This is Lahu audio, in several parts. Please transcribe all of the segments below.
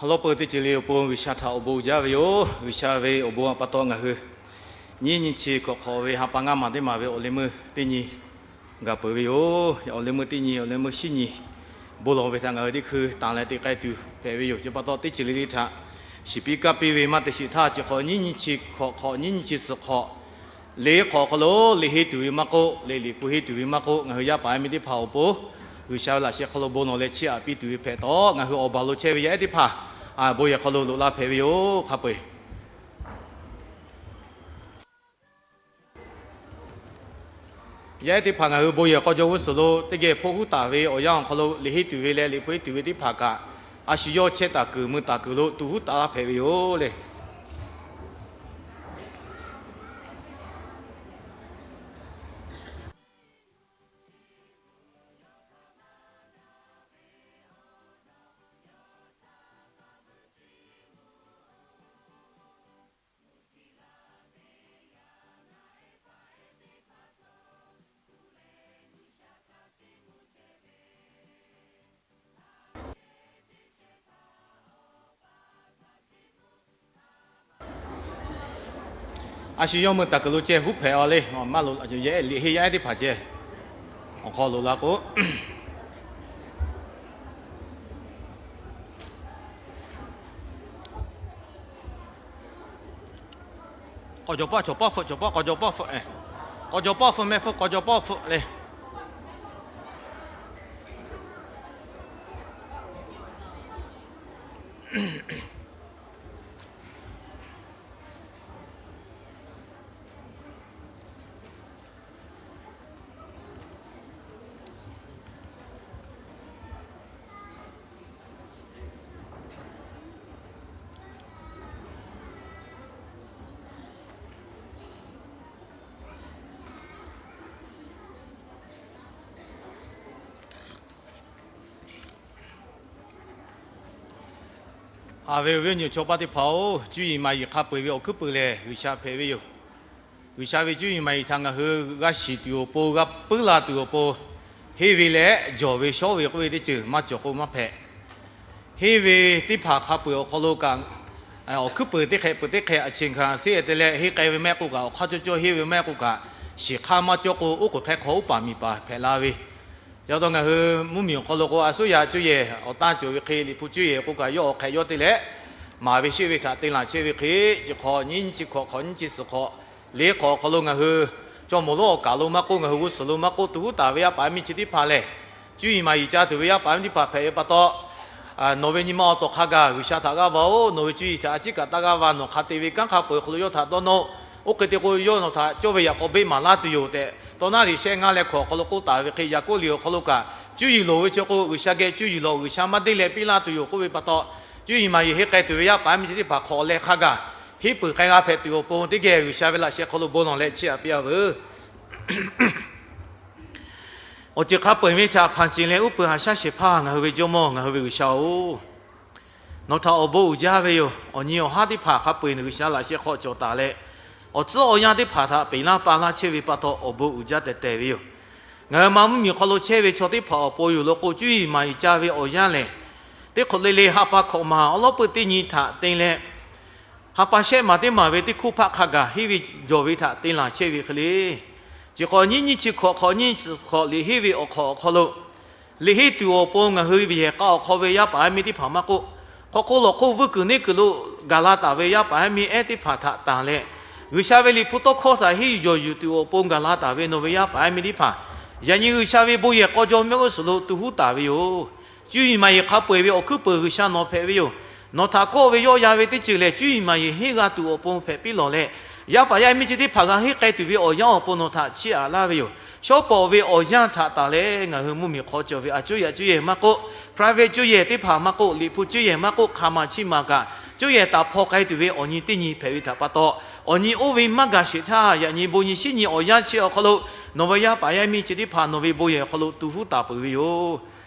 Awˬ lawn peuˬ teˇ ceuˬ le awˬ pon G'uiˬsha htaꞈ awˬ bon uiˍ jaˇ ve yoˬ. G'uiˬsha ve awˬ bon htaꞈ pa taw ngaˬ hui nyiˇ nyiˇ chi hkawꞈ hk'awꞈ ve ha pa ngaˇ maˬ teˇ maˬ ve awˬ leh meuˇ teˇ nyi gaˬ peuˬ ve yoˬ. Awˬ leh meuˇ teˇ nyi, awˬ leh meuˇ shinˉ nyi bon lawˬ ve htaꞈ ngaˬ hui teˇ hkui tanˬ leh te k'ai tuˬ hpehꞈ ve yoˬ. Chi pa taw teˇ ceuˬ le le htaꞈ shiˍ piˇ kaˇ piˇ ve maˇ te shiˍ htaˇ, chi hk'awꞈ nyiˇ nyiˇ chi hkawꞈ hk'awꞈ nyiˇ nyiˇ chi suhˍ hk'awꞈ, liꞈ hk'awꞈ awˬ hk'aw lo liꞈ henˇ tuˬ ve maˇ k'oˆ, leh liꞈ hpu henˇ tuˬ ve maˇ k'oˆ, ngaˬ hui yaˇ paˍ yaˇ miˇ teˇ hpaˍ awˬ pon G'uiˬsha ve laꞈ sheh hk'aw lo bon lawˬ leh chiˇ aꞈ piˇ tuˬ ve hpehꞈ taw, ngaˬ hui awˬ baˬ lo chehˇ ve yaˇ ehˉ teˇ hpaˍ bon yehˬ hk'aw lo loꞈ la hpehꞈ ve yoˬ. Hk'a peu-eˬ yaˇ ehˉ teˇ hpaˍ ngaˬ hui bon yehˬ k'aw jaw g'uˇ suhˍ lo teˇ geh hpoˆ huˉ taˍ ve awˬ yanˇ awˬ hk'aw lo liꞈ henˇ tuˬ ve leh liꞈ hpu henˇ tuˬ ve teˇ hpaˍ kaꞈ, a shu yawˇ chehˇ taˍ kuiˬ mui taˍ kuiˬ lo tu huˉ taˍ laˇ hpehꞈ ve yoˬ le. A shu yawˇ mui taˍ kuiˬ lo ceh huˉ hpehꞈ a le. Maˇ lo, liꞈ henˇ yaˇ ehˉ teˇ hpaˍ ceh awˬ hk'aw loꞈ la k'o, k'awꞈ jawˬ paˆ cawˬ paˆ hpfuhˆ, cawˬ paˆ k'awꞈ jawˬ paˆ hpfuhˆ, k'awꞈ jawˬ paˆ hpfuhˆ mehˆ hpfuhˆ, k'awꞈ jawˬ paˆ hpfuhˆ le. Haꞈ ve awˬ viˉ awˬ nyi chaw paˇ teˇ hpaˍ-oˬ, cuˇ yiˍ maˍ yiˍ hk'a peu-eˬ ve awˬ hkuiˉ peuˬ lehˬ G'uiˬsha hpehꞈ ve yoˬ. G'uiˬsha ve cuˇ yiˍ maˍ yiˍ htaꞈ ngaˬ hui g'a shiˍ tuˬ awˬ pon, g'a puiˉ la tuˬ awˬ pon, henˇ ve leh jawˬ ve shawˉ ve k'oˆ ve teˇ ceuˬ maˇ cawˬ k'o maˇ hpehꞈ. Henˇ ve teˇ hpaˍ hk'a peu-eˬ awˬ hk'aw lo kaꞈ, awˬ hkuiˉ peuˬ teˇ hk'ehꞈ peuˬ teˇ hk'ehꞈ a chi hkanˍ seˉ te leh henˇ k'ai ve maˇ heˆ k'o kaꞈ, awˬ hk'aˇ cawˇ cawˇ henˇ ve maˇ heˆ k'o kaꞈ, shiˍ hk'aˇ maˇ cawˇ k'o, oˉ k'oˍ hk'e hk'aw uˉ paˍ miˬ paˍ hpehꞈ la ve Ca taw ngaˬ hui mvuhˇmiˬ awˬ hk'aw lo k'o, a suˉ yaꞈ cuˇ yehˬ awˬ tanˇ cawˬ ve hk'e, liꞈ hpu cuˇ yehˬ k'o kaꞈ yawˇ awˬ hk'ehꞈ yawˇ te leh, maˍ ve sheˆ ve htaꞈ te laˬ chehˇ ve hk'e, chi hk'awꞈ nyiˇ nyiˇ chi hkawꞈ hk'awꞈ nyiˇ chi suhˍ hk'awꞈ, liꞈ hk'awꞈ awˬ hk'aw lo ngaˬ hui chaw mawˬ lonˉ awˬ kaˍ lo maˇ k'oˆ, ngaˬ hui g'uˇ suhˍ lo maˇ k'oˆ, tu huˉ taˍ ve yaˇ paˍ yaˇ miˇ chi teˇ hpaˍ lehˬ, cuˇ yiˍ maˍ yiˍ ca tuˬ ve yaˇ paˍ yaˇ miˇ teˇ hpaˍ hpehꞈ ve pa taw, nawˬ ve nyi ma awˬ tawˍ hk'a gaˬ G'uiˬsha htaꞈ g'aˇ va-oˬ, nawˬ ve cuˇ yiˍ htaꞈ a ciˉ kaꞈ taˇ g'aˇ va, nawˬ hk'a te ve kanˉ hk'a peu-eˬ awˬ hk'aw lo yawˇ htaꞈ dawˇ nawˇ-oˬ. Oˇ hk'e te k'o, yawˇ nawˬ htaꞈ cawˇ ve yaꞈ k'aw beˆ maˍ laˇ tuˬ yoˬ tehꞈ, tawˇ naˉ riˍ shehˆ ngaˇ leh hkawꞈ awˬ hk'aw lo k'oˆ taˍ ve hk'e, Yaˍkoˆ liꞈ awˬ hk'aw lo kaꞈ, cuˇ yiˍ loˍ ve chi k'o, G'uiˬsha geh cuˇ yiˍ lawˬ, G'uiˬsha maˇ deˇ leh piˇ laˇ tuˬ yoˬ k'oˆ ve pa taw, cuˇ yiˍ maˍ yiˍ henˇ k'ai tuˬ ve yaˇ paˍ yaˇ miˇ chi teˇ hpaˍ hk'awꞈ leh hk'a gaˬ, henˇ peuˬ k'ai g'a hpehꞈ tuˬ awˬ pon teˇ geh G'uiˬsha ve laꞈ sheh hk'aw lo bon lawˬ leh chiˇ aꞈ piˇ-a veuˬ. Awˬ ceuˬ hk'a peu-eˬ ve htaꞈ hpanˍ ceˬ leh uˉ peunˍ haꞈ shaˉ shehˍ hpaˇ ngaˬ hui ve Jawˇmawˇ, ngaˬ hui ve G'uiˬsha-oˬ, nawˬ htaꞈ awˬ bon uiˍ jaˇ ve yoˬ. Awˬ nyi awˬ haˉ teˇ hpaˍ hk'a peu-eˬ G'uiˬsha laꞈ sheh hk'aw cawˬ taˍ leh, awˬ tcuhˉ awˬ yanˇ teˇ hpaˍ htaꞈ peꞈ laˇ pa laˇ chehˇ ve pa taw awˬ bon uiˍ jaˇ tehꞈ tehˬ ve yoˬ. Ngaˬ hui ma mvuhˇmiˬ hk'aw lo chehˇ ve chaw teˇ hpaˍ awˬ pon yoˬ law k'o, cuˇ yiˍ maˍ yiˍ ca ve awˬ yanˇ lehˬ, teˇ hk'awꞈ le le ha pa hkawꞈ maˬ awˉ lawˉ peuˇ teˇ nyi htaꞈ te leh, ha pa shehˆ maˬ teˇ maˬ ve teˇ hkoˇ hpaˆ hk'a gaˬ henˇ ve jawˬ ve htaꞈ te laˬ chehˇ ve hk'e le. Chi hk'awꞈ nyiˇ nyiˇ chi hkawꞈ hk'awꞈ nyiˇ chi hk'awꞈ liꞈ henˇ ve awˬ hk'awꞈ awˬ hk'aw lo, liꞈ henˇ tuˬ awˬ pon ngaˬ hui ve yehˬ k'a awˬ hk'aw ve yaˇ paˍ yaˇ miˇ teˇ hpaˍ maˇ k'oˆ, hk'aw hk'oˆ lawˬ hk'oˆ vuiˇ kuiˬ neˇ kuiˬ lo gaˬ la taˍ ve yaˇ paˍ yaˇ miˇ ehˉ teˇ hpaˍ htaꞈ tanˬ leh, G'uiˬsha ve liꞈ hpu tawˇ hkawˇ htaꞈ henˇ yuˬ jawˬ yuˬ tuˬ awˬ pon gaˬ la taˍ ve nawˬ ve yaˇ paˍ yaˇ miˇ teˇ hpaˍ, yaꞈ nyi G'uiˬsha ve bon yehˬ k'aw jaw mehˆ g'uˇ suhˍ lo tu huˉ taˍ ve yoˬ. Cuˇ yiˍ maˍ yiˍ hk'a peu-eˬ ve awˬ hkuiˉ peuˬ G'uiˬsha nawˬ hpehꞈ ve yoˬ. Nawˬ htaꞈ kawˆ ve yawˇ ya ve teˇ ceuˬ lehˬ, cuˇ yiˍ maˍ yiˍ henˇ g'a tuˬ awˬ pon hpehꞈ piˇ lawˬ leh, yaˇ paˍ yaˇ miˇ chi teˇ hpaˍ g'a henˇ k'ai tuˬ ve awˬ yanˇ awˬ pon nawˬ htaꞈ chiˇ aꞈ laˇ ve yoˬ. Shawˉ pawˍ ve awˬ yanˇ htaꞈ tanˬ leh ngaˬ hui mvuhˇmiˬ hk'aw cawˬ ve a cuˇ yaꞈ cuˇ yehˬ maˇ k'oˆ, private cuˇ yehˬ teˇ hpaˍ maˇ k'oˆ, liꞈ hpu cuˇ yehˬ maˇ k'oˆ, hk'aˬ maˬ chiˇ maˬ kaꞈ cuˇ yehˬ taˍ hpaw k'ai tuˬ ve awˬ nyi teˇ nyi hpehꞈ ve htaꞈ pa taw, awˬ nyi oˇ ve maˇ gaˬ sheˍ htaˇ, yaꞈ nyi bon nyi shinˉ nyi awˬ yanˇ chi awˬ hk'aw lo nawˬ ve yaˇ paˍ yaˇ miˇ chi teˇ hpaˍ nawˬ ve bon yehˬ awˬ hk'aw lo tu huˉ taˍ peuˬ ve yoˬ.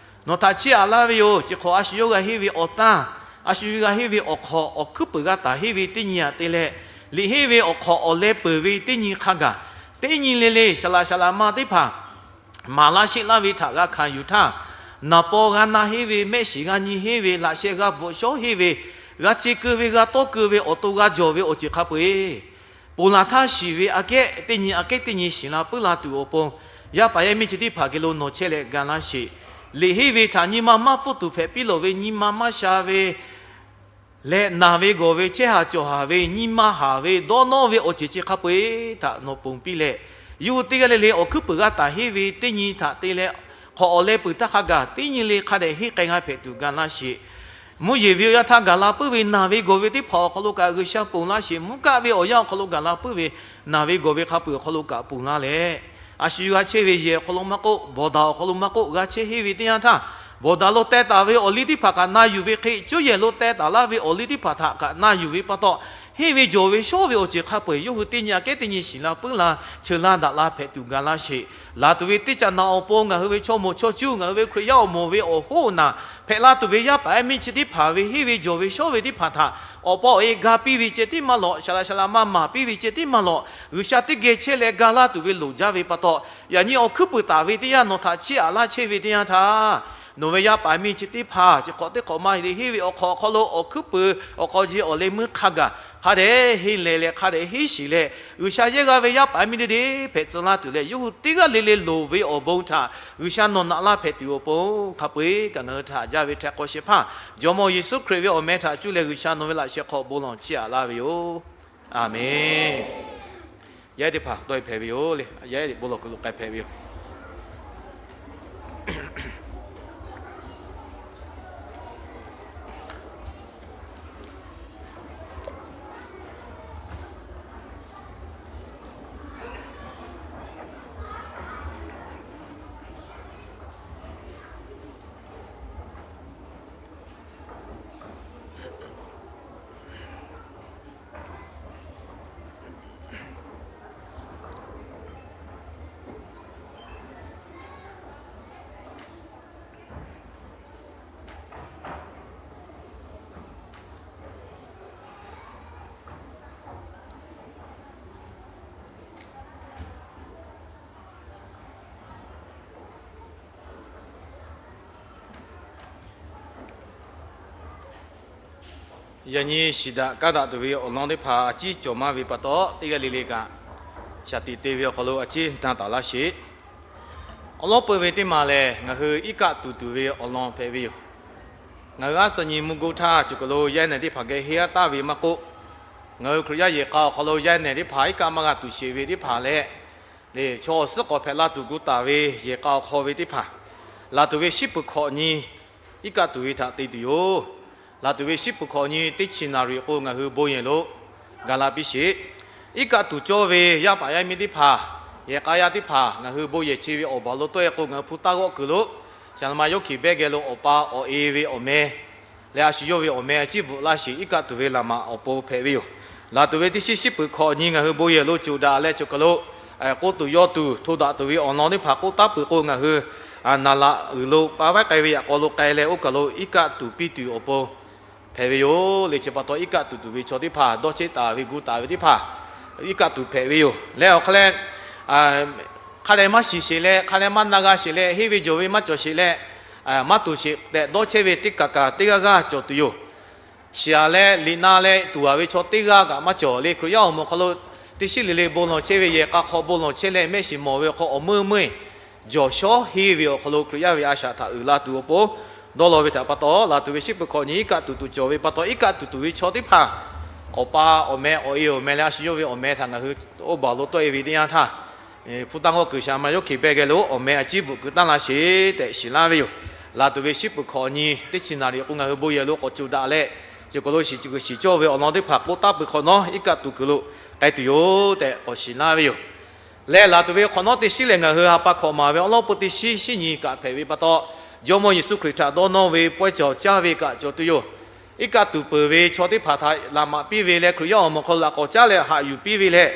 Nawˬ htaꞈ chiˇ aꞈ laˇ ve yoˬ. Chi hk'awꞈ a shu yawˇ g'a henˇ ve awˬ tanˇ, a shu g'a henˇ ve awˬ hk'awꞈ awˬ hkuiˉ peuˬ g'a taˍ henˇ ve teˇ nyi aꞈ te leh, liꞈ henˇ ve awˬ hk'awꞈ awˬ leh peuˬ ve teˇ nyi hk'a gaˬ, teˇ nyi le le saˍ laꞈ saˍ laꞈ ma teˇ hpaˍ maˍ laˇ sheˆ laˇ ve htaꞈ g'a hkanˍ yuˬ htaˇ, naˍ paw g'a na henˇ ve, mehˆ shiˍ g'a nyi henˇ ve, laꞈ sheh g'a bvuhꞈ shawˉ henˇ ve, g'a ce keu ve, g'a tawˇ keu ve, awˬ to g'a jawˬ ve awˬ ceuˬ hk'a peu-eˬ, ponˬ laˬ htaˇ shiˍ ve aꞈ kehˉ, teˇ nyi aꞈ kehˉ teˇ nyi shiˍ la puiˉ la tuˬ awˬ pon, yaˇ paˍ yaˇ miˇ chi teˇ hpaˍ geh lo nawˬ chehˇ leh ga laˇ sheˍ. Liꞈ henˇ ve htaꞈ nyi ma maˇ pfuhˇ tuˬ hpehꞈ piˇ lawˬ ve, nyi ma maˇ sha ve leh naˬ ve gawˬ ve, chehˇ haˍ cawˬ haˍ ve, nyi ma haˍ ve, dawˇ nawˇ ve awˬ ceuˬ chi hk'a peu-eˬ htaꞈ nawˬ ponˬ piˇ leh, yawˇ hui teˇ g'aˇ le le awˬ hkuiˉ puiˍ g'a taˍ henˇ ve teˇ nyi htaꞈ te leh, hk'awꞈ awˬ leh peuˬ htaˇ hk'a gaˬ teˇ nyi le hk'a dehꞈ henˇ k'ai g'a hpehꞈ tuˬ ga laˇ sheˍ. Mvuhˇ yeˬ ve awˬ yanˇ htaˇ gaˬ la puiˉ ve naˬ ve gawˬ ve teˇ hpaˍ awˬ hk'aw lo kaꞈ G'uiˬsha ponˬ laˇ sheˍ. Mvuhˇ kaˆ ve awˬ yanˇ awˬ hk'aw lo gaˬ la puiˉ ve naˬ ve gawˬ ve hk'a peu-eˬ awˬ hk'aw lo kaꞈ ponˬ laˇ leh, a shu g'a chehˇ ve yehˬ awˬ hk'aw lo maˇ k'oˆ, bawˬ daꞈ awˬ hk'aw lo maˇ k'oˆ, g'a chehˇ henˇ ve teˇ yanˇ htaˇ, bawˬ daꞈ lo teh taˍ ve awˬ liˇ teˇ hpaˍ kaꞈ na yuˬ ve hk'e, cuˇ yehˬ lo teh taˍ laˇ ve awˬ liˇ teˇ hpaˍ htaꞈ kaꞈ na yuˬ ve pa taw, henˇ ve jawˬ ve shawˉ ve awˬ ceuˬ hk'a peu-eˬ yawˇ hui teˇ nyi aꞈ kehˉ teˇ nyi shiˍ la puiˉ la, cheuˬ la daꞈ la hpehꞈ tuˬ ga laˇ sheˍ. Laˬ tuˬ ve teˇ caꞈ naꞈ awˬ pon ngaˬ hui ve chaw moˍ chaw cuˇ, ngaˬ hui ve Hkriꞈ yaˇ awˬ moˍ ve awˬ hoˉ naˬ hpehꞈ la tuˬ ve yaˇ paˍ yaˇ miˇ chi teˇ hpaˍ ve henˇ ve jawˬ ve shawˉ ve teˇ hpaˍ htaꞈ awˬ pa awˬ e ga piˇ ve ceh tiˉ maˇ lawꞈ, shaˍ laꞈ shaˍ laꞈ ma maˍ piˇ ve ceh tiˉ maˇ lawꞈ, G'uiˬsha teˇ geh chehˇ leh ga laˇ tuˬ ve loˍ jaˇ ve pa taw, yaꞈ nyi awˬ hkuiˉ puiˍ taˍ ve teˇ yanˇ nawˬ htaꞈ chiˇ aꞈ laˇ chehˇ ve teˇ yanˇ htaˇ, nawˬ ve yaˇ paˍ miˇ chi teˇ hpaˍ chi hk'awꞈ teˇ hk'awꞈ maˇ heˆ le, henˇ ve awˬ hk'awꞈ awˬ hk'aw lo awˬ hkuiˉ puiˍ awˬ hk'aw ji awˬ leh meuˇ hk'a gaˬ hk'a dehꞈ henˇ leh leh hk'a dehꞈ henˇ shiˍ leh, G'uiˬsha yehˇ g'a ve yaˇ paˍ miˇ teˇ deˇ hpehꞈ tcuh laˇ tuˬ leh, yawˇ hui teˇ g'aˇ le le loˍ ve awˬ bon htaꞈ G'uiˬsha nawˬ naꞈ laˇ hpehꞈ tuˬ awˬ pon hk'a peu-eˬ kaꞈ ngaˬ hui htaꞈ jaˇ ve htaꞈ k'awꞈ shehˍ hpaˇ, Jawˇmawˇ Yeˍsuˆ Hkriꞈ ve awˬ meh htaꞈ cuˇ leh G'uiˬsha nawˬ ve laꞈ sheh hk'aw bon lawˬ chiˇ aꞈ laˇ ve yoˬ. Aˬmenˍ. Yaˇ teˇ hpaˍ dawˇ e hpehꞈ ve yoˬ le. Yaˇ bon lawˬ kuiˬ lo k'ai hpehꞈ ve yoˬ. Yaꞈ nyi shiˍ daꞈ kaˇ daꞈ tuˬ ve awˬ lawn teˇ hpaˍ a ciˉ cawˬ maˇ ve pa taw, teˇ g'aˇ le le kaꞈ shaˍ tiꞈ te ve awˬ hk'aw lo a ciˉ na taˍ laˇ sheˍ. Awˬ lawn peuˬ ve teˇ maˬ lehˬ, ngaˬ hui iˉ kaˆ tuˬ tuˬ ve awˬ lawn hpehꞈ ve yoˬ. Ngaˬ hui aˉ suh nyi mvuhˇ goˇ htaˇ, cawˬ kaˬ lo yaˇ nehˬ teˇ hpaˍ geh henˇ aˉ taˍ ve maˇ k'oˆ, ngaˬ hui Hkriꞈ yaˇ yehˬ k'a awˬ hk'aw lo yaˇ nehˬ teˇ hpaˍ iˉ kaˆ maˇ g'a tuˬ sheˍ ve teˇ hpaˍ leh, chaw awˬ suhˉ k'awꞈ hpehꞈ la tuˬ gu taˍ ve yehˬ k'a awˬ hk'aw ve teˇ hpaˍ, laˬ tuˬ ve shiˉ peuˬ hkawꞈ nyi iˉ kaˆ tuˬ ve htaꞈ te tuˬ yoˬ. Laˬ tuˬ ve shiˉ peuˬ hkawꞈ nyi teˇ chi naˍ riˍ k'o, ngaˬ hui bon yehˬ lo gaˬ la piˇ sheˍ. Iˉ kaˆ tuˬ cawˇ ve yaˇ paˍ yaˇ miˇ teˇ hpaˍ, yehˬ k'a yaˇ teˇ hpaˍ ngaˬ hui bon yehˬ chi ve awˬ baˬ lo tawˆ e k'o, ngaˬ hui hpu taˇ g'awˆ kuiˬ lo, shaˍ laꞈ ma yawˇ hkiˬ behˇ geh lo awˬ pa awˬ e ve awˬ meh leh a shu yawˇ ve awˬ meh a ciˉ bvuhꞈ laˇ sheˍ. Iˉ kaˆ tuˬ ve laꞈ maꞈ awˬ pon hpehꞈ ve yoˬ. Laˬ tuˬ ve teˇ shiˉ shiˉ peuˬ hkawꞈ nyi ngaˬ hui bon yehˬ lo coˬ daꞈ leh, cawˬ kaˬ lo k'oˆ tuˬ yaw tuˬ hto daꞈ tuˬ ve awˬ lawn teˇ hpaˍ k'oˆ taˉ peuˬ k'o, ngaˬ hui naˍ laꞈ uiˍ lo pa vaiˉ k'ai ve yaꞈ k'aw lo k'ai leh, oˇ kaˬ lo iˉ kaˆ tuˬ piˇ tuˬ awˬ pon hpehꞈ ve yoˬ. Leh chi pa taw, iˉ kaˆ tuˬ tuˬ ve chaw teˇ hpaˍ, dawˇ cheˆ taˍ ve gu taˍ ve teˇ hpaˍ, iˉ kaˆ tuˬ hpehꞈ ve yoˬ. Leh awˬ hk'a leh, hk'a dehꞈ maˇ shiˍ sheˍ leh, hk'a dehꞈ maˇ na g'a sheˍ leh, henˇ ve jawˬ ve maˇ cawˬ sheˍ leh, maˇ tuˬ sheˍ tehꞈ dawˇ chehˇ ve teˇ kaˬ kaˬ teˇ g'aˇ g'aˇ cawˬ tuˬ yoˬ. Shiˍ aꞈ leh liꞈ na leh tuˬ aˍ ve chaw teˇ g'aˇ kaꞈ maˇ cawˬ. Leh Hkriꞈ yaˇ awˬ moˍ hk'aw lo teˇ shiˉ le le bon lawˬ chehˇ ve, yehˬ k'a hk'aw bon lawˬ chehˇ leh, mehˆ shiˍ mawˬ ve awˬ hk'aw awˬ meuˇ meuˇ jawˬ shawˉ henˇ ve awˬ hk'aw lo Hkriꞈ yaˇ ve a shaꞈ htaꞈ uiˍ la tuˬ awˬ pon dawˇ law ve htaꞈ pa taw, laˬ tuˬ ve shiˉ peuˬ hkawꞈ nyi iˉ kaˆ tuˬ tuˬ cawˬ ve pa taw, iˉ kaˆ tuˬ tuˬ ve chaw teˇ hpaˍ, awˬ pa awˬ meh awˬ e awˬ meh leh a shu yawˇ ve awˬ meh htaꞈ ngaˬ hui oˇ baˬ lo tawˆ e ve teˇ yanˇ htaˇ, hpu taˇ g'awˆ kuiˬ shaˍ ma yawˇ hkiˬ pehˇ geh lo awˬ meh a ciˉ bvuhꞈ keu taˉ laˇ sheˍ tehꞈ shiˍ laˇ ve yoˬ. Laˬ tuˬ ve shiˉ peuˬ hkawꞈ nyi teˇ chi naˍ riˍ k'o, ngaˬ hui bon yehˬ lo k'awꞈ coˬ daꞈ leh, cawˬ kaˬ lo shiˍ kuiˬ shiˍ cawˇ ve awˬ lawn teˇ hpaˍ k'oˆ taˉ peuˬ hk'awꞈ nawˉ, iˉ kaˆ tuˬ kuiˬ lo k'ai tuˬ yoˬ tehꞈ k'awꞈ shiˍ laˇ ve yoˬ. Leh laˬ tuˬ ve hk'awꞈ nawˉ teˇ shiˉ lehˬ, ngaˬ hui ha pa hkawꞈ maˍ ve awˬ lawn peuˬ teˇ shiˉ shiˉ nyi kaꞈ hpehꞈ ve pa taw, Jawˇmawˇ Yeˍsuˆ Hkriꞈ htaꞈ dawˇ nawˇ ve pawehˇ cawˬ caˇ ve kaꞈ cawˬ tuˬ yoˬ. Iˉ kaˆ tuˬ peuˬ ve chaw teˇ hpaˍ htaꞈ laꞈ maꞈ piˇ ve leh, Hkriꞈ yaˇ awˬ moˍ hk'aw lo laꞈ k'awꞈ caˉ leh haꞈ yuˬ piˇ ve leh,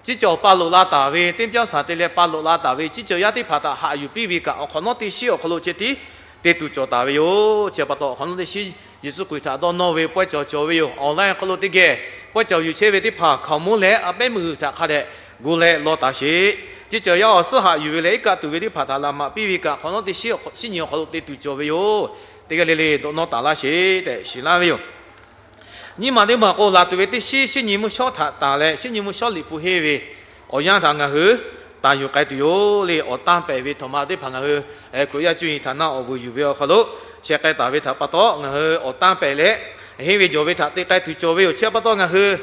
ciˉ cawˬ pa loꞈ la taˍ ve, teˇ pyanˇ shaˍ te leh pa loꞈ la taˍ ve ciˉ cawˬ yaˇ teˇ hpaˍ htaꞈ haꞈ yuˬ piˇ ve kaꞈ, awˬ hk'awꞈ nawˉ teˇ shiˉ awˬ hk'aw lo ceh tiˉ te tuˬ cawˬ taˍ ve yoˬ. Chi pa taw, awˬ hk'awꞈ nawˉ teˇ shiˉ Yeˍsuˆ Hkriꞈ htaꞈ dawˇ nawˇ ve pawehˇ cawˬ cawˬ ve yoˬ. Online hk'aw lo teˇ geh pawehˇ cawˬ yuˬ chehˇ ve teˇ hpaˍ hkaoˍmonˇ leh a pehˉ meuˇ g'uiˬ htaꞈ hk'a dehꞈ gu leh law taˍ sheˍ. Ceˇ cawˬ yaˇ awˬ suhˉ haꞈ yuˬ ve leh iˉ kaˆ tuˬ ve teˇ hpaˍ htaꞈ laꞈ maꞈ piˇ ve kaꞈ, hk'awꞈ nawˉ teˇ shinˉ shinˉ nyi awˬ hk'aw lo te tuˬ cawˬ ve yoˬ. Teˇ g'aˇ le le dawꞈ nawˇ taˍ laˇ sheˍ tehꞈ shiˍ laˇ ve yoˬ. Nyiˇ maˬ teˇ maˬ k'o, laˬ tuˬ ve teˇ shinˉ shinˉ nyi mvuhˇ shawˉ htaꞈ tanˬ leh, shinˉ nyi mvuhˇ shawˉ liꞈ hpu henˇ ve awˬ yanˇ htaꞈ ngaˬ hui tanˬ yuˬ k'ai tuˬ yoˬ le. Awˬ tanˇ pehˍ ve htaꞈ ma teˇ hpaˍ ngaˬ hui Hkriꞈ yaˇ cuˇ yiˍ htaꞈ naˆ awˬ vuiˬ yuˬ ve awˬ hk'aw lo sheh k'ai taˍ ve htaꞈ pa taw, ngaˬ hui awˬ tanˇ pehˍ leh henˇ ve jawˬ ve htaꞈ te k'ai tuˬ cawˬ ve yoˬ. Chi pa taw ngaˬ hui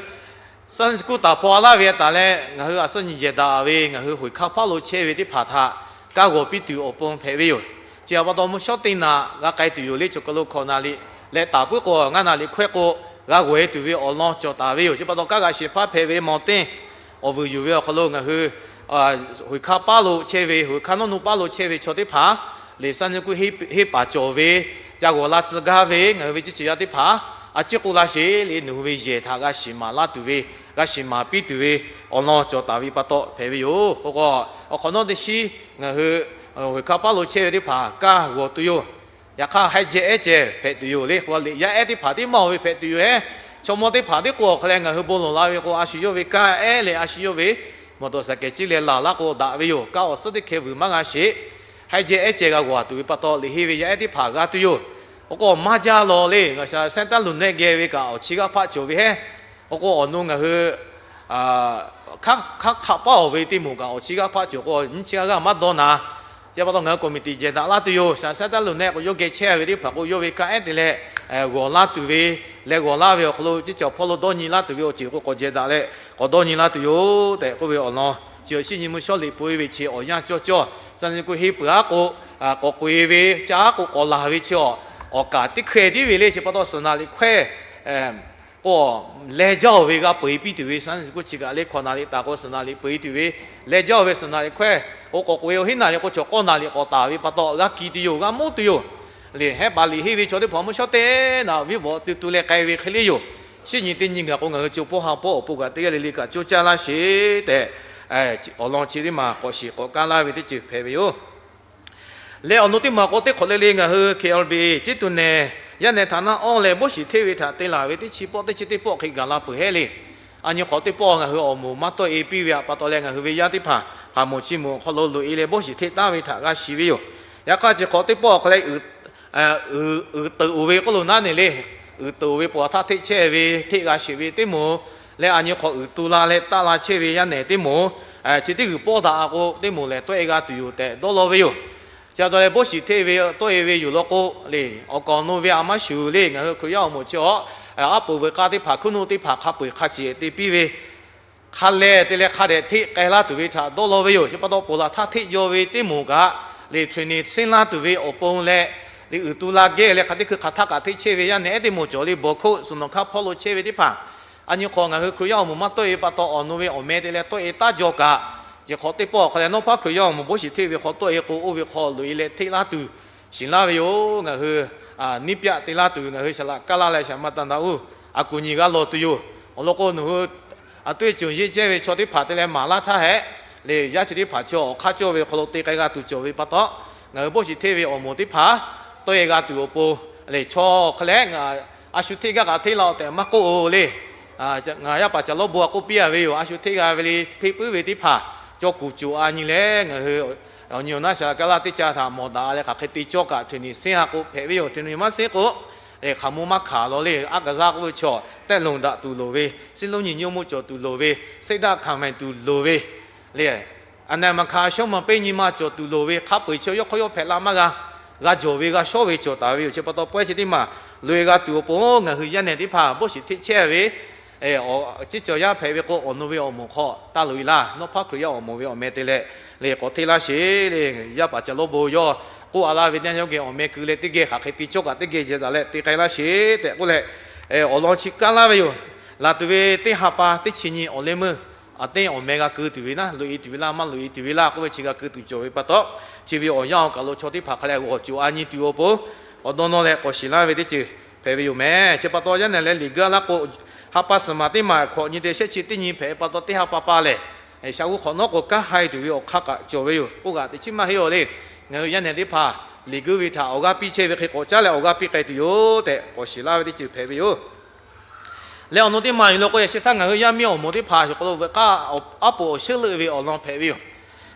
Sunday school taˍ hpaw laˇ ve taˍ leh, ngaˬ hui a suhˉ nyi jehˬ daꞈ ve ngaˬ hui hoꞈ hkaˇ paˉ lo chehˇ ve teˇ hpaˍ htaꞈ kaˇ g'awˬ piˇ tuˬ awˬ pon hpehꞈ ve yoˬ. Chi pa taw mvuhˇ shawˉ teˇ naꞈ g'a k'ai tuˬ yoˬ le. Chaw ka lo hkawꞈ naˍ riˍ leh taˍ puiˉ k'o, ngaˇ naˍ riˍ hkawehˇ k'o, g'a g'awˬ e tuˬ ve awˬ lawn cawˬ taˍ ve yoˬ. Chi pa taw kaˇ g'aꞈ shehˍ hpaˇ hpehꞈ ve mawˬ teˇ awˬ vuiˬ yuˬ ve awˬ hk'aw lo ngaˬ hui hoꞈ hkaˇ paˉ lo chehˇ ve, hoꞈ hkaˇ nawˉ nuˇ paˉ lo chehˇ ve chaw teˇ hpaˍ le Sunday school henˇ paˍ cawˬ ve, ca g'awˬ la tcuh gaˇ ve ngaˬ hui ve ceˇ cawˬ yaˇ teˇ hpaˍ a ciˉ k'oˆ laˇ sheˍ le. Nawˬ hui ve yehˬ htaꞈ g'a shiˍ maˍ laˇ tuˬ ve, g'a shiˍ maˍ piˇ tuˬ ve awˬ lawn cawˬ taˍ ve pa taw hpehꞈ ve yoˬ. K'o k'o, awˬ hk'awꞈ nawˉ teˇ shinˉ ngaˬ hui hoꞈ hkaˇ paˉ lo chehˇ ve teˇ hpaˍ kaˇ g'awˬ tuˬ yoˬ. Yaꞈ hk'aˇ, haiˬ jehˬ ehˉ cehˬ hpehꞈ tuˬ yoˬ le. K'o liꞈ yaˇ ehˉ teˇ hpaˍ teˇ maˇ oˬ ve hpehꞈ tuˬ yoˬ hehˉ. Chaw mawˇ teˇ hpaˍ teˇ k'o awˬ hk'a leh ngaˬ hui bon lawˬ la ve k'o, a shu yawˇ ve kaˇ ehˉ leh a shu yawˇ ve mawˬ dawˬ saˍ kehˬ ciˇ leh laˬ laˇ k'o daꞈ ve yoˬ. Kaˇ awˬ suhˉ teˇ hkeh vuiˬ maˇ g'a sheˍ. Haiˬ jehˬ ehˉ cehˬ g'a g'awˬ tuˬ ve pa taw, liꞈ henˇ ve yaˇ ehˉ teˇ hpaˍ g'a tuˬ yoˬ. K'o k'o, maˇ jaˇ lawˬ le. Ngaˬ shaˍ sehˉ taˇ luˬ nehˆ geh ve kaꞈ awˬ chi g'aˇ hpaˆ cawˬ ve hehˉ. K'o k'o, awˬ nu ngaˬ hui hk'aˆ hk'aˆ paˉ awˬ ve teˇ moˍ kaꞈ awˬ chi g'aˇ hpaˆ cawˬ k'o, nyiˇ chi g'aˇ g'aˇ maˇ dawˇ na. Chi pa taw ngaˬ hui committee jehˬ daꞈ laˇ tuˬ yoˬ. Shaˍ sehˉ taˇ luˬ nehˆ k'o yawˇ geh chehˇ ve teˇ hpaˍ k'o, yawˇ ve kaˇ ehˉ te leh g'awˬ laˇ tuˬ ve, leh g'awˬ laˇ ve awˬ hk'aw lo ceˇ cawˬ hpawˇ lo dawˇ nyi laˇ tuˬ ve awˬ ceuˬ k'o k'awꞈ jehˬ daꞈ leh k'awꞈ dawˇ nyi laˇ tuˬ yoˬ tehꞈ k'oˆ ve awˬ lawn, chi awˬ shinˉ nyi mvuhˇ shawˉ liꞈ hpu henˇ ve chi awˬ yanˇ cawˇ cawˇ Sunday school henˇ peuˬ aˉ k'o, k'awꞈ k'oꞈ e ve caˇ aˉ k'o k'awꞈ laˬ ve chi awˬ, awˬ kaˍ teˇ hkeh tiˉ ve le. Chi pa taw suhˍ naˍ liꞈ hkawehˇ k'o, leh jaˇ oˬ ve g'a peu eˬ piˇ tuˬ ve Sunday school chi kaꞈ le hkawꞈ naˍ riˍ taˍ k'o suhˍ naˍ liꞈ peu eˬ tuˬ ve, leh jaˇ oˬ ve suhˍ naˍ liꞈ hkawehˇ k'o k'awꞈ k'oꞈ e, awˬ hinˉ naˍ riˍ k'o chaw k'awˇ naˍ riˍ k'awꞈ taˍ ve pa taw g'a kiˬ tuˬ yoˬ, g'a mawˇ tuˬ yoˬ. Liꞈ hehˉ paˍ liꞈ henˇ ve chaw teˇ hpaˍ mvuhˇ shawˉ teˇ naꞈ viˉ vawꞈ te tu leh k'ai ve hk'e le yoˬ. Shinˉ nyi teˇ nyi gaˬ k'o ngaˬ hui co hpawˇ ha hpawˇ awˬ pon kaꞈ teˇ g'aˇ le le kaꞈ coˇ caˇ laˇ sheˍ tehꞈ, awˬ lawn chi teˇ maˬ k'awꞈ shiˍ k'awꞈ kaˇ laˇ ve teˇ ceuˬ hpehꞈ ve yoˬ. Leh awˬ nu teˇ maˬ k'o teˇ hk'awꞈ le le ngaˬ hui K L B ceˇ tuˬ nehˬ yaˇ nehˬ htaꞈ naˆ awˇ leh boˇ shiˍ hteˇ ve htaꞈ te laˬ ve teˇ chi pawˆ teˇ chi teˇ pawˆ hk'e gaˬ la peuˬ hehˉ le. A nyi hk'awꞈ teˇ pawˆ ngaˬ hui awˬ moˍ maˇ tawˆ e piˇ ve pa taw leh ngaˬ hui ve yaˇ teˇ hpaˍ hk'aˬ moˍ chi moˍ awˬ hk'aw lo loꞈ e leh boˇ shiˍ hteˇ taˍ ve htaꞈ g'a shiˍ ve yoˬ. Yaꞈ hk'aˇ chi hk'awꞈ teˇ pawˆ awˬ hk'a leh uiˍ teuꞈ oˬ ve k'oˆ lo naˉ ne le. Uiˍ teuꞈ oˬ ve pawˬ htaˇ hteˇ chehˇ ve, hteˇ g'a sheˍ ve teˇ moˍ leh a nyi hk'awꞈ uiˍ tu la leh taˆ la chehˇ ve yaˇ nehˬ teˇ moˍ, chi teˇ g'uiˬ pawˆ daꞈ a k'o teˇ moˍ lehˬ tawˆ e g'a tuˬ yoˬ tehꞈ dawˇ law ve yoˬ. Chi pa taw leh boˇ shiˍ hteˇ ve tawˆ e ve yoˬ law k'o le, awˬ kaˍ awˬ nu ve a maˇ shuˍ le. Ngaˬ hui Hkriꞈ yaˇ awˬ moˍ chi awˬ aˉ poꞈ veuꞈ k'aˇ teˇ hpaˍ hkuiˉ nuˆ teˇ hpaˍ hk'a peu eˬ hk'a ceˬ te piˇ ve hk'a leh te leh hk'a dehꞈ hteˇ k'ai laˇ tuˬ ve htaꞈ dawˇ law ve yoˬ. Chi pa taw ponˬ laˬ htaˇ hteˇ jaw ve teˇ moˍ kaꞈ le, training sehˉ laˇ tuˬ ve awˬ pon leh, le uiˍ tu la geh leh hk'aˬ teˇ hkui hk'aˬ htaˇ kaꞈ hteˇ chehˇ ve yaˇ nehˬ ehˉ teˇ moˍ cawˬ le. Bawˬ hkoˆ suhˍ nawˬ hk'aˇ hpawˇ lo chehˇ ve teˇ hpaˍ, a nyi hk'awꞈ ngaˬ hui Hkriꞈ yaˇ awˬ moˍ maˇ tawˆ e pa taw awˬ nu ve awˬ meh te leh tawˆ e taˇ jaw kaꞈ, chi hk'awꞈ teˇ pawˆ awˬ hk'a leh nawˉ hpaˇ Hkriꞈ yaˇ awˬ moˍ boˇ shiˍ hteˇ ve hk'aw tawˆ e k'o oˇ ve hk'aw loꞈ e leh hteˇ laˇ tuˬ shiˍ laˇ ve yoˬ. Ngaˬ hui niˇ pyaˆ te laˇ tuˬ ngaˬ hui shaˍ laꞈ kaˇ laˇ leh shaˍ ma taˍ naˍ uˇ a kuˬ nyi g'a lawˬ tuˬ yoˬ. Awˬ lawn k'o nawˬ hui a toˇ e cawˬ yeˇ cehˇ ve chaw teˇ hpaˍ te leh maˍ laˇ htaˇ hehꞈ le, yaˇ chi teˇ hpaˍ chi awˬ hk'aˇ cawˇ ve hk'aw lo te k'ai g'a tuˬ cawˬ ve pa taw, ngaˬ hui boˇ shiˍ hteˇ ve awˬ moˍ teˇ hpaˍ tawˆ e g'a tuˬ awˬ pon le, chaw hk'a leh a shu hteˇ gaˇ kaꞈ hteˇ la awˬ tehꞈ maˇ k'oˆ oˬ le. Ngaˬ yaˇ paˍ Caˬ lawˇ bon a k'oˆ piˇ a ve yoˬ. A shu hteˇ g'a ve le, hpeˇ puiˉ ve teˇ hpaˍ cawˇ kuˬ coˬ a nyi leh ngaˬ hui awˬ nyi awˬ naˉ shaˍ laꞈ kaˇ laˇ teˇ caˇ htaꞈ mawˬ daꞈ leh hk'aˬ hk'e te cawˇ kaꞈ hteˇ niˬ sehˉ a k'o hpehꞈ ve yoˬ. Hteˇ niˬ maˇ sehˉ k'o, hk'aˬ mvuh maˇ hkanˍ lawˬ le. Aˉ kaˍ zaˇ k'oˆ ve chaw tehˆ lonˍ daꞈ tuˬ loˍ ve, siˉ lonˉ nyi nyi oˇ moˇ cawˬ tuˬ loˍ ve, sehˆ daˆ hkanˍ mehˍ tuˬ loˍ ve le, a nehˬ maˬ hkanˍ shawˉ maˬ pehnˇ nyi ma cawˬ tuˬ loˍ ve, hk'a peu eˬ chi yawˇ hk'aw yawˇ hpehꞈ la maˇ g'a, g'a jawˬ ve g'a shawˉ ve cawˬ taˍ ve yoˬ. Chi pa taw pawehˇ chi teˇ maˬ loꞈ e g'a tuˬ awˬ pon ngaˬ hui yaˇ nehˬ teˇ hpaˍ boˇ shiˍ hteˇ chehˇ ve ceˇ cawˬ yaˇ hpehꞈ ve k'o awˬ nu ve awˬ moˍ hk'aw taˇ loꞈ e laˇ. Nawˉ hpaˇ Hkriꞈ yaˇ awˬ moˍ ve awˬ meh te leh le k'awꞈ hteˇ laˇ sheˍ le. Yaˇ paˍ Caˬ lawˇ bon yawˇ k'oˆ a laˇ ve teˇ yanˇ yawˇ geh awˬ meh keu leh teˇ geh hk'aˬ hk'e te cawˇ kaꞈ teˇ geh jehˬ daꞈ leh te k'ai laˇ sheˍ tehꞈ k'oˆ leh, awˬ lawn chi kaˇ laˇ ve yoˬ. Laˬ tuˬ ve teˇ ha pa teˇ chi nyi awˬ leh meuˇ a teˇ awˬ meh g'a keu tuˬ ve naˉ, loꞈ e tuˬ ve laˇ maˇ loꞈ e tuˬ ve laˇ k'oˆ ve chi g'a keu tuˬ cawˬ ve pa taw, chi ve awˬ yanˇ awˬ kaˬ lo chaw teˇ hpaˍ hk'a leh g'awˬ coˬ a nyi tuˬ awˬ pon k'awꞈ dawˇ nawˇ leh k'awꞈ shiˍ laˇ ve teˇ ceuˬ hpehꞈ ve yoˬ meh. Chi pa taw yaˇ nehˬ leh liꞈ guˇ laˇ k'o, ha pa suhˍ maˬ teˇ maˬ hkawꞈ nyi te shehˆ chi teˇ nyi hpehꞈ pa taw teˇ ha pa pa lehˬ, shaˍ g'uˇ hk'awꞈ nawˉ k'o kanˉ haiˬ tuˬ ve awˬ hk'aˇ kaꞈ cawˬ ve yoˬ. Oˇ g'aꞈ teꞈ chiˉ maˇ heˆ aˬ le. Ngaˬ hui yaˇ nehˬ teˇ hpaˍ liꞈ guˇ ve htaꞈ awˬ g'aˇ piˇ chehˇ ve hk'e k'awꞈ caˉ leh awˬ g'aˇ piˇ k'ai tuˬ yoˬ tehꞈ k'awꞈ shiˍ laˇ ve teˇ ceuˬ hpehꞈ ve yoˬ. Leh awˬ nu teˇ maˬ yuˬ lo k'o, yaꞈ sheh htaˇ ngaˬ hui yaˇ miˇ awˬ moˍ teˇ hpaˍ awˬ hk'aw lo veuꞈ k'aˇ aˉ poꞈ awˬ shinˉ leuˆ ve awˬ lawn hpehꞈ ve yoˬ.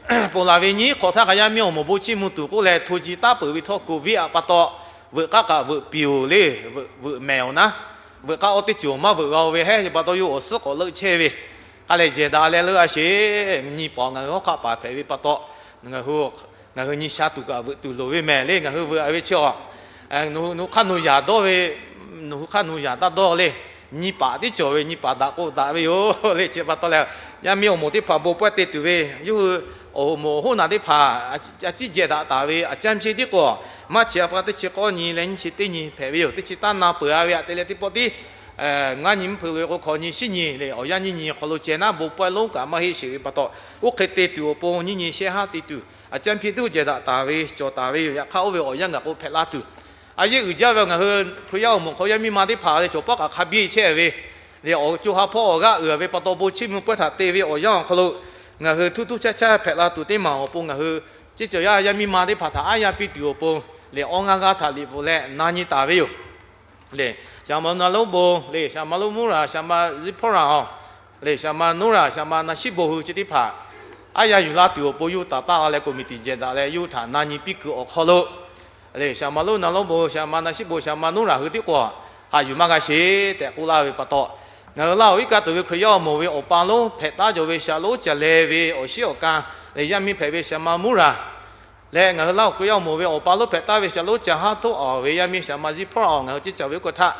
ponˬ laˬ ve nyiˉ hk'awꞈ htaˇ kaꞈ yaˇ miˇ awˬ moˍ bon chiˇ mvuh tuˬ k'oˆ leh hto ji taˉ peuˬ ve htawˇ, COVID aꞈ pa taw veuꞈ k'aˉ kaꞈ veuꞈ piˍ-oˬ le. Veuꞈ mehˍ-oˬ naˉ, veuꞈ k'aˉ awˇ teˇ ceuˬ maˇ veuꞈ g'a-o ve heˉ ve pa taw, yawˇ awˬ suhˉ k'awꞈ leuˆ chehˇ ve k'ai leh jehˬ daꞈ leh leuˆ-a sheˍ. Nyi paˍ ngaˬ hui hawˉ hk'aˆ paˍ hpehꞈ ve pa taw, ngaˬ hui ngaˬ hui nyi sha tuˬ kaꞈ veuꞈ tuˬ loˍ ve mehˍ le. Ngaˬ hui veuꞈ-a ve chi awˬ, nawˬ hui hk'aˇ nawˬ yaꞈ dawˇ ve, nawˬ hui hk'aˇ nawˬ yaꞈ taˇ dawˇ le. Nyi paˍ tiˉ cawˬ ve, nyi paˍ daꞈ k'o daꞈ ve yoˬ le. Chi pa taw leh, yaˇ miˇ awˬ moˍ teˇ hpaˍ bon pawehˇ te tuˬ ve, yawˇ hui awˬ moˍ awˬ hoˉ naˬ teˇ hpaˍ a ciˉ jehˬ daꞈ taˍ ve, aˬ caˇ mcheˇ tiˉ k'o, March chi a pa teˇ chi k'awˇ nyi leh nyiˇ chi teˇ nyi hpehꞈ ve yoˬ. Teˇ chi taˇ na peuˬ-a ve aꞈ te leh teˇ pawˆ tiˉ ngaˇ nyi mvuhˇ hpeuꞈ loꞈ-e k'o, hkawꞈ nyi shiˉ nyi le, awˬ yanˇ nyiˇ nyi awˬ hk'aw lo ceh naˉ bon pawehˇ lonˉ kaꞈ maˇ heˆ sheˍ ve pa taw, oˇ hk'e te tuˬ awˬ pon nyiˇ nyi shehˆ haˉ te tuˬ, aˬ caˇ mcheˇ tiˉ jehˬ daꞈ taˍ ve cawˬ taˍ ve yoˬ. Yaꞈ hk'aˇ oˇ ve awˬ yanˇ gaˬ k'o hpehꞈ la tuˬ, a yeˇ uiˍ jaˇ ve ngaˬ hui Hkriꞈ yaˇ awˬ moˍ hk'aw yaˇ miˇ ma teˇ hpaˍ le cawˬ pawˆ kaꞈ hk'a biˇ chehˇ ve le. Awˬ co ha hpawˇ awˬ g'aˇ uiˍ ve pa taw, bon chiˇ mvuh pawehˇ htaꞈ te ve awˬ yanˇ awˬ hk'aw lo ngaˬ hui htuˇ htuˇ chaˇ chaˇ hpehꞈ la tuˬ teˇ maˬ awˬ pon ngaˬ hui ceˇ cawˬ yaˇ yaˇ miˇ ma teˇ hpaˍ htaꞈ aˉ yaˇ piˇ tuˬ awˬ pon le, awˇ ngaˇ g'aˇ htaꞈ liꞈ bvuhꞈ leh na nyi taˍ ve yoˬ. Le, shaˍ ma na lonˉ bon le, shaˍ ma lonˉ muˇ raˬ, shaˍ ma ziˇ hpawˇ raˬ-oˬ le, shaˍ ma nuˇ raˬ, shaˍ ma na shiˉ bon hui chi teˇ hpaˍ aˉ yaˇ yuˬ la tuˬ awˬ pon yawˇ hui taˍ taˍ la leh committee jehˬ daꞈ leh yawˇ hui htaꞈ na nyi piˇ kuiˬ awˬ hk'aw lo le, shaˍ ma lonˉ na lonˉ bon, shaˍ ma na shiˉ bon, shaˍ ma nuˇ raˬ hui tiˉ k'o, haꞈ yuˬ maˇ g'a sheˍ tehꞈ k'oˆ laˇ ve pa taw, ngaˬ hui Laˇ huˍ iˉ kaˆ tuˬ ve Hkriꞈ yaˇ awˬ moˍ ve awˬ pa lonˉ hpehꞈ taˉ jaw ve shaˍ lonˉ ca leh ve awˬ shiˉ awˬ kan le, yaˇ miˇ hpehꞈ ve shaˍ ma muˇ raˬ leh ngaˬ hui Laˇ huˍ Hkriꞈ yaˇ awˬ moˍ ve awˬ pa lonˉ hpehꞈ taˉ ve shaˍ lonˉ ca haˉ htoˆ-a ve yaˇ miˇ shaˍ ma ziˇ hpawˇ raˬ-oˬ, ngaˬ hui ceˇ cawˬ ve oˇ hk'aw htaˇ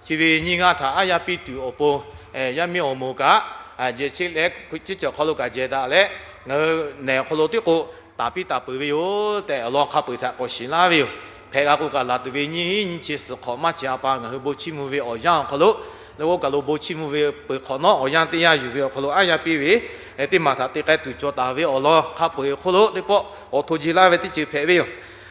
chi ve nyiˇ g'aˇ htaꞈ aˉ yaˇ piˇ tuˬ awˬ pon, yaˇ miˇ awˬ moˍ kaꞈ jehˬ cheˇ leh ceˇ cawˬ hk'aw lo kaꞈ jehˬ daꞈ leh, ngaˬ hui nehˬ awˬ hk'aw lo tiˉ k'o taˍ piˇ taˍ peuˬ ve yoˬ tehꞈ awˬ lawn hk'a peu-eˬ htaꞈ k'awꞈ shiˍ laˇ ve yoˬ. Hpehꞈ g'a k'o kaꞈ laˬ tuˬ ve nyiˇ hinˉ nyiˇ chi suhˍ hk'awꞈ maˇ chi a pa ngaˬ hui bon chiˇ mvuh ve awˬ yanˇ awˬ hk'aw lo, le oˇ kaˬ lo bon chiˇ mvuh ve peuˬ hk'awꞈ nawˉ awˬ yanˇ teˇ yanˇ yuˬ ve awˬ hk'aw lo aˉ yaˇ piˇ ve teˇ maˬ htaꞈ te k'ai tuˬ cawˬ taˍ ve awˬ lawn hk'a peu-eˬ awˬ hk'aw lo teˇ pawˆ k'awꞈ hto ji laˇ ve teˇ ceuˬ hpehꞈ ve yoˬ.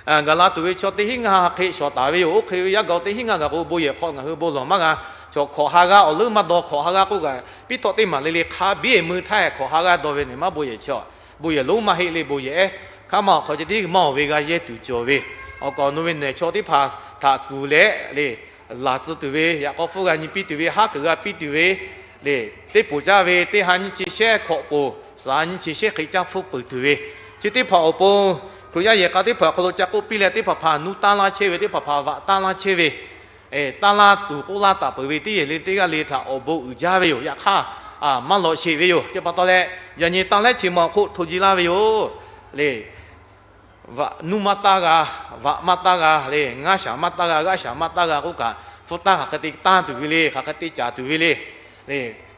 Gaˬ la tuˬ ve chaw teˇ hinˉ ngaˇ ha hk'e shawˍ taˍ ve yoˬ. Oˇ hk'e ve yaˇ gawˬ teˇ hinˉ ngaˇ gaˬ k'o bon yehˬ hk'aw ngaˬ hui bon lawˬ maˇ g'a. Chaw hkawꞈ ha g'aˇ awˬ leuˉ maˇ daw hkawꞈ ha g'aˇ k'oˆ kaꞈ piˇ htawˆ teˇ maˬ le le hk'a biˉ mui htaˇ hkawꞈ ha g'aˇ daw ve nehˬ maˇ bon yehˬ chi, bon yehˬ lonˉ maˇ heˆ le. Bon yehˬ ehˉ hk'aˇ maˇ awˬ hk'aw ceh tiˉ maˇ awˬ ve g'a yehˇ tuˬ cawˬ ve, awˬ kaꞈ awˬ nu ve nehˬ chaw teˇ hpaˍ htaꞈ kuˬ leh le, laˬ tcuh tuˬ ve, yaꞈ k'aw hpfuhˇ g'a nyi piˇ tuˬ ve, haˉ kuiˬ g'a piˇ tuˬ ve le, teˇ poˬ caˇ ve teˇ ha nyiˇ chi shehˉ hkawꞈ poˬ, suhˍ ha nyiˇ chi shehˉ hk'e caˇ hpfuhˇ peuˬ tuˬ ve, chi teˇ hpaˍ awˬ pon Hkriꞈ yaˇ yehˬ k'a teˇ hpaˍ awˬ hk'aw lo ca k'oˆ piˇ leh teˇ hpaˍ hpaˍ nuˇ taˇ laˇ chehˇ ve, teˇ hpaˍ hpaˍ vaꞈ taˇ laˇ chehˇ ve, taˇ laˇ tuˬ k'oˆ laˇ taˍ peuˬ ve teˇ yehˬ le teˇ g'aˇ le htaꞈ awˬ bon uiˍ jaˇ ve yoˬ. Yaꞈ hk'aˇ maˇ lawꞈ sheˍ ve yoˬ. Chi pa taw leh, yaꞈ nyi taˇ lehˉ chi ma awˬ hk'oˆ hto ji laˇ ve yoˬ le. Nuˇ maˇ taˇ g'a, vaꞈ maˇ taˇ g'a le, ngaˇ shaˍ maˇ taˇ g'a, g'aˇ shaˍ maˇ taˇ g'a k'oˆ kaꞈ, hpu tanˇ hk'aˬ hk'e te tanˇ tuˬ ve le, hk'aˬ hk'e te caˍ tuˬ ve le.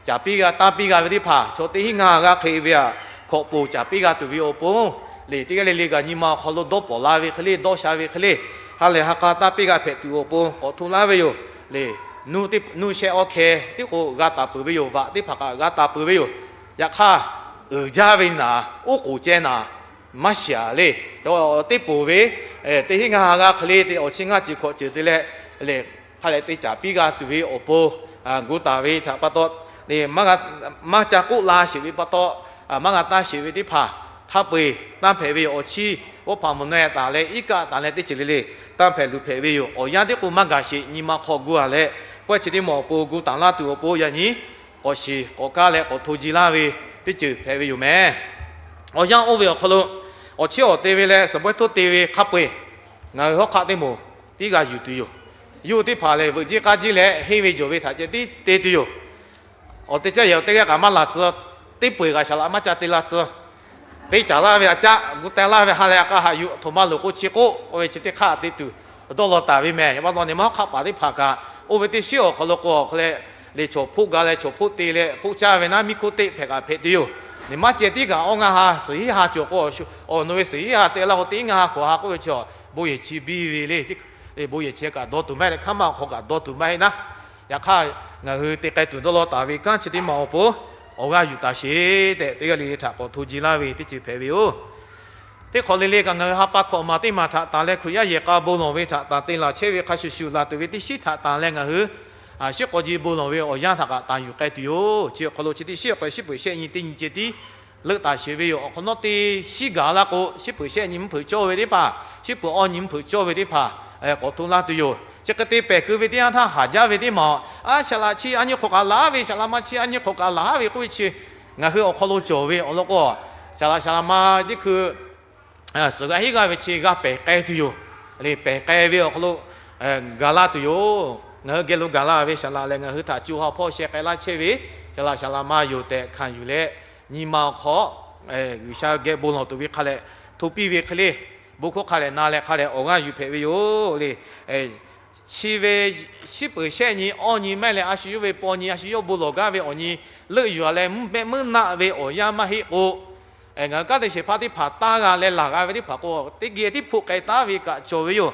Caˍ piˇ g'a, tanˇ piˇ g'a ve teˇ hpaˍ chaw teˇ hinˉ ngaˇ g'aˇ hk'e ve aꞈ, hkawꞈ poˬ caˍ piˇ g'a tuˬ ve awˬ pon le, teˇ g'aˇ le le kaꞈ nyi ma awˬ hk'aw lo dawˇ pawˍ la ve hk'e le, dawˇ sha ve hk'e le, ha lehˬ ha k'a tanˇ piˇ g'a hpehꞈ tuˬ awˬ pon k'awꞈ hto laˇ ve yoˬ le. Nuˇ shehˆ awˇ hkeh tiˉ k'o g'a taˍ peuˬ ve yoˬ. Vaꞈ teˇ hpaˍ kaꞈ g'a taˍ peuˬ ve yoˬ. Yaꞈ hk'aˇ, uiˍ jaˇ ve naˍ, oˉ k'oˍ ceh naˍ maˇ shiˍ-a le. Teˇ hinˉ ngaˇ ha g'aˇ hk'e le, teˇ awˬ chi ngaˇ ceuˬ hkawꞈ ceuˬ te leh le, hk'a lehˬ te caˍ piˇ g'a tuˬ ve awˬ pon gu taˍ ve htaꞈ pa taw, maˇ ca k'oˆ la sheˍ ve pa taw, maˇ g'a taˇ sheˍ ve teˇ hpaˍ hk'a peu-eˬ tanˇ hpehꞈ ve yoˬ. Awˬ chiˇ oˇ hpaˍ mvuhˬ naweh taˍ leh iˉ kaˆ taˍ leh teˇ ceuˬ le le tanˇ hpehꞈ luˬ hpehꞈ ve yoˬ. Awˬ yanˇ tiˉ k'o maˇ gaˬ sheˍ, nyi ma hk'aw gu-a leh, pawehˇ chi teˇ maˬ awˬ pon gu taˍ laˇ tuˬ awˬ pon yaꞈ nyi k'awꞈ shiˍ k'awꞈ kaˇ leh k'awꞈ hto ji laˇ ve teˇ ceuˬ hpehꞈ ve yoˬ mehˍ. Awˬ yanˇ oˇ ve awˬ hk'aw lo awˬ chiˇ awˬ te ve leh suhˍ bawehˇ htoˇ te ve hk'a peu-eˬ ngaˬ hui hawˉ hk'aˆ teˇ moˍ tiˉ g'a yuˬ tuˬ yoˬ. Yawˇ hui teˇ hpaˍ lehˬ veuꞈ jiˇ k'aˇ jiˇ leh henˇ ve jawˬ ve htaꞈ ceh tiˉ te tuˬ yoˬ. Awˬ te caˇ yehˬ awˬ teˇ g'aˇ kaꞈ maˇ laˬ tcuh, teˇ peu-eˬ kaꞈ shaˍ laꞈ maˇ ca te la tcuh. Te caˍ laˇ ve aꞈ caˆ gu teh laˇ ve ha lehˬ a k'a haꞈ yuˬ, a htoꞈ ma loˍ k'o chi k'oˆ, oˇ ve chi teˇ hk'aˇ te tuˬ dawˇ law taˍ ve mehˍ. Yaꞈ pa taw nehˬ ma hawˉ hk'aˆ paˍ teˇ hpaˍ kaꞈ oˇ ve teˇ shiˉ awˬ hk'aw lo k'o awˬ hk'e leh, le chaw hpoˆ ga leh chaw hpoˆ te leh hpoˆ caˇ ve naˉ miˇ hkoˇ teˇ hpehꞈ kaꞈ hpehꞈ tuˬ yoˬ. Nehˬ maˇ ceh tiˉ kaꞈ awˇ ngaˇ ha suhˍ hiˉ ha cawˬ k'o, awˬ nu ve suhˍ hiˉ ha te laˇ k'o teˇ ngaˇ ha hkawꞈ ha k'oˆ ve chi, bon yehˬ chi biˇ ve le. Bon yehˬ chi kaꞈ dawˇ tuˬ maˇ heˆ leh hk'aˇ maˇ awˬ hk'aw kaꞈ dawˇ tuˬ maˇ heˆ naˉ. Yaꞈ hk'aˇ, ngaˬ hui te k'ai tuˬ dawˇ law taˍ ve kanˉ chi teˇ maˬ awˬ pon awˬ g'aˇ yuˬ taˍ sheˍ tehꞈ teˇ g'aˇ le le htaꞈ k'awꞈ hto ji laˇ ve teˇ ceuˬ hpehꞈ ve yoˬ. Teˇ hk'awꞈ le le kaꞈ ngaˬ hui ha pa hkawꞈ maˬ teˇ maˬ htaꞈ tanˬ leh Hkriꞈ yaˇ yehˬ k'a bon lawˬ ve htaꞈ tanˬ te laˬ chehˇ ve hk'a shuˍ shuˍ laˬ tuˬ ve teˇ shiˉ htaꞈ tanˬ leh ngaˬ hui shiˉ k'aw ji bon lawˬ ve awˬ yanˇ htaꞈ kaꞈ tanˬ yuˬ k'ai tuˬ yoˬ. Chi awˬ hk'aw lo chi teˇ shiˉ awˬ hk'aw lo shiˉ peuˬ shehˆ nyi teˇ nyi ceh tiˉ leuˆ taˍ sheˍ ve yoˬ. Awˬ hk'awꞈ nawˉ teˇ shiˉ gaˬ laˇ k'o, shiˉ peuˬ shehˆ nyi mvuhˇ hpeuꞈ cawˇ ve teˇ hpaˍ, shiˉ peuˬ awˇ nyi mvuhˇ hpeuꞈ cawˇ ve teˇ hpaˍ k'awꞈ hto laˇ tuˬ yoˬ. Chi hk'e te pehˬ keu ve teˇ yanˇ htaˇ haˍ jaˇ ve teˇ maˬ, a shaˍ laꞈ chi a nyi hk'awꞈ kaꞈ laˬ ve, shaˍ laꞈ ma chi a nyi hk'awꞈ kaꞈ laˬ ve k'oˆ ve chi, ngaˬ hui awˬ hk'aw lo cawˬ ve awˬ lawn k'o, Saˍ laꞈ saˍ laꞈ ma teˇ hkui suhˍ g'a henˇ g'aˇ ve chi g'a pehˬ k'ai tuˬ yoˬ. Lehˬ pehˬ k'ai ve awˬ hk'aw lo gaˬ la tuˬ yoˬ. Ngaˬ hui geh lo gaˬ la ve saˍ laꞈ lehˬ, ngaˬ hui htaꞈ co ha hpawˇ sheh k'ai laˇ chehˇ ve saˍ laꞈ saˍ laꞈ ma yoˬ tehꞈ hkanˍ yuˬ leh, nyi ma awˬ hk'aw G'uiˬsha geh bon lawˬ tuˬ ve hk'a lehˬ, hto piˇ ve hk'e le, bon hkawˇ hk'a dehꞈ na leh hk'a dehꞈ awˬ g'aˇ yuˬ hpehꞈ ve yoˬ. Lehˬ chi ve shiˉ peuˍ shehˆ nyi awˇ nyi maˇ heˆ leh, a shu yawˇ ve paw nyi, a shu yawˇ bon lawˬ gaˇ ve awˬ nyi leuˆ yuˬ a leh, mehˆ meuˇ naˆ ve awˬ yanˇ maˇ heˆ k'o, ngaˬ hui kanˉ te shehˍ hpaˇ teˇ hpaˍ taˇ g'a leh laˬ g'a ve teˇ hpaˍ k'o, teˇ geh tiˉ hpoˆ k'ai taˉ ve kaꞈ cawˬ ve yoˬ.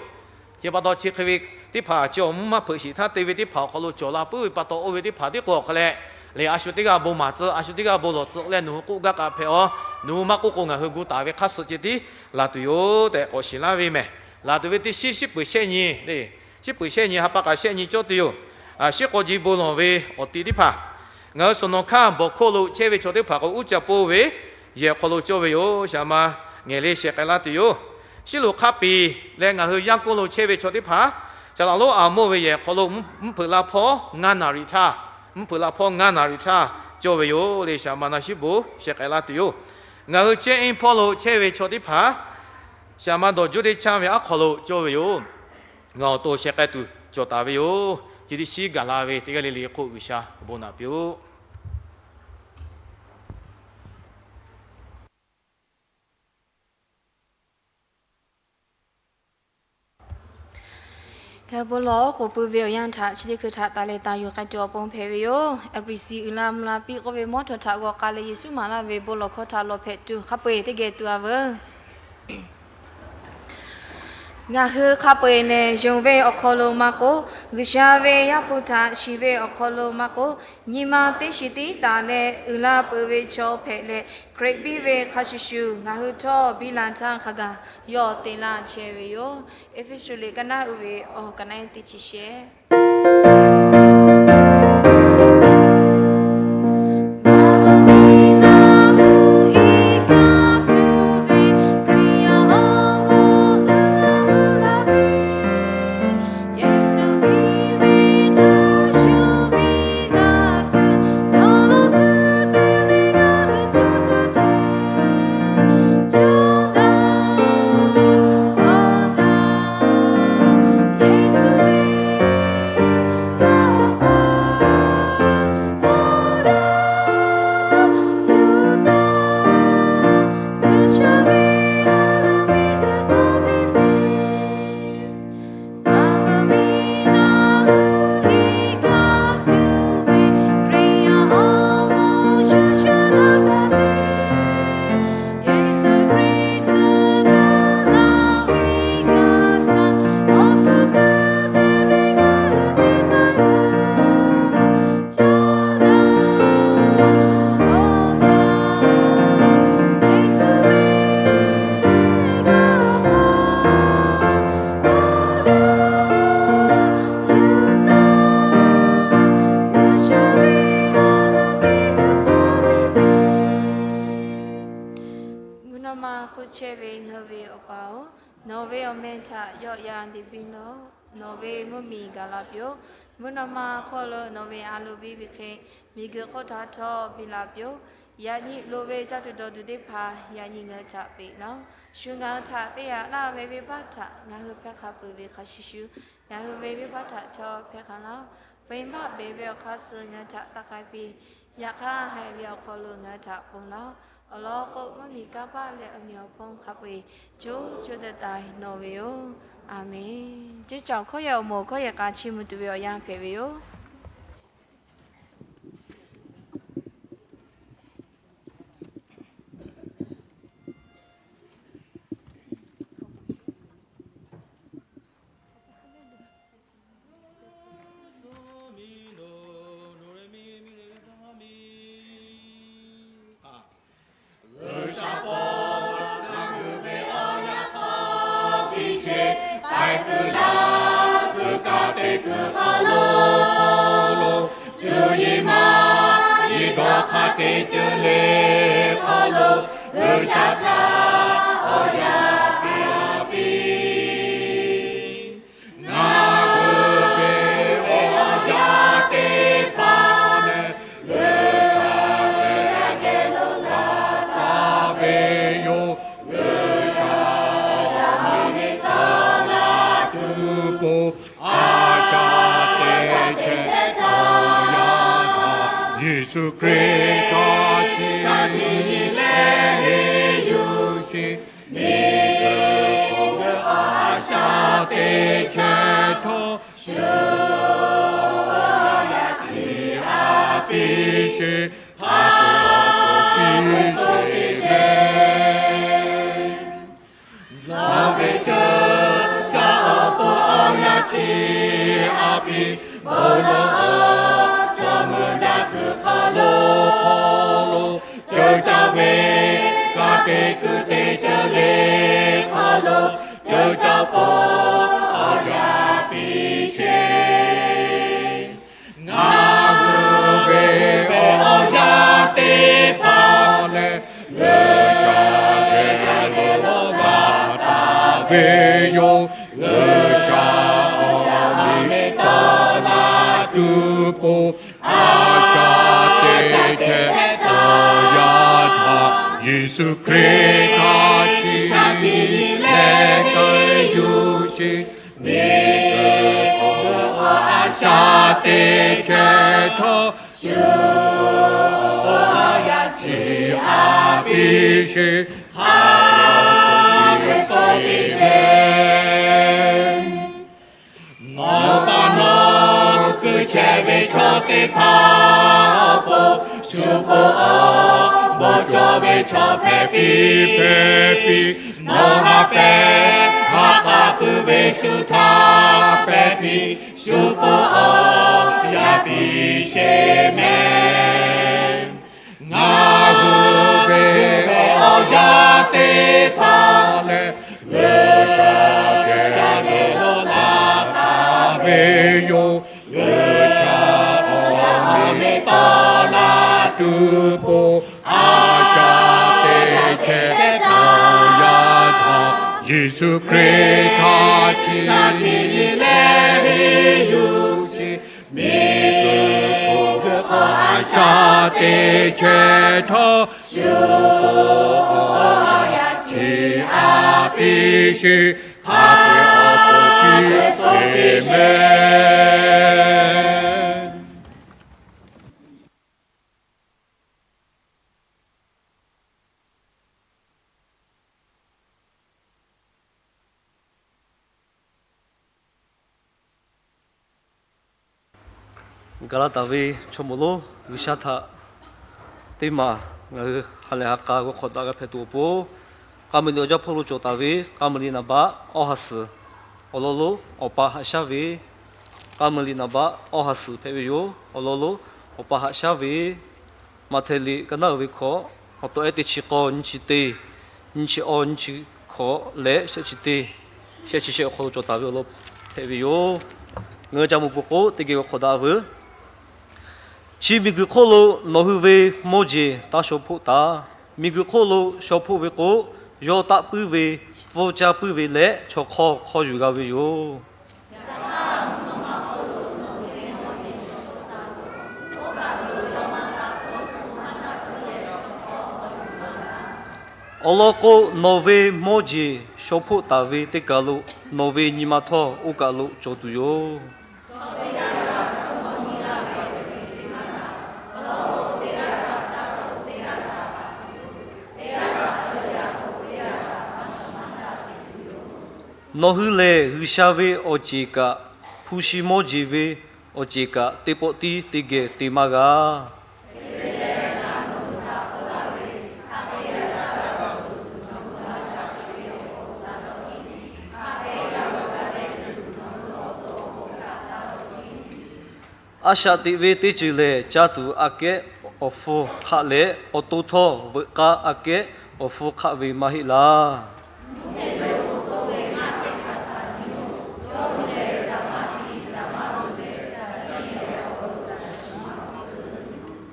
Chi pa taw chi hk'e ve teˇ hpaˍ chi awˬ mvuhˇ maˇ hpeuꞈ sheˍ htaˇ te ve teˇ hpaˍ awˬ hk'aw lo cawˬ la puiˉ ve pa taw, oˇ ve teˇ hpaˍ tiˉ k'o awˬ hk'a leh, lehˬ a shu teˇ g'aˇ bon maˍ tcuh, a shu teˇ g'aˇ bon lawˬ tcuh leh nawˬ hui k'oˆ gaˇ k'a hpehꞈ a, nawˬ hui maˇ k'oˆ k'o ngaˬ hui gu taˍ ve hk'aˇ suh ceh tiˉ laˬ tuˬ yoˬ tehꞈ k'awꞈ shiˍ laˇ ve mehˬ. Laˬ tuˬ ve teˇ shiˉ shiˉ peuˍ shehˆ nyi, shiˉ peuˍ shehˆ nyi ha pa k'a shehˆ nyi cawˇ tuˬ yoˬ. Shiˉ k'aw ji bon lawˬ ve awˬ ti teˇ hpaˍ, ngaˬ hui Suhˍ nawˬ hkanˇ bawˬ hk'oˆ lo chehˇ ve chaw teˇ hpaˍ k'o, uˉ ca poˇ ve yehˬ hk'aw lo cawˇ ve yoˬ. Shaˍ ma ngehˬ le sheh k'ai laˇ tuˬ yoˬ. Shiˉ loꞈ hk'a piˍ leh ngaˬ hui Yanˇ k'oˆ lo chehˇ ve chaw teˇ hpaˍ, Saˍ laꞈ lonˉ a moˇ ve yehˬ hk'aw lo mvuhˇ hpeuꞈ la hpawˇ ngaˇ naˍ riˍ htaˇ, mvuhˇ hpeuꞈ la hpawˇ ngaˇ naˍ riˍ htaˇ cawˇ ve yoˬ. Lehˬ shaˍ ma na shiˉ bon sheh k'ai laˇ tuˬ yoˬ. Ngaˬ hui Chehˇ Enˇ hpawˇ lo chehˇ ve chaw teˇ hpaˍ, shaˍ ma dawˬ juˇ teˇ chanˇ ve aˉ hk'aw lo cawˇ ve yoˬ. Ngaˬ awˬ to sheh k'ai tuˬ cawˬ taˍ ve yoˬ. Chi teˇ shiˉ gaˬ la ve teˇ g'aˇ le le k'o G'uiˬsha bon naꞈ piˇ-oˆ. Bon lawˬ oˉ k'oˍ pui ve awˬ yanˇ htaꞈ chi teˇ hkui htaꞈ taˍ leh taˍ yuˬ k'ai tuˬ awˬ pon hpehꞈ ve yoˬ. Eˍ pi si uiˍ la mvuh la piˇ k'oˆ ve mawˇ htawˇ htaꞈ g'aw k'ai leh Yeˍsuˆ maˍ laˇ ve bon lawˬ hkawˇ htaꞈ lawˬ hpehꞈ tuˬ hk'a peu-eˬ teˇ geh tuˬ a veuˬ. Ngaˬ hui hk'a peu-eˬ lehˬ, yonˍ ve awˬ hk'aw lo maˇ k'oˆ, G'uiˬsha ve Yaˇ hpu htaꞈ shiˍ ve awˬ hk'aw lo maˇ k'oˆ, nyi ma teˇ shiˍ tiˉ taˍ leh uiˍ la peuˬ ve chaw hpehꞈ leh, Hkriꞈ biˇ ve hk'a shuˍ shuˍ ngaˬ hui htawˇ biˇ la htaˇ hk'a gaˬ yawˇ te laˇ chehˇ ve yoˬ. Eˇfeˇsuꞈ liꞈ ka naˉ uiˍ ve awˬ ka naˉ teˇ chi shehˍ Mvuhˇ naw ma hk'oˆ chehˇ ve ngaˬ hui ve Awˬ pa-oˬ, nawˬ ve awˬ meh htaꞈ yawˆ yan te piˇ lawˬ. Nawˬ ve mvuhˇ miˬ gaˬ la piˇ-oˆ. Mvuhˇ naw ma hk'oˆ lo nawˬ ve a loˍ biˇ ve hk'e, miˬguiˬ hk'oˆ htaꞈ htawˇ biˇ la piˇ-oˆ. Yaꞈ nyi loˍ ve caˇ tuˬ dawˬ tuˬ teˇ hpaˍ yaꞈ nyi ngaˬ hui htaꞈ peꞈ lawˬ. Shu ngaˬ hui htaꞈ te yaꞈ laˇ ve venˇbaˆ htaꞈ ngaˬ hui hpehˇ hk'a peuˬ ve hk'a shuˍ shuˍ, ngaˬ hui ve venˇbaˆ htaꞈ htawˇ hpehˇ hk'a laˇ. Venˇbaˆ beˬ ve awˬ hk'aˇ suh ngaˬ hui htaꞈ taˇ k'ai piˇ. Yaꞈ hk'aˇ haiˬ ve awˬ hk'aw lo ngaˬ hui htaꞈ ponˬ laˇ. Awˬ lawn k'o, mvuhˇmiˬ kanˇ paˆ leh awˬ meꞈ awˬ hponˇ hk'a peu-eˬ co co taiˍ taiˍ nawˬ ve yoˬ. A menˬ. Ceˇ cawˬ hkawˇ yehˬ awˬ moˍ hkawˇ yehˬ k'a chiˇ mvuh tuˬ ve awˬ yanˇ hpehꞈ ve yoˬ. G'uiˬsha hpawˇ ngaˬ hui ve awˬ yaˇ hk'aw piˇ sheˍ, k'ai kuiˬ laˇ kuiˬ kaꞈ te kuiˬ hk'aw lo, cuˇ yiˍ maˇ yiˍ dawˇ hk'a te ceuˬ le hk'aw lo, G'uiˬsha htaꞈ awˬ yaˇ piˇ Ngaˬ hui ve awˬ yaˇ teˇ hpaˍ lehˬ, G'uiˬsha geh lo laˬ taˍ ve po a shaꞈ teꞈ chehˇ taˍ yaˇ htaꞈ Yeˍsuˆ Hkriꞈ htaꞈ chi nyi leh henˇ yuˬ sheˍ. Miˬguiˬ hk'oˆ a shaꞈ teꞈ chehˇ htawˇ, shu awˬ yaˇ chi a piˇ sheˍ. Hk'a peu-eˬ awˬ pon piˇ sheˍ. Nawˬ ve ceuˬ caˇ awˬ pon awˬ yaˇ chi a piˇ bon lawˬ awˬ, chaw mui daꞈ kuiˬ hk'aw lo hk'aw lo ceuˬ caˇ ve, ka te kuiˬ te ceuˬ le hk'aw lo ceuˬ caˇ pon awˬ yaˇ piˇ sheˍ. Ngaˬ hui ve awˬ yaˇ teˇ hpaˍ lehˬ, G'uiˬsha geh lo g'a taˍ ve yoˬ. G'uiˬsha awˬ miˬ tawˆ la tuˬ po a shaꞈ teꞈ chehˇ taˍ yaˇ htaꞈ Yeˍsuˆ Hkriꞈ htaꞈ chi nyi leh henˇ yuˬ sheˍ. Miˬguiˬ hk'oˆ a shaꞈ teꞈ chehˇ htawˇ, shu awˬ yaˇ chi a piˇ sheˍ. Hk'a peu-eˬ k'oˆ piˇ sheˍ. Nawˬ pa nawˬ kuiˬ chehˇ ve chaw teˇ hpaˍ awˬ pon shu po awˬ bon cawˬ ve chaw hpehꞈ piˇ hpehꞈ piˇ. Nawˬ ha pehˍ ha k'a puiˉ ve shu htaꞈ hpehꞈ piˇ. Shu po awˬ yaˇ piˇ sheˍ mehˍ. Ngaˬ hui ve awˬ yaˇ teˇ hpaˍ lehˬ, G'uiˬsha geh lo g'a taˍ ve yoˬ. G'uiˬsha awˬ miˬ tawˆ la tuˬ po a shaꞈ teꞈ chehˇ taˍ yaˇ htaꞈ Yeˍsuˆ Hkriꞈ htaꞈ chi nyi leh henˇ yuˬ sheˍ. Miˬguiˬ hk'oˆ a shaꞈ teꞈ chehˇ htawˇ, shu po awˬ yaˇ chi a piˇ sheˍ. Hk'a peu-eˬ awˬ pon piˇ sheˍ mehˍ. Gaˍlaˍtaˍ ve chaw mawˬ lonˉ, G'uiˬsha htaꞈ teˇ maˬ ngaˬ hui ha lehˬ ha k'a g'aw hk'awꞈ daꞈ g'a hpehꞈ tuˬ awˬ pon, K'a muiˬ liꞈ awˬ jaˇ hpawˇ lo cawˬ taˍ ve k'a muiˬ liꞈ naˍ baˆ awˇ ha suhˍ awˬ lawn lo awˬ pa haꞈ shaˉ ve, k'a muiˬ liꞈ naˍ baˆ awˇ ha suhˍ hpehꞈ ve yoˬ. Awˬ lawn lo awˬ pa haꞈ shaˉ ve, Maꞈhtehˍ liꞈ ka naˉ uiˍ ve hkawꞈ, awˬ tawꞈ ehˉ teˇ chi k'awˇ nyiˇ chi teˇ, nyiˇ chi awˇ nyiˇ chi hkawꞈ leh shehˆ chi teˇ, shehˆ chi shehˆ awˬ hk'aw lo cawˬ taˍ ve awˬ lawn hpehꞈ ve yoˬ. Ngaˬ hui ca mawˬ peuˬ k'o, teˇ geh g'aw hk'awꞈ daꞈ veuˬ. Chi miˬguiˬ hk'oˆ lo nawˬ hui ve mawˇ jeˬ taˇ shaw hpoˆ taˍ. Miˬguiˬ hk'oˆ lo shaw hpoˆ ve k'o, yawˇ taˆ puiˉ ve, pfuhˇ caˇ puiˉ ve leh chaw hk'awˇ hk'awˇ yuˬ g'a ve yoˬ. Awˬ lawn k'o, nawˬ ve mawˇ jeˬ shaw hpoˆ taˍ ve teˇ kaˬ lo nawˬ ve nyi ma htawˇ oˇ kaˬ lo cawˬ tuˬ yoˬ. Nawˬ hui lehˬ, G'uiˬsha ve awˬ ceˬ kaꞈ, hpu shi mawˇ jeˬ ve awˬ ceˬ kaꞈ, teˇ pawˆ tiˉ teˇ geh te maˇ g'a. A shaꞈ teꞈ ve teˇ ceuˬ lehˬ, caˇ tuˬ aꞈ kehˉ awˬ hpfuh hk'aˆ leh, awˬ to htawˇ veuꞈ k'aˇ aꞈ kehˉ awˬ hpfuh hk'aˆ ve maˇ heˆ laˇ.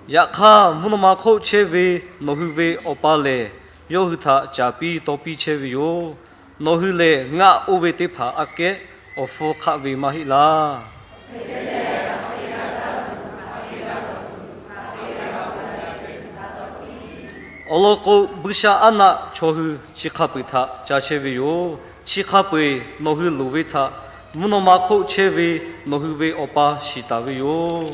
Yaꞈ hk'aˇ, mvuhˇ naw ma hk'oˆ chehˇ ve nawˬ hui ve Awˬ pa lehˬ, yawˇ hui htaꞈ caˍ piˇ taw piˇ chehˇ ve yoˬ. Nawˬ hui lehˬ, ngaˆ oˇ ve teˇ hpaˍ aꞈ kehˉ awˬ hpfuh hk'aˆ ve maˇ heˆ laˇ. Awˬ lawn k'o, buiˇshaˆaˉnaˆ chaw hui chi hk'a peu-eˬ htaꞈ ca chehˇ ve yoˬ. Chi hk'a peu-eˬ nawˬ hui loˍ ve htaꞈ Mvuhˇ naw ma hk'oˆ chehˇ ve nawˬ hui ve Awˬ pa shiˍ taˍ ve yoˬ.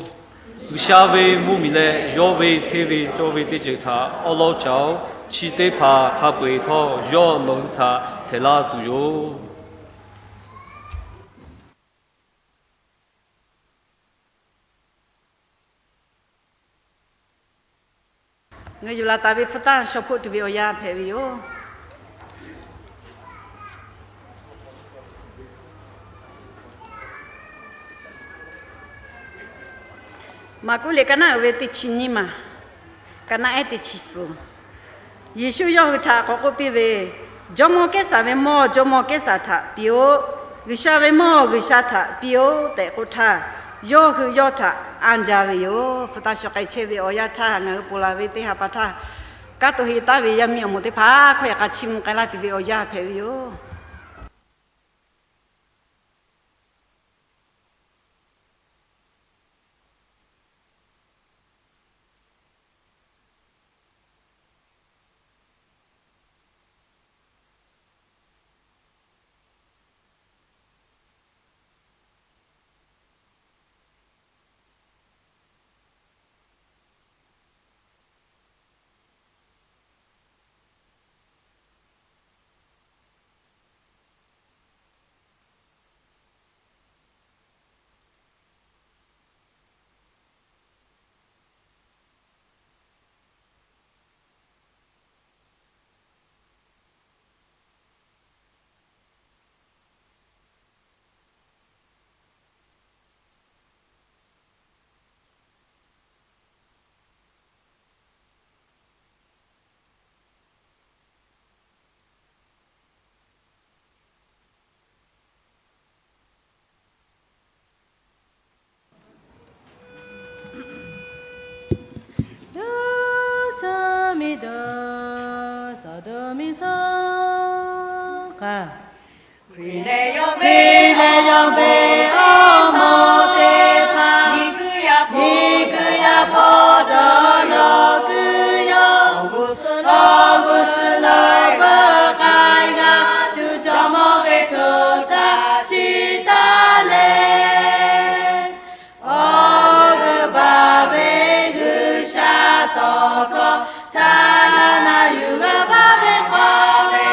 G'uiˬsha ve mvuhˇmiˬ leh yawˇ ve hteˇ ve cawˇ ve teˇ ceuˬ htaꞈ awˉ lawˉ caˍ-oˬ. Chi teˇ hpaˍ hk'a peu-eˬ htawˇ yawˇ nawˬ hui htaꞈ htehˍ laˇ tuˬ yoˬ. Ngaˬ yuˬ laˬ taˍ ve hpu taˇ shaw hpoˆ tuˬ ve awˬ yanˇ hpehꞈ ve yoˬ. Maˍkuˆ liꞈ ka naˆ uiˍ ve teˇ chi nyiˇ maˬ, ka naˆ ehˉ teˇ chi suhˍ. Yeˍsuˆ yawˇ hui htaꞈ k'awꞈ k'oˆ piˇ ve, Jawˇmawˇ Kehˉsaˍ ve mawˇ jawˇmawˇ Kehˉsaˍ htaꞈ piˇ-oˆ. G'uiˬsha ve mawˇ G'uiˬsha htaꞈ piˇ-oˆ tehꞈ k'oˆ htaˇ, yawˇ hui yawˇ htaꞈ anˇ jaˇ ve yoˬ. Hpu taˇ shaw k'ai chehˇ ve awˬ yanˇ htaˇ ngaˬ hui ponˬ laˬ ve teˇ ha pa htaˇ, kanˉ to he taˉ ve yaˇ miˇ awˬ moˍ teˇ hpaˍ hkawˇ yaꞈ k'a chiˇ mvuh k'ai laˇ tuˬ ve awˬ yanˇ hpehꞈ ve yoˬ. Dawˇ saˍ miˇ dawˇ saˍ dawˇ miˇ saˍ k'a, Hkriꞈ leh yawˇ ve awˬ moˍ teˇ hpaˍ, miˬguiˬ yaˇ hpawˇ dawˇ law kuiˬ yawˇ, awˬ g'uˇ suhˍ lawˬ g'uˇ suhˍ lawˬ veuꞈ k'ai g'a tuˬ, jawˇmawˇ ve hto htaꞈ chiˇ taˍ leh, awˬ g'euˆ baˬ ve G'uiˬsha tawˇ hkawˇ htaꞈ na yuˬ g'a vaˇ ve hk'aw ve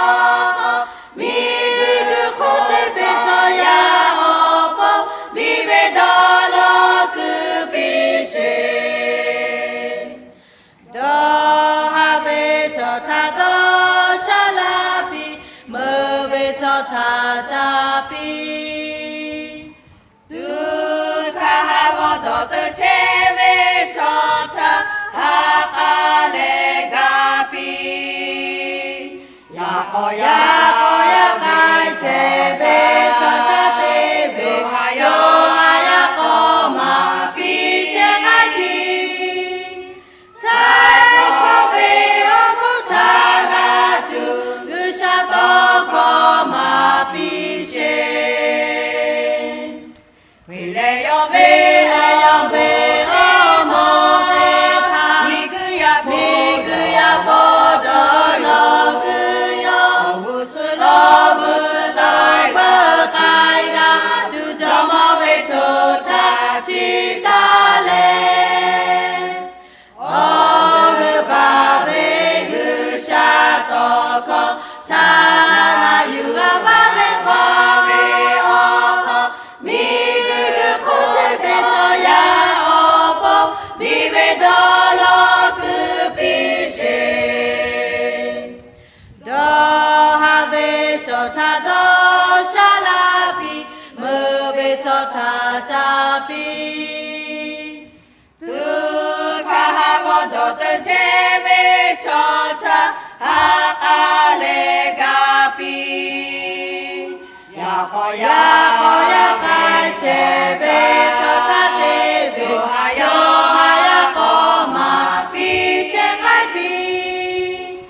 awˬ hk'aw, miˬguiˬ hk'oˆ chehˇ ve chaw yaˇ awˬ pon biˇ ve dawˇ law kuiˬ piˇ sheˍ. Dawˇ haˍ ve chaw htaꞈ dawˇ sha laˇ piˇ, meuꞈ ve chaw htaꞈ ca piˇ. Tuꞈ hkaˇ haˉ g'awˇ dawˬ teuꞈ chehˇ ve chaw htaꞈ ha k'a leh ga piˇ. Yaꞈ k'aw yaꞈ k'aw yaꞈ k'ai chehˇ ve chaw htaꞈ te ve, yawˇ ha yaꞈ k'aw maˍ piˇ shehˍ k'ai piˇ. Htaiˍ hkawˇ ve awˬ moˍ htaꞈ g'a tuˬ, G'uiˬsha tawˇ hkawˇ maˍ piˇ sheˍ. Hkriꞈ leh yawˇ ve, leh yawˇ ve awˬ moˍ teˇ hpaˍ, miˬguiˬ yaˇ hpawˇ dawˇ law kuiˬ yawˇ, awˬ g'uˇ suhˍ lawˬ g'uˇ suhˍ lawˬ veuꞈ k'ai g'a tuˬ, jawˇmawˇ ve hto htaꞈ chiˇ taˍ leh, awˬ g'euˆ baˬ ve G'uiˬsha tawˇ hkawˇ htaꞈ na yuˬ g'a vaˇ ve hk'aw ve awˬ hk'aw, miˬguiˬ hk'oˆ chehˇ ve chaw yaˇ awˬ pon biˇ ve dawˇ law kuiˬ piˇ sheˍ. Dawˇ haˍ ve chaw htaꞈ dawˇ sha laˇ piˇ, meuꞈ ve chaw htaꞈ ca piˇ. Tuꞈ hkaˇ haˉ g'awˇ dawˬ teuꞈ chehˇ ve chaw htaꞈ ha k'a leh ga piˇ. Yaꞈ k'aw yaꞈ k'aw yaꞈ k'ai chehˇ ve chaw htaꞈ te ve, yawˇ ha yaꞈ k'aw maˍ piˇ shehˍ k'ai piˇ.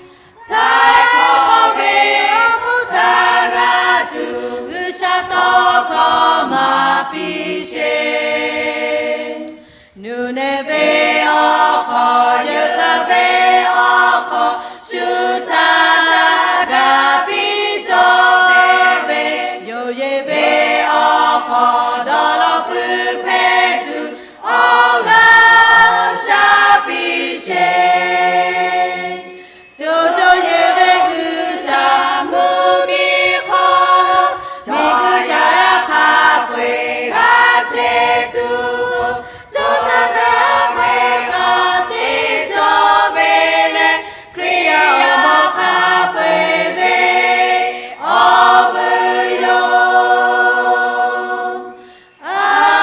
Htaiˍ hkawˇ ve awˬ moˍ htaꞈ g'a tuˬ, G'uiˬsha tawˇ hkawˇ maˍ piˇ sheˍ. Nuˬ neh ve awˬ hk'aw, yehˬ taˍ ve awˬ hk'aw, shu htaˇ g'a piˇ cawˬ te ve, yawˬ yehˬ ve Awˬ dawˇ law pui hpehꞈ tuˬ awˬ g'aˇ shaˉ piˇ sheˍ. Co co yehˬ ve G'uiˬsha mvuhˇmiˬ hk'aw lo, miˬguiˬ chaw yaˇ hk'a peu-eˬ g'a chehˇ tuˬ, co co taiˍ hk'aˬ teˇ cawˬ ve leh, Hkriꞈ yaˇ awˬ moˍ hk'a peu-eˬ ve awˬ vuiˬ yoˬ. Aˍmenˍ.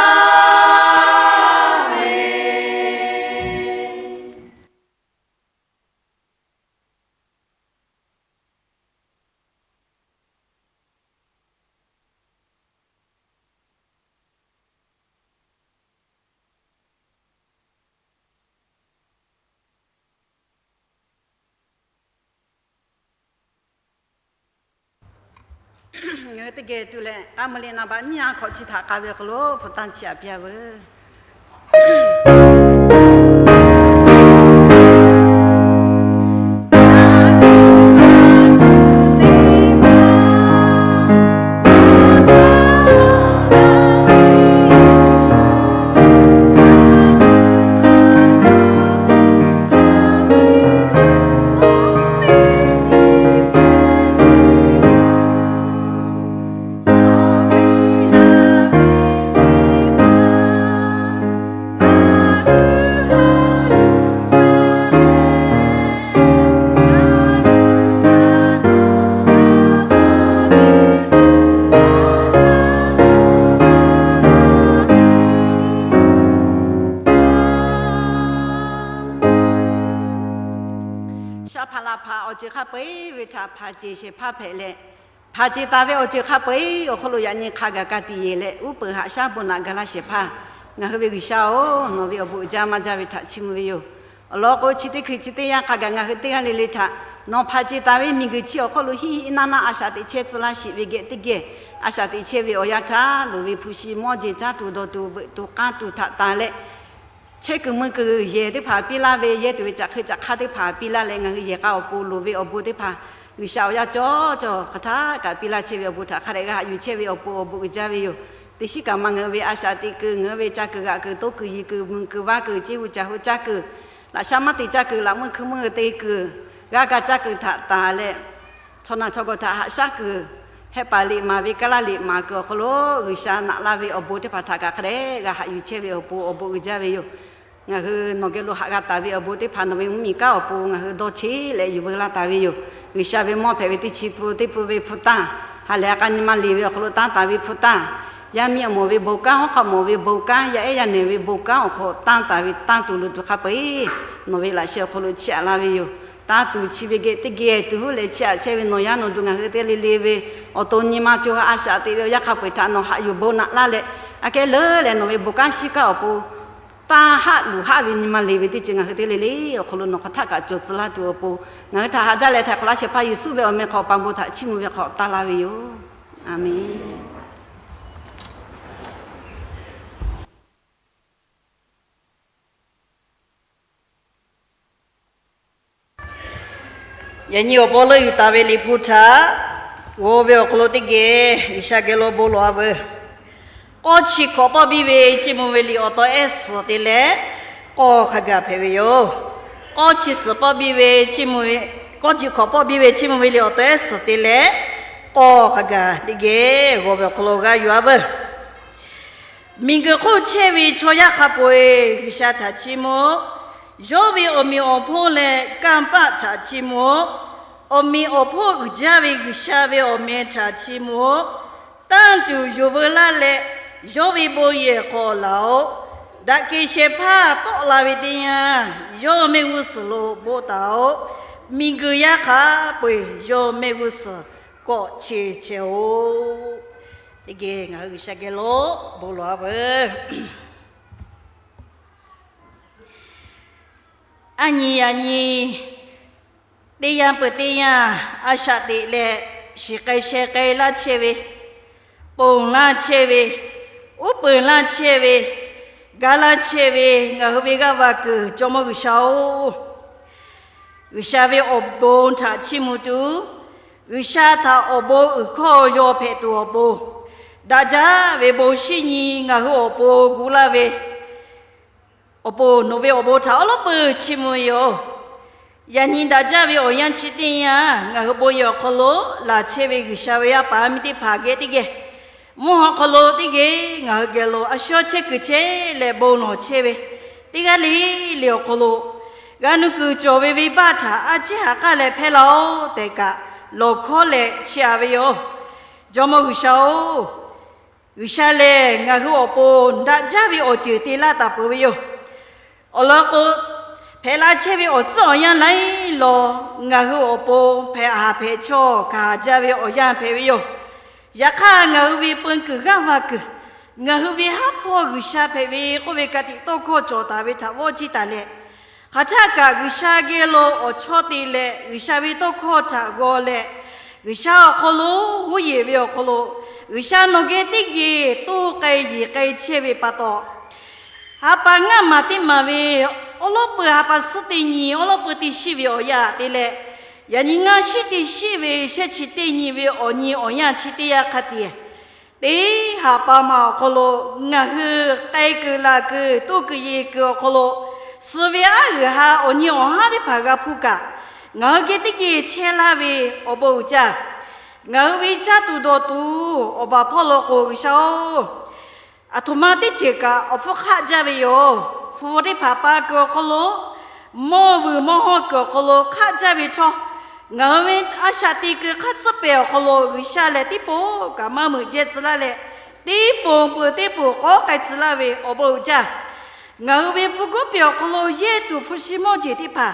Ngaˬ hui teˇ geh tuˬ leh, k'aˇ meuˇ le naˍ baꞈ nyiˇ ha hkawꞈ chi htaꞈ k'a ve awˬ hk'aw lo hpu tanˇ chiˇ aꞈ piˇ a veuˬ. Shaˉ hpaˇ laˇ hpaˇ awˬ ceuˬ hk'a peu-eˬ ve htaꞈ hpanˍ ceˬ shehˍ hpaˇ hpehꞈ leh, hpanˍ ceˬ taˍ ve awˬ ceuˬ hk'a peu-eˬ awˬ hk'aw lo yaꞈ nyi hk'a gaˬ ka tiꞈ yeˬ leh, uˉ peunˍ haꞈ shaˉ bon naꞈ ga laˇ shehˍ hpaˇ, ngaˬ hui ve G'uiˬsha-oˬ, nawˬ ve awˬ bon uiˍ jaˇ maˇ jaˇ ve htaꞈ chiˇ mvuh ve yoˬ. Awˬ lawn k'o, chi teˇ hkui chi teˇ yanˇ hk'a gaˬ ngaˬ hui teˇ g'aˇ le le htaꞈ nawˬ hpanˍ ceˬ taˍ ve miˬguiˬ chi awˬ hk'aw lo hiˆ hiˆ naˇ naˇ a shaꞈ teꞈ chehˇ tcuh laˇ shiˍ ve geh teˇ geh, a shaꞈ teꞈ chehˇ ve awˬ yanˇ htaˇ, loˍ ve hpu shi mawˇ jeˬ caˇ tuˬ dawˬ tuˬ veuꞈ tuˬ k'aˇ tuˬ htaꞈ tanˍ leh, chehˇ kuiˬ mui kuiˬ yehˬ teˇ hpaˍ piˇ laˇ ve, yehˇ tuˬ ve caꞈ hk'e caꞈ hk'aˇ teˇ hpaˍ piˇ laˇ leh, ngaˬ hui yehˬ k'a awˬ pon loˍ ve awˬ bon teˇ hpaˍ G'uiˬsha awˬ yanˇ cawˇ cawˇ hk'aˬ htaˇ kaꞈ piˇ laˇ chehˇ ve awˬ bon htaꞈ hk'a dehꞈ g'a haꞈ yuˬ chehˇ ve awˬ pon awˬ bon uiˍ jaˇ ve yoˬ. Teˇ shiˉ kaꞈ maˇ ngaˬ hui ve a shaꞈ teꞈ kuiˬ, ngaˬ hui ve caˇ kuiˬ g'aꞈ kuiˬ, toˇ kuiˬ yiˍ kuiˬ, mvuhˬ kuiˬ vaˇ kuiˬ, ceˇ hu caˬ hu caˇ kuiˬ, laꞈ sha maˇ te caˇ kuiˬ, laꞈ meuˇ hkui meuˇ te kuiˬ, g'a ka caˇ kuiˬ htaꞈ tanˍ leh, chaw naˬ chaw gawˬ htaꞈ haꞈ shaˉ kuiˬ, heh paˍ liꞈ maˍ ve kaˇ laˇ liꞈ maˍ kuiˬ awˬ hk'aw lo G'uiˬsha naꞈ laˇ ve awˬ bon teˇ hpaˍ htaꞈ kaꞈ hk'a dehꞈ g'a haꞈ yuˬ chehˇ ve awˬ pon awˬ bon uiˍ jaˇ ve yoˬ. Ngaˬ hui nawˬ geh lo haꞈ g'a taˍ ve awˬ bon teˇ hpaˍ nawˬ ve mvuhˇmiˬ kanˉ awˬ pon ngaˬ hui dawˇ cheˆ leh yuˬ veu laˇ taˍ ve yoˬ. G'uiˬsha ve mawˇ hpehꞈ ve teˇ chi pun teˇ pun ve hpu tanˇ, ha lehˬ a k'a nyi ma liꞈ ve awˬ hk'aw lo tanˇ taˍ ve hpu tanˇ, yaˇ miˇ awˬ moˍ ve bon kanˉ, hawˉ hk'aˆ mawˬ ve bon kanˉ, yaˇ ehˉ yaˇ nehˬ ve bon kanˉ awˬ hk'aw lo tanˇ taˍ ve tanˇ tuˬ luˬ tuˬ hk'a peu-eˬ nawˬ ve laꞈ sheh awˬ hk'aw lo chiˇ aꞈ laˇ ve yoˬ. Tanˇ tuˬ chi ve geh teˇ geh tuˬ hoˉ leh chiˇ aꞈ chehˇ ve nawˬ yaˇ nawˬ duˬ ngaˬ hui teˇ g'aˇ le le ve awˬ to nyi ma co ha a shaꞈ teꞈ ve awˬ yanˇ hk'a peu-eˬ htaꞈ nawˬ haꞈ yuˬ bon naꞈ laˇ leh, aꞈ kehˉ leuˉ leh nawˬ ve bon kanˉ shiˉ kaˆ awˬ pon tanˇ haˆ luˬ haˆ ve nyi ma le ve teˇ ceuˬ ngaˬ hui teˇ g'aˇ le le awˬ hk'aw lo nawˬ hk'aˬ htaˆ kaꞈ cawˬ tcuh laˇ tuˬ awˬ pon, ngaˬ hui htaꞈ haꞈ jaˇ leh htaiˍ hk'awꞈ laˇ shehˍ hpaˇ Yeˍsuˆ ve awˬ meh hk'aw pa bon htaꞈ chiˇ mvuh ve hk'aw tanˇ laˇ ve yoˬ. Aˍmenˍ. Yaꞈ nyi awˬ bon leuˆ yuˬ taˍ ve liꞈ hpu htaꞈ g'aw ve awˬ hk'aw lo teˇ geh G'uiˬsha geh lo bon lawˬ a veuˬ. K'awˇ chi hkawꞈ pawˆ biˇ ve chiˇ mvuh ve liꞈ awˬ taw ehˉ suhˍ te leh k'awˇ hk'a gaˬ hpehꞈ ve yoˬ. K'awˇ chi suhˍ pawˆ biˇ ve, k'awˇ chi hkawꞈ pawˆ biˇ ve chiˇ mvuh ve liꞈ awˬ taw ehˉ suhˍ te leh k'awˇ hk'a gaˬ teˇ geh g'aw ve awˬ hk'aw lo g'a yuˬ a veuˬ. Miˬguiˬ hk'oˆ chehˇ ve chaw yaˇ hk'a peu-eˬ G'uiˬsha htaꞈ chiˇ mvuh-oˬ. Yawˇ ve awˬ meꞈ awˬ hponˇ leh kanˇ paˆ htaꞈ chiˇ mvuh-oˬ. Awˬ meꞈ awˬ hponˇ uiˍ jaˇ ve G'uiˬsha ve awˬ meh htaꞈ chiˇ mvuh-oˬ. Tanˇ tuˬ yonˍ veu laˇ leh, yawˇ ve bon yehˬ k'awꞈ laˬ-oꞈ. Daꞈ kehˬ shehˍ hpaˇ tawˆ la ve teˇ yanˇ, yawˇ mehˆ g'uˇ suhˍ lo bon taˍ-oꞈ. Miˬguiˬ yaˇ hk'a peu-eˬ yawˇ mehˆ g'uˇ suhˍ kawꞈ che chehˇ-oꞈ. Teˇ geh ngaˬ hui G'uiˬsha geh lo bon lawˬ a veuˬ. Aˉ nyi yaꞈ nyi, teˇ yanˇ peuˬ teˇ yanˇ, a shaꞈ teꞈ leh shiˍ k'ai sheh k'ai laˇ chehˇ ve, ponˬ laˇ chehˇ ve, uˉ peunˍ laˇ chehˇ ve, ga laˇ chehˇ ve ngaˬ hui ve g'aˇ va kuiˬ Jawˇmawˇ G'uiˬsha-oˬ, G'uiˬsha ve awˬ bon htaꞈ chiˇ mvuh tuˬ, G'uiˬsha htaꞈ awˬ bon uiˍ hkawˇ yaw hpehꞈ tuˬ awˬ pon, Daꞈ jaˇ ve bon shinˉ nyi ngaˬ hui awˬ pon gu laˇ ve awˬ pon, nawˬ ve awˬ bon htaꞈ awˉ lawˉ peuˬ chiˇ mvuh ve yoˬ. Yaꞈ nyi daꞈ jaˇ ve awˬ yanˇ chi teˇ yanˇ, ngaˬ hui bon yehˬ awˬ hk'aw lo laˬ chehˇ ve G'uiˬsha ve yaˇ paˍ miˇ teˇ hpaˍ geh teˇ geh, mvuhˇ haw hk'aw lo teˇ geh ngaˬ hui geh lo a shu chehˇ kuiˬ chehˇ leh bon lawˬ chehˇ ve teˇ g'aˇ le le awˬ hk'aw lo g'a nu kuiˬ cawˬ ve venˇbaˆ htaꞈ a ciˉ haꞈ k'aˇ leh hpehˇ laˇ-oˆ tehꞈ kaꞈ, lawˬ hkawˉ leh chiˇ aꞈ ve yoˬ. Jawˇmawˇ G'uiˬsha-oˬ, G'uiˬsha lehˬ ngaˬ hui awˬ pon daꞈ jaˇ ve awˬ ceuˬ te laˇ taˍ peuˬ ve yoˬ. Awˬ lawn k'o, hpehꞈ la chehˇ ve awˬ tcuhˉ awˬ yanˇ laiˉ law, ngaˬ hui awˬ pon hpehꞈ haˍ hpehꞈ chawˇ kaˍ jaˇ ve awˬ yanˇ hpehꞈ ve yoˬ. Yaꞈ hk'aˇ, ngaˬ hui ve peun kuiˬ g'aˇ va kuiˬ, ngaˬ hui ve haˉ hpawˇ G'uiˬsha hpehꞈ ve k'oˆ ve ka tiꞈ tawˇ hkawˇ cawˬ taˍ ve htaꞈ vawˆ ciˇ taˍ leh, hk'aˬ htaˆ kaꞈ G'uiˬsha geh lo awˬ chawˇ te leh G'uiˬsha ve tawˇ hkawˇ htaꞈ g'aw leh, G'uiˬsha awˬ hk'aw lo g'uˇ yeˬ ve awˬ hk'aw lo, G'uiˬsha nawˬ geh teˇ geh toˇ k'ai yeˬ k'ai chehˇ ve pa taw, ha pa ngaˇ maˬ teˇ maˬ ve awˉ lawˉ peuˬ, ha pa suhˉ teˇ nyi awˉ lawˉ peuˬ teˇ shiˉ ve awˬ yanˇ te leh, yaꞈ nyi ngaˇ shiˉ teˇ shiˉ ve shehˆ chi teˇ nyi ve awˬ nyi awˬ yanˇ chi teˇ yanˇ hk'a tiꞈ teˇ haꞈ pa ma awˬ hk'aw lo ngaˬ hui k'ai kuiˬ laˬ kuiˬ toˇ kuiˬ yeˬ kuiˬ awˬ hk'aw lo, suh ve aˉ g'uiˬ ha awˬ nyi awˬ haˉ teˇ hpaˍ g'a hpuˇ kaꞈ, ngaˬ hui geh teˇ geh chehˇ laˇ ve awˬ bon uiˍ jaˇ. Ngaˬ hui ve caˇ tuˬ dawˬ tuˬ awˬ baˬ hpawˇ law k'o, G'uiˬsha-oˬ, aˬ htoꞈ ma teˇ ceuˬ kaꞈ awˬ hpfuhˇ hk'aˆ jaˇ ve yoˬ. Hpu teˇ hpaˍ pa kuiˬ awˬ hk'aw lo, mawˇ vuiˬ mawˇ hawˇ kuiˬ awˬ hk'aw lo hk'aˆ jaˇ ve htawˇ, ngaˬ hui ve a shaꞈ teꞈ kuiˬ hk'aˇ tcuhˉ pehˍ awˬ hk'aw lo G'uiˬsha lehˬ teˇ poˬ kaꞈ maˇ meuꞈ jehˇ tcuh laˇ leh, teˇ poˬ peuˬ teˇ poˬ k'awˉ k'ai tcuh laˇ ve awˬ bon uiˍ jaˇ. Ngaˬ hui ve hpu g'oˉ pehˍ awˬ hk'aw lo yehˇ tuˬ hpu shi mawˇ jeˬ teˇ hpaˍ,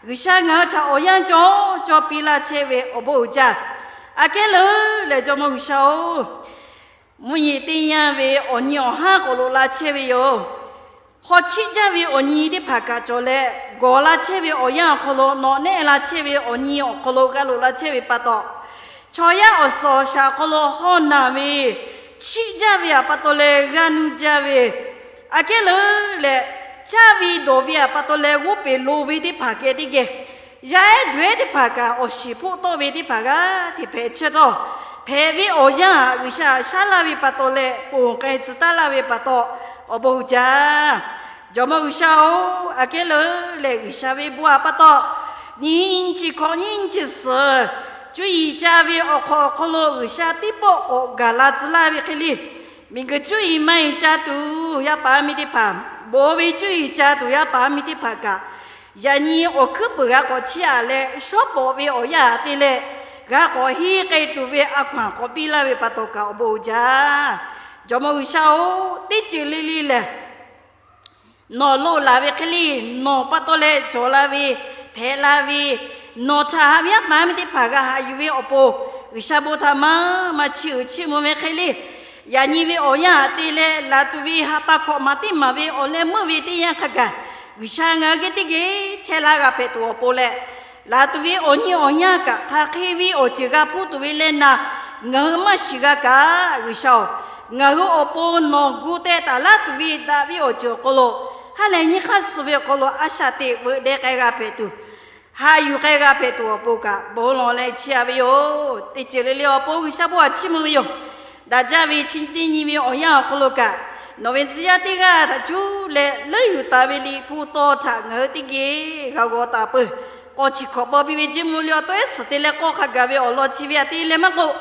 G'uiˬsha ngaˬ hui htaꞈ awˬ yanˇ cawˇ cawˇ piˇ laˇ chehˇ ve awˬ bon uiˍ jaˇ. Aꞈ kehˉ leuˉ leh Jawˇmawˇ G'uiˬsha-oˬ, mvuhˇ yeˬ teˇ yanˇ ve awˬ nyi awˬ haˉ k'awꞈ loꞈ la chehˇ ve yoˬ. Hk'aw chiˆ jaˇ ve awˬ nyi teˇ hpaˍ kaꞈ cawˬ leh, gawˬ la chehˇ ve awˬ yanˇ awˬ hk'aw lo nawꞈ nehˆ la chehˇ ve awˬ nyi awˬ hk'aw lo g'a loꞈ la chehˇ ve pa taw, chaw yaˇ awˬ suhˍ awˬ shaˍ awˬ hk'aw lo hawˇ naˬ ve, chiˆ jaˇ ve awˬ pa taw leh g'a nu jaˇ ve, aꞈ kehˉ leuˉ leh caˇ ve dawˬ ve awˬ pa taw leh g'oˇ peˬ lo ve teˇ hpaˍ geh teˇ geh, yaˇ ehˉ duˬ ehˉ teˇ hpaˍ kaꞈ awˬ shiˍ hpoˆ tawˆ ve teˇ hpaˍ g'aˇ hteꞈ hpehꞈ chehˇ htawˇ, hpehꞈ ve awˬ yanˇ G'uiˬsha shaˉ laˇ ve pa taw leh ponˬ k'ai tcuh taˉ laˇ ve pa taw, awˬ bon uiˍ jaˇ. Jawˇmawˇ G'uiˬsha-oˬ, aꞈ kehˉ leuˉ leh G'uiˬsha ve bon awˬ pa taw, nyiˇ chi hkawꞈ nyiˇ chi suhˍ, cuˇ yiˍ ca ve awˬ hk'awꞈ awˬ hk'aw lo G'uiˬsha teˇ pawˆ k'awꞈ gaˬ la tcuh laˇ ve hk'e le. Miˬguiˬ cuˇ yiˍ maˇ heˆ ca tuˬ yaˇ paˍ miˇ teˇ hpaˍ, bon ve cuˇ yiˍ ca tuˬ yaˇ paˍ miˇ teˇ hpaˍ kaꞈ, yaꞈ nyi awˬ hkuiˉ puiˍ g'a k'awꞈ chiˇ aꞈ leh, shawˉ pawˍ ve awˬ yanˇ te leh g'a k'awꞈ henˇ k'ai tuˬ ve a hkaw anˬ k'awꞈ piˇ laˇ ve pa taw kaꞈ awˬ bon uiˍ jaˇ. Jawˇmawˇ G'uiˬsha-oˬ, teˇ ceuˬ le le lehˬ, nawˬ loꞈ laˬ ve hk'e le, nawˬ pa taw leh cawˬ la ve, hpehꞈ la ve, nawˬ htaꞈ haꞈ ve yaˇ paˍ miˇ teˇ hpaˍ g'a haꞈ yuˬ ve awˬ pon, G'uiˬsha bon htaꞈ maˇ maˇ chiˇ uiˍ chiˇ mvuh ve hk'e le, yaꞈ nyi ve awˬ yanˇ te leh laˬ tuˬ ve ha pa hkawꞈ maˍ teˇ maˍ ve awˬ leh meuˇ ve teˇ yanˇ hk'a gaˬ, G'uiˬsha ngaˬ hui geh teˇ geh chehˇ laˇ g'a hpehꞈ tuˬ awˬ pon leh, laˬ tuˬ ve awˬ nyi awˬ yanˇ kaꞈ hk'aˬ hk'e ve awˬ ceuˬ g'a hpuˇ tuˬ ve leh naˍ, ngaˬ hui maˇ shiˍ g'a kaꞈ, G'uiˬsha-oˬ, ngaˬ hui awˬ pon nawˬ gu teh taˍ laˇ tuˬ ve daꞈ ve awˬ ceuˬ awˬ hk'aw lo, ha lehˬ nyi hk'aˇ suh ve awˬ hk'aw lo a shaꞈ teꞈ veuꞈ deh k'ai g'a hpehꞈ tuˬ, haꞈ yuˬ k'ai g'a hpehꞈ tuˬ awˬ pon kaꞈ bon lawˬ leh chiˇ aꞈ ve yoˬ. Teˇ ceuˬ le le awˬ pon G'uiˬsha bon htaꞈ chiˇ mvuh ve yoˬ. Daꞈ jaˇ ve chi teˇ nyi ve awˬ yanˇ awˬ hk'aw lo kaꞈ, nawˬ ve tcuh yaˇ teˇ g'aˇ htaꞈ cuˇ leh leuˉ yuˬ taˍ ve liꞈ hpu taw htaꞈ ngaˬ hui teˇ geh g'a g'aw taˍ peuˬ. K'awˇ chi hkawꞈ baw piˇ ve Jawˇmawˇ liꞈ awˬ to ehˉ suhˍ te leh k'awˇ hk'a gaˬ ve awˬ lawn chi ve aꞈ te leh maˇ k'oˆ,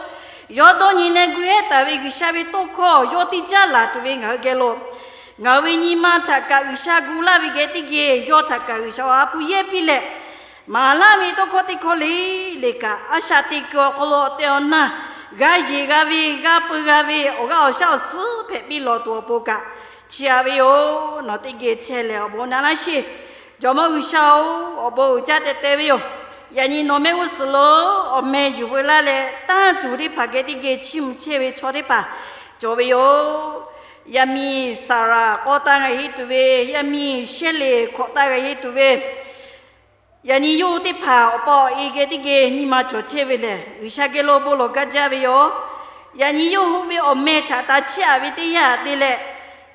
yawˇ dawˇ nyi leh gu hehˉ taˍ ve G'uiˬsha ve tawˇ hkawˇ yawˇ teˇ jaˇ laˬ tuˬ ve ngaˬ hui geh lo, ngaˬ hui ve nyi ma htaꞈ kaꞈ G'uiˬsha gu laˇ ve geh teˇ geh yawˇ htaꞈ kaꞈ G'uiˬsha awˬ ha hpu yehˇ piˇ leh, maˍ laˇ ve tawˇ hkawˇ teˇ hkawˇ le le kaꞈ, a shaꞈ teꞈ kuiˬ awˬ hk'aw lo awˬ tehˬ awˬ na g'a yeˬ g'a ve, g'a peu g'a ve, awˬ g'aˇ awˬ shaˉ awˬ suhˉ hpehꞈ piˇ lawˬ tuˬ awˬ pon kaꞈ, chiˇ aꞈ ve yoˬ. Nawˬ teˇ geh chehˇ leh awˬ bon na laˇ sheˍ. Jawˇmawˇ G'uiˬsha-oˬ, awˬ bon uiˍ jaˇ teh teh ve yoˬ. Yaꞈ nyi nawˬ mehˆ g'uˇ suhˍ lo awˬ meh yuˬ veu laˇ leh, tanˇ tuˬ teˇ hpaˍ geh teˇ geh chiˇ mvuh chehˇ ve chaw teˇ hpaˍ cawˬ ve yoˬ. Yaˇ miˇ Saˍraˍ k'awˇ taˇ g'a henˇ tuˬ ve, yaˇ miˇ Shehˇleˍ hkawꞈ taˇ g'a henˇ tuˬ ve, yaꞈ nyi yawˇ hui teˇ hpaˍ awˬ pa awˬ e geh teˇ geh nyi ma cawˬ chehˇ ve lehˬ, G'uiˬsha geh lo bon lawˬ gaˇ jaˇ ve yoˬ. Yaꞈ nyi yawˇ hui ve awˬ meh htaꞈ taˍ chiˇ aꞈ ve teˇ yanˇ te leh,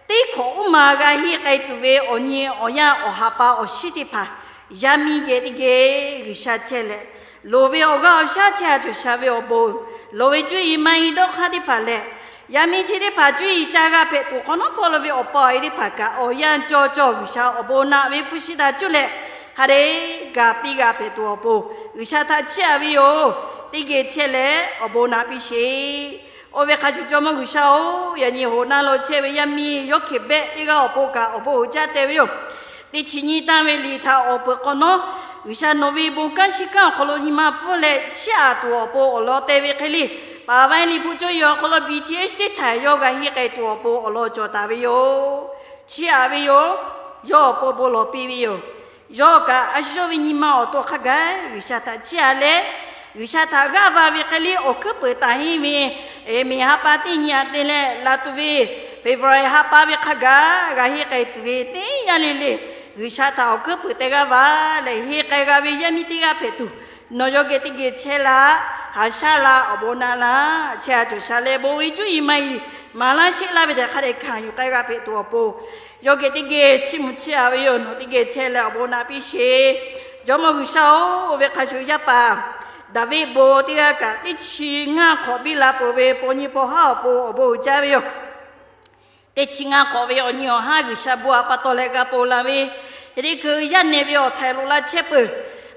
teˇ hkawꞈ uˉ ma g'a henˇ k'ai tuˬ ve awˬ nyi awˬ yanˇ awˬ ha pa awˬ shiˉ teˇ hpaˍ, yaˇ miˇ geh teˇ geh G'uiˬsha chehˇ leh, loˍ ve awˬ g'aˇ awˬ shaˉ chehˇ a cawˬ sha ve awˬ bon, loˍ ve cuˇ yiˍ maˇ heˆ dawˇ hk'aˇ teˇ hpaˍ leh, Yaˇ miˇ chi teˇ hpaˍ cuˇ yiˍ ca g'a hpehꞈ tuˬ hk'awꞈ nawˉ hpawˇ lo ve awˬ pa awˬ e teˇ hpaˍ kaꞈ awˬ yanˇ cawˬ cawˬ G'uiˬsha awˬ bon naꞈ ve hpu shi htaꞈ cuˇ leh, hk'a dehꞈ gaˬ piˇ g'a hpehꞈ tuˬ awˬ pon, G'uiˬsha htaꞈ chiˇ aꞈ ve yoˬ. Teˇ geh chehˇ leh awˬ bon naꞈ piˇ sheˍ. Oˇ ve hk'a shuˍ, Jawˇmawˇ G'uiˬsha-oˬ, yaꞈ nyi hoꞈ na lo chehˇ ve yaˇ miˇ yawˇ hkeh behˆ teˇ g'aˇ awˬ pon kaꞈ awˬ bon uiˍ jaˇ te ve yoˬ. Teˇ chi nyi tanˇ ve liꞈ htaꞈ awˬ peuˬ hk'awꞈ nawˉ, G'uiˬsha nawˬ ve bon kanˉ shiˉ kanˉ awˬ hk'aw lo nyi ma pfuhˇ leh chiˇ aꞈ tuˬ awˬ pon awˬ lawn te ve hk'e le, paˍ vaˇ liꞈ hpu cuˇ yiˍ awˬ hk'aw lo B T H teˇ htaiˍ yawˇ g'a henˇ k'ai tuˬ awˬ pon awˬ lawn cawˬ taˍ ve yoˬ. Chiˇ aꞈ ve yoˬ. Yawˇ awˬ pon bon lawˬ piˇ ve yoˬ. Yawˇ kaꞈ a shu yawˇ ve nyi ma awˬ to hk'a gaˬ G'uiˬsha htaꞈ chiˇ aꞈ leh, G'uiˬsha htaꞈ g'aˇ va ve hk'e le awˬ hkuiˉ peuˍ taˍ henˇ ve, May ha pa teˇ nyi aꞈ te leh la tuˬ ve February ha pa ve hk'a gaˬ g'a henˇ k'ai tuˬ ve teˇ yanˇ le le, G'uiˬsha htaꞈ awˬ hkuiˉ peuˍ teh g'aˇ va leh henˇ k'ai g'a ve yaˇ miˇ teˇ g'aˇ hpehꞈ tuˬ, nawˬ yawˇ geh teˇ geh chehˇ laˇ, haˍ shaˉ laˇ, awˬ bon naꞈ laˇ. Chehˇ a cawˬ sha leh bon ve cuˇ yiˍ maˇ yiˍ maˍ laˇ sheˆ laˇ ve tehꞈ hk'a dehꞈ hkanˍ yuˬ k'ai g'a hpehꞈ tuˬ awˬ pon, yawˇ geh teˇ geh chiˇ mvuh chiˇ aꞈ ve yoˬ. Nawˬ teˇ geh chehˇ leh awˬ bon naꞈ piˇ sheˍ. Jawˇmawˇ G'uiˬsha-oˬ, oˇ ve hk'a shuˍ yaˇ paˍ Daˍviˆ bon teˇ g'aˇ kaꞈ teˇ chi ngaˇ hk'awꞈ biˇ la peuˬ ve paw nyi paw haˉ awˬ pon awˬ bon uiˍ jaˇ ve yoˬ. Teˇ chi ngaˇ hk'awꞈ ve awˬ nyi awˬ haˉ G'uiˬsha bon htaꞈ pa taw leh g'a ponˬ la ve, hk'e te hkui yaˇ nehˬ ve awˬ htaiˍ loꞈ la chehˇ peuˬ.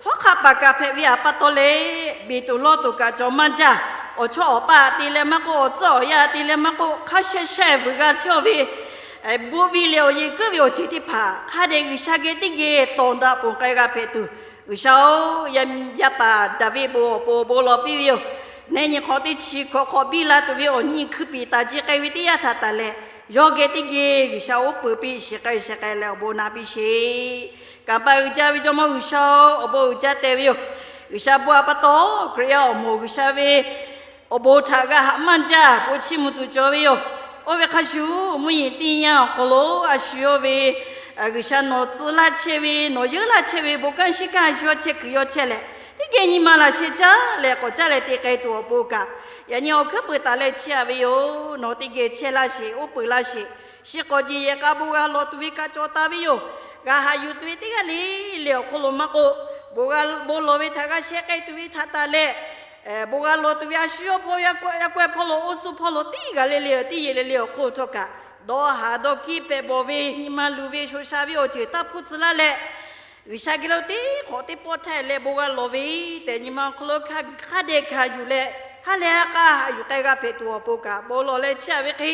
Hawˉ hk'aˆ paˍ kaꞈ hpehꞈ ve htaꞈ pa taw leh, beˬ tuˬ lawˇ tuˬ kaꞈ cawˬ maˇ jaˇ. Awˬ chawˇ awˬ paˇ te leh maˇ k'oˆ, awˬ tcuhˉ awˬ yaˇ te leh maˇ k'oˆ, hk'a sha sha vuiˬ g'a chehˇ ve, bon ve leh awˬ yeˬ kuiˉ ve awˬ ceuˬ teˇ hpaˍ hk'a dehꞈ G'uiˬsha geh teˇ geh tawˍ daꞈ ponˬ k'ai g'a hpehꞈ tuˬ, G'uiˬsha-oˬ, yaˇ paˍ Daˍviˆ bon awˬ pon bon lawˬ piˇ ve yoˬ. Nehˆ nyi hk'awꞈ teˇ chi hkawꞈ hk'awꞈ biˇ la tuˬ ve awˬ nyi hkui piˍ taˍ ji k'ai ve teˇ yanˇ htaꞈ taˍ leh, yawˇ geh teˇ geh G'uiˬsha oˉ peunˍ piˇ shiˍ k'ai shiˍ k'ai leh awˬ bon naꞈ piˇ sheˍ. Kanˍ paˍ uiˍ jaˇ ve Jawˇmawˇ G'uiˬsha-oˬ, awˬ bon uiˍ jaˇ te ve yoˬ. G'uiˬsha bon htaꞈ pa taw, Hkriꞈ yaˇ awˬ moˍ G'uiˬsha ve awˬ bon htaꞈ g'a haꞈ maˇ jaˇ, bon chiˇ mvuh tuˬ cawˬ ve yoˬ. Oˇ ve hk'a shuˍ, mvuhˇ yeˬ teˇ yanˇ awˬ hk'aw lo a shu yawˇ ve G'uiˬsha nawˬ tcuh laˇ chehˇ ve, nawˬ yeunˇ laˇ chehˇ ve bon kanˉ shiˉ kanˉ a shu yawˇ chehˇ kuiˬ yawˇ chehˇ leh, teˇ geh nyi ma laꞈ sheh caˉ leh k'awꞈ caˉ leh te k'ai tuˬ awˬ pon kaꞈ, yaꞈ nyi awˬ hkuiˉ peuˍ taˍ leh chiˇ aꞈ ve yoˬ. Nawˬ teˇ geh chehˇ laˇ sheˍ, oˉ peunˍ laˇ sheˍ. Shi k'awꞈ jeˬ yehˬ k'a bon g'a lawˬ tuˬ ve kaꞈ cawˬ taˍ ve yoˬ. G'a haꞈ yuˬ tuˬ ve teˇ g'aˇ le le awˬ hk'aw lo maˇ k'oˆ, bon g'a bon lawˬ ve htaꞈ g'a sheh k'ai tuˬ ve htaꞈ taˍ leh, bon g'a lawˬ tuˬ ve a shu yawˇ hpawˇ yaˇ kawehˇ hpawˇ lo, oˇ suhˉ hpawˇ lo teˇ g'aˇ le le teˇ yehˬ le le awˬ hk'oˆ htawˇ kaꞈ, dawˇ haˍ dawˇ hkiˇ hpehꞈ bawˬ ve, nyi ma luˬ ve shoꞈ sha ve awˬ ceuˬ taˇ hpuˇ tcuh laˇ leh, G'uiˬsha geh lo teˇ hk'awꞈ teˇ pawˆ htaˇ leh bon g'a lawˬ ve tehꞈ nyi ma awˬ hk'aw lo hk'a dehꞈ hkanˍ yuˬ leh, ha lehˬ ha k'a haꞈ yuˬ k'ai g'a hpehꞈ tuˬ awˬ pon kaꞈ bon lawˬ leh chiˇ aꞈ ve hk'e,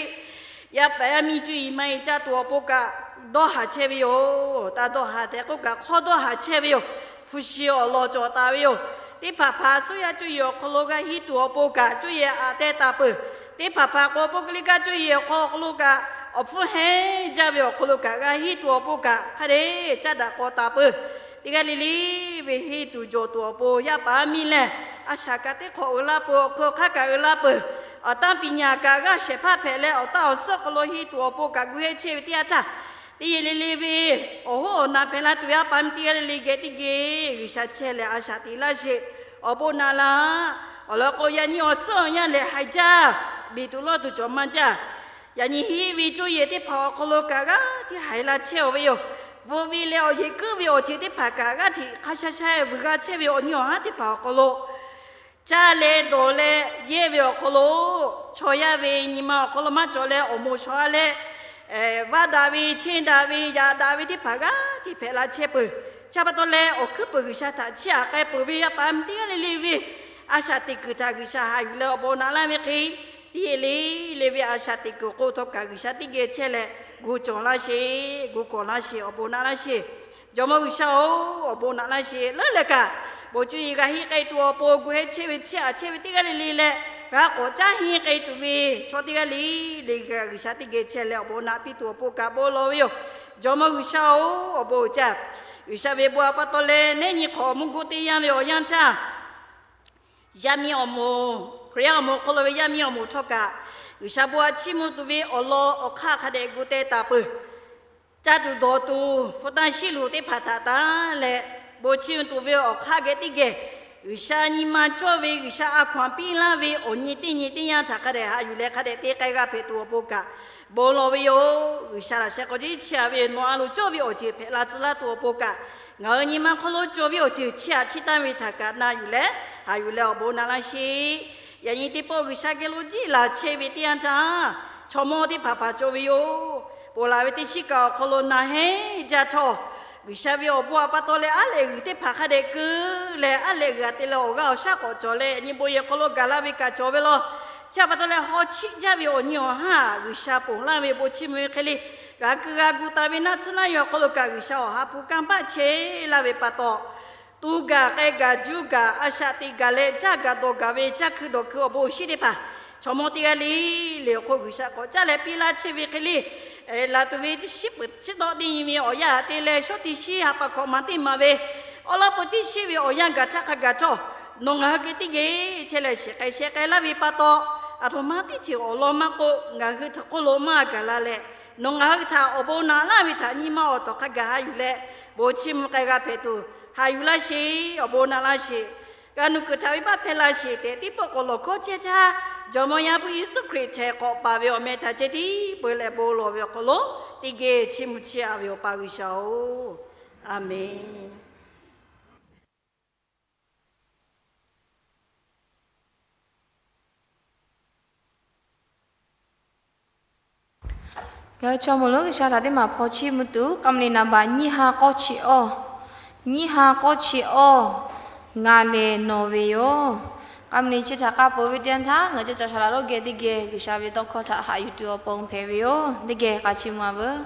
yaˇ paˍ yaˇ miˇ cuˇ yiˍ maˇ yiˍ caˇ tuˬ awˬ pon kaꞈ dawˇ haˍ chehˇ ve yoˬ. Taˇ dawˇ haˍ tehꞈ k'oˆ kaꞈ, hk'awˇ dawˇ haˍ chehˇ ve yoˬ. Hpu shi awˬ lawn cawˬ taˍ ve yoˬ. Teˇ hpaˍ hpaˍ suhˉ yaˇ cuˇ yiˍ awˬ hk'aw lo g'a henˇ tuˬ awˬ pon kaꞈ cuˇ yiˍ aꞈ teh taˍ peuˬ. Teˇ hpaˍ hpaˍ k'o, puˇ k'oˆ liˇ kaˇ cuˇ yiˍ awˬ hk'aw lo kaꞈ, awˬ hpfuhˇ hehnˇ jaˇ ve awˬ hk'aw lo kaꞈ g'a henˇ tuˬ awˬ pon kaꞈ hk'a dehꞈ caˇ daꞈ k'aw taˍ peuˬ. Teˇ g'aˇ le le ve henˇ tuˬ jawˬ tuˬ awˬ pon yaˇ paˍ miˇ lehˬ, a shaꞈ kaꞈ teˇ hk'awꞈ uiˍ la peuˬ, awˬ hk'aw hk'aˇ kaꞈ uiˍ la peuˬ. Awˬ tanˇ piˍ nyaꞈ kaꞈ g'aˇ shehˍ hpaˇ hpehꞈ leh, awˬ tanˇ awˬ suhˉ hk'aw lo henˇ tuˬ awˬ pon kaꞈ gu hehˇ chehˇ ve teˇ yanˇ htaˇ, teˇ yehˬ le le ve awˬ hoˉ awˬ naꞈ hpehꞈ la tuˬ yaˇ paˍ miˇ teˇ g'aˇ le le geh teˇ geh G'uiˬsha chehˇ leh a shaꞈ teꞈ laˇ sheˍ. Awˬ bon naꞈ laˇ. Awˬ lawn k'o, yaꞈ nyi awˬ tcuhˉ awˬ yanˇ lehˬ haiˬ jaˇ, beˬ tuˬ lawˇ tuˬ cawˬ maˇ jaˇ. Yaꞈ nyi henˇ ve cuˇ yiˍ teˇ hpaˍ awˬ hk'aw lo kaꞈ g'aˇ hteꞈ haiˬ la chehˇ ve yoˬ. Bon ve leh awˬ yeˬ kuiˉ ve awˬ ceuˬ teˇ hpaˍ kaꞈ g'aˇ hteꞈ hk'a sha sha vuiˬ g'a chehˇ ve awˬ nyi awˬ haˉ teˇ hpaˍ awˬ hk'aw lo caˇ leh dawˬ leh yehˇ ve awˬ hk'aw lo, chaw yaˇ ve nyi ma awˬ hk'aw lo maˇ cawˬ leh awˬ moˍ shawˍ a leh, vaˇ daꞈ ve, cheˇ daꞈ ve, yaꞈ daꞈ ve teˇ hpaˍ g'aˇ hteꞈ hpehꞈ la chehˇ peuˬ. Chi pa taw leh awˬ hkuiˉ peuˬ G'uiˬsha htaꞈ chiˇ aꞈ k'ai peuˬ ve yaˇ paˍ miˇ teˇ g'aˇ le le ve a shaꞈ teꞈ kuiˬ htaꞈ G'uiˬsha haꞈ yuˬ leh awˬ bon naꞈ laˇ ve hk'e, teˇ yehˬ le le ve a shaꞈ teꞈ kuiˬ awˬ hk'oˆ htawˇ kaꞈ G'uiˬsha teˇ geh chehˇ leh gu cawˬ laˇ sheˍ, gu kawˬ laˇ sheˍ, awˬ bon naꞈ laˇ sheˍ. Jawˇmawˇ G'uiˬsha-oˬ, awˬ bon naꞈ laˇ sheˍ. Leuˉ leh kaꞈ, bon cuˇ yiˍ g'a henˇ k'ai tuˬ awˬ pon gu hehˇ chehˇ ve chiˇ aꞈ chehˇ ve teˇ g'aˇ le le leh, g'a k'awꞈ caˉ henˇ k'ai tuˬ ve chaw teˇ g'aˇ le le kaꞈ G'uiˬsha teˇ geh chehˇ leh awˬ bon naꞈ piˇ tuˬ awˬ pon kaꞈ bon lawˬ ve yoˬ. Jawˇmawˇ G'uiˬsha-oˬ, awˬ bon uiˍ jaˇ. G'uiˬsha ve bon htaꞈ pa taw leh nehˉ nyi hk'awꞈ mvuhˇ guˇ teˇ yanˇ ve awˬ yanˇ caˇ yaˇ miˇ awˬ moˍ, Hkriꞈ yaˇ awˬ moˍ awˬ hk'aw lo ve yaˇ miˇ awˬ moˍ htawˇ kaꞈ, G'uiˬsha bon htaꞈ chiˇ mvuh tuˬ ve awˬ lawn awˬ hk'aˇ hk'a dehꞈ gu teh taˍ peuˬ. Caˇ tuˬ dawˬ tuˬ, hpu tanˇ shiˉ luˬ teˇ hpaˍ htaꞈ tanˇ leh, bon chiˇ mvuh tuˬ ve awˬ hk'aˇ geh teˇ geh, G'uiˬsha nyi ma cawˇ ve, G'uiˬsha a hkaw-anˬ piˇ laˇ ve awˬ nyi teˇ nyi teˇ yanˇ htaꞈ hk'a dehꞈ haꞈ yuˬ leh hk'a dehꞈ te k'ai g'a hpehꞈ tuˬ awˬ pon kaꞈ bon lawˬ ve yoˬ. G'uiˬsha laꞈ sheh k'awꞈ jiˇ chiˇ aꞈ ve yoˬ. Nawˬ a loˍ cawˇ ve awˬ ceuˬ hpehꞈ la tcuh laˇ tuˬ awˬ pon kaꞈ, ngaˬ hui nyi ma hk'aw lo cawˬ ve awˬ ceuˬ chiˇ aꞈ chiˇ tanˇ ve htaꞈ kaꞈ na yuˬ leh, haꞈ yuˬ leh awˬ bon naꞈ laˇ sheˍ. Yaꞈ nyi teˇ pawˆ G'uiˬsha geh lo jiˆ laˬ chehˇ ve teˇ yanˇ htaˇ, chaw mawˇ teˇ hpaˍ hpaˍ cawˬ ve yoˬ. Ponˬ laˬ ve teˇ shiˉ kaꞈ awˬ hk'aw lo na hehnˇ jaˇ htawˇ, G'uiˬsha ve awˬ bon a pa taw leh aˉ lehꞈ g'uiˬ teˇ hpaˍ hk'a dehꞈ keu leh, aˉ lehꞈ g'uiˬ a te leh awˬ g'aˇ awˬ shaˉ k'awꞈ cawˬ leh, yaꞈ nyi bon yehˬ hk'aw lo gaˬ la ve kaꞈ cawˬ ve law. Chi a pa taw leh haw chiˆ jaˇ ve awˬ nyi awˬ haˉ G'uiˬsha ponˬ laˇ ve bon chiˇ mvuh ve hk'e le, g'a keu g'a gu taˍ ve naˆ tsuhˇ naˆ yaw awˬ hk'aw lo kaꞈ G'uiˬsha awˬ ha hpu kanˇ paˆ chehˇ laˇ ve pa taw, tu gaˬ k'ai gaˬ juˇ gaˬ a shaꞈ teꞈ gaˬ leh, caˇ gaˬ dawˬ gaˬ ve caˇ hkui dawˬ hkui awˬ bon awˬ shinˉ teˇ hpaˍ, chaw mawˇ teˇ g'aˇ le le awˬ hk'oˆ G'uiˬsha k'awꞈ caˇ leh piˇ laˇ chehˇ ve hk'e le, laˬ tuˬ ve teˇ shiˉ peuˬ chiˇ tawˆ teˇ nyi ve awˬ yanˇ te leh shawˉ teˇ shiˉ ha pa hkawꞈ ma teˇ ma ve, awˉ lawˉ peu teˇ shiˉ ve awˬ yanˇ gaˬ htaˇ hk'a gaˬ htawˇ, nawˬ ngaˬ hui geh teˇ geh chehˇ leh shiˍ k'ai sheh k'ai laˇ ve pa taw, aˬ htoꞈ ma teˇ ceuˬ awˬ lawn maˇ k'oˆ, ngaˬ hui htaꞈ hk'oˆ lo maˇ gaˬ la leh, nawˬ ngaˬ hui htaꞈ awˬ bon naꞈ laˇ ve htaꞈ nyi ma awˬ tawˍ hk'a gaˬ haꞈ yuˬ leh, bon chiˇ mvuh k'ai g'a hpehꞈ tuˬ haꞈ yuˬ laˇ sheˍ. Awˬ bon naꞈ laˇ sheˍ. G'a nuˬ kuiˬ htaꞈ venˇbaˆ hpehˇ laˇ sheˍ tehꞈ, teˇ pawˆ k'awꞈ lawˬ hkawˇ chehˇ htaˇ, Jawˇmawˇ Yaˇ hpu Yeˍsuˆ Hkriꞈ htaiˍ k'awꞈ paˍ ve awˬ meh htaꞈ ceh tiˉ peu leh bon lawˬ ve awˬ hk'aw lo, teˇ geh chiˇ mvuh chiˇ aꞈ ve Awˬ pa G'uiˬsha-oˬ, a menˬ. Ngaˬ hui chaw mawˬ lonˉ G'uiˬsha htaꞈ teˇ maˬ hpaw chiˇ mvuh tuˬ, k'a mvuh liꞈ naˍ baꞈ nyiˇ ha k'awˇ chi awˇ, nyiˇ ha k'awˇ chi awˇ, Ngaˬ lehˬ nawˬ ve yoˬ. K'a mvuh liꞈ chi htaꞈ k'a peuˬ ve teˇ yanˇ htaˇ, ngaˬ hui ca caˬ shaˍ laꞈ lonˉ geh teˇ geh G'uiˬsha ve tawˇ hkawˇ htaꞈ haꞈ yuˬ tuˬ awˬ pon hpehꞈ ve yoˬ. Teˇ geh k'a chiˇ mvuh a veuˬ.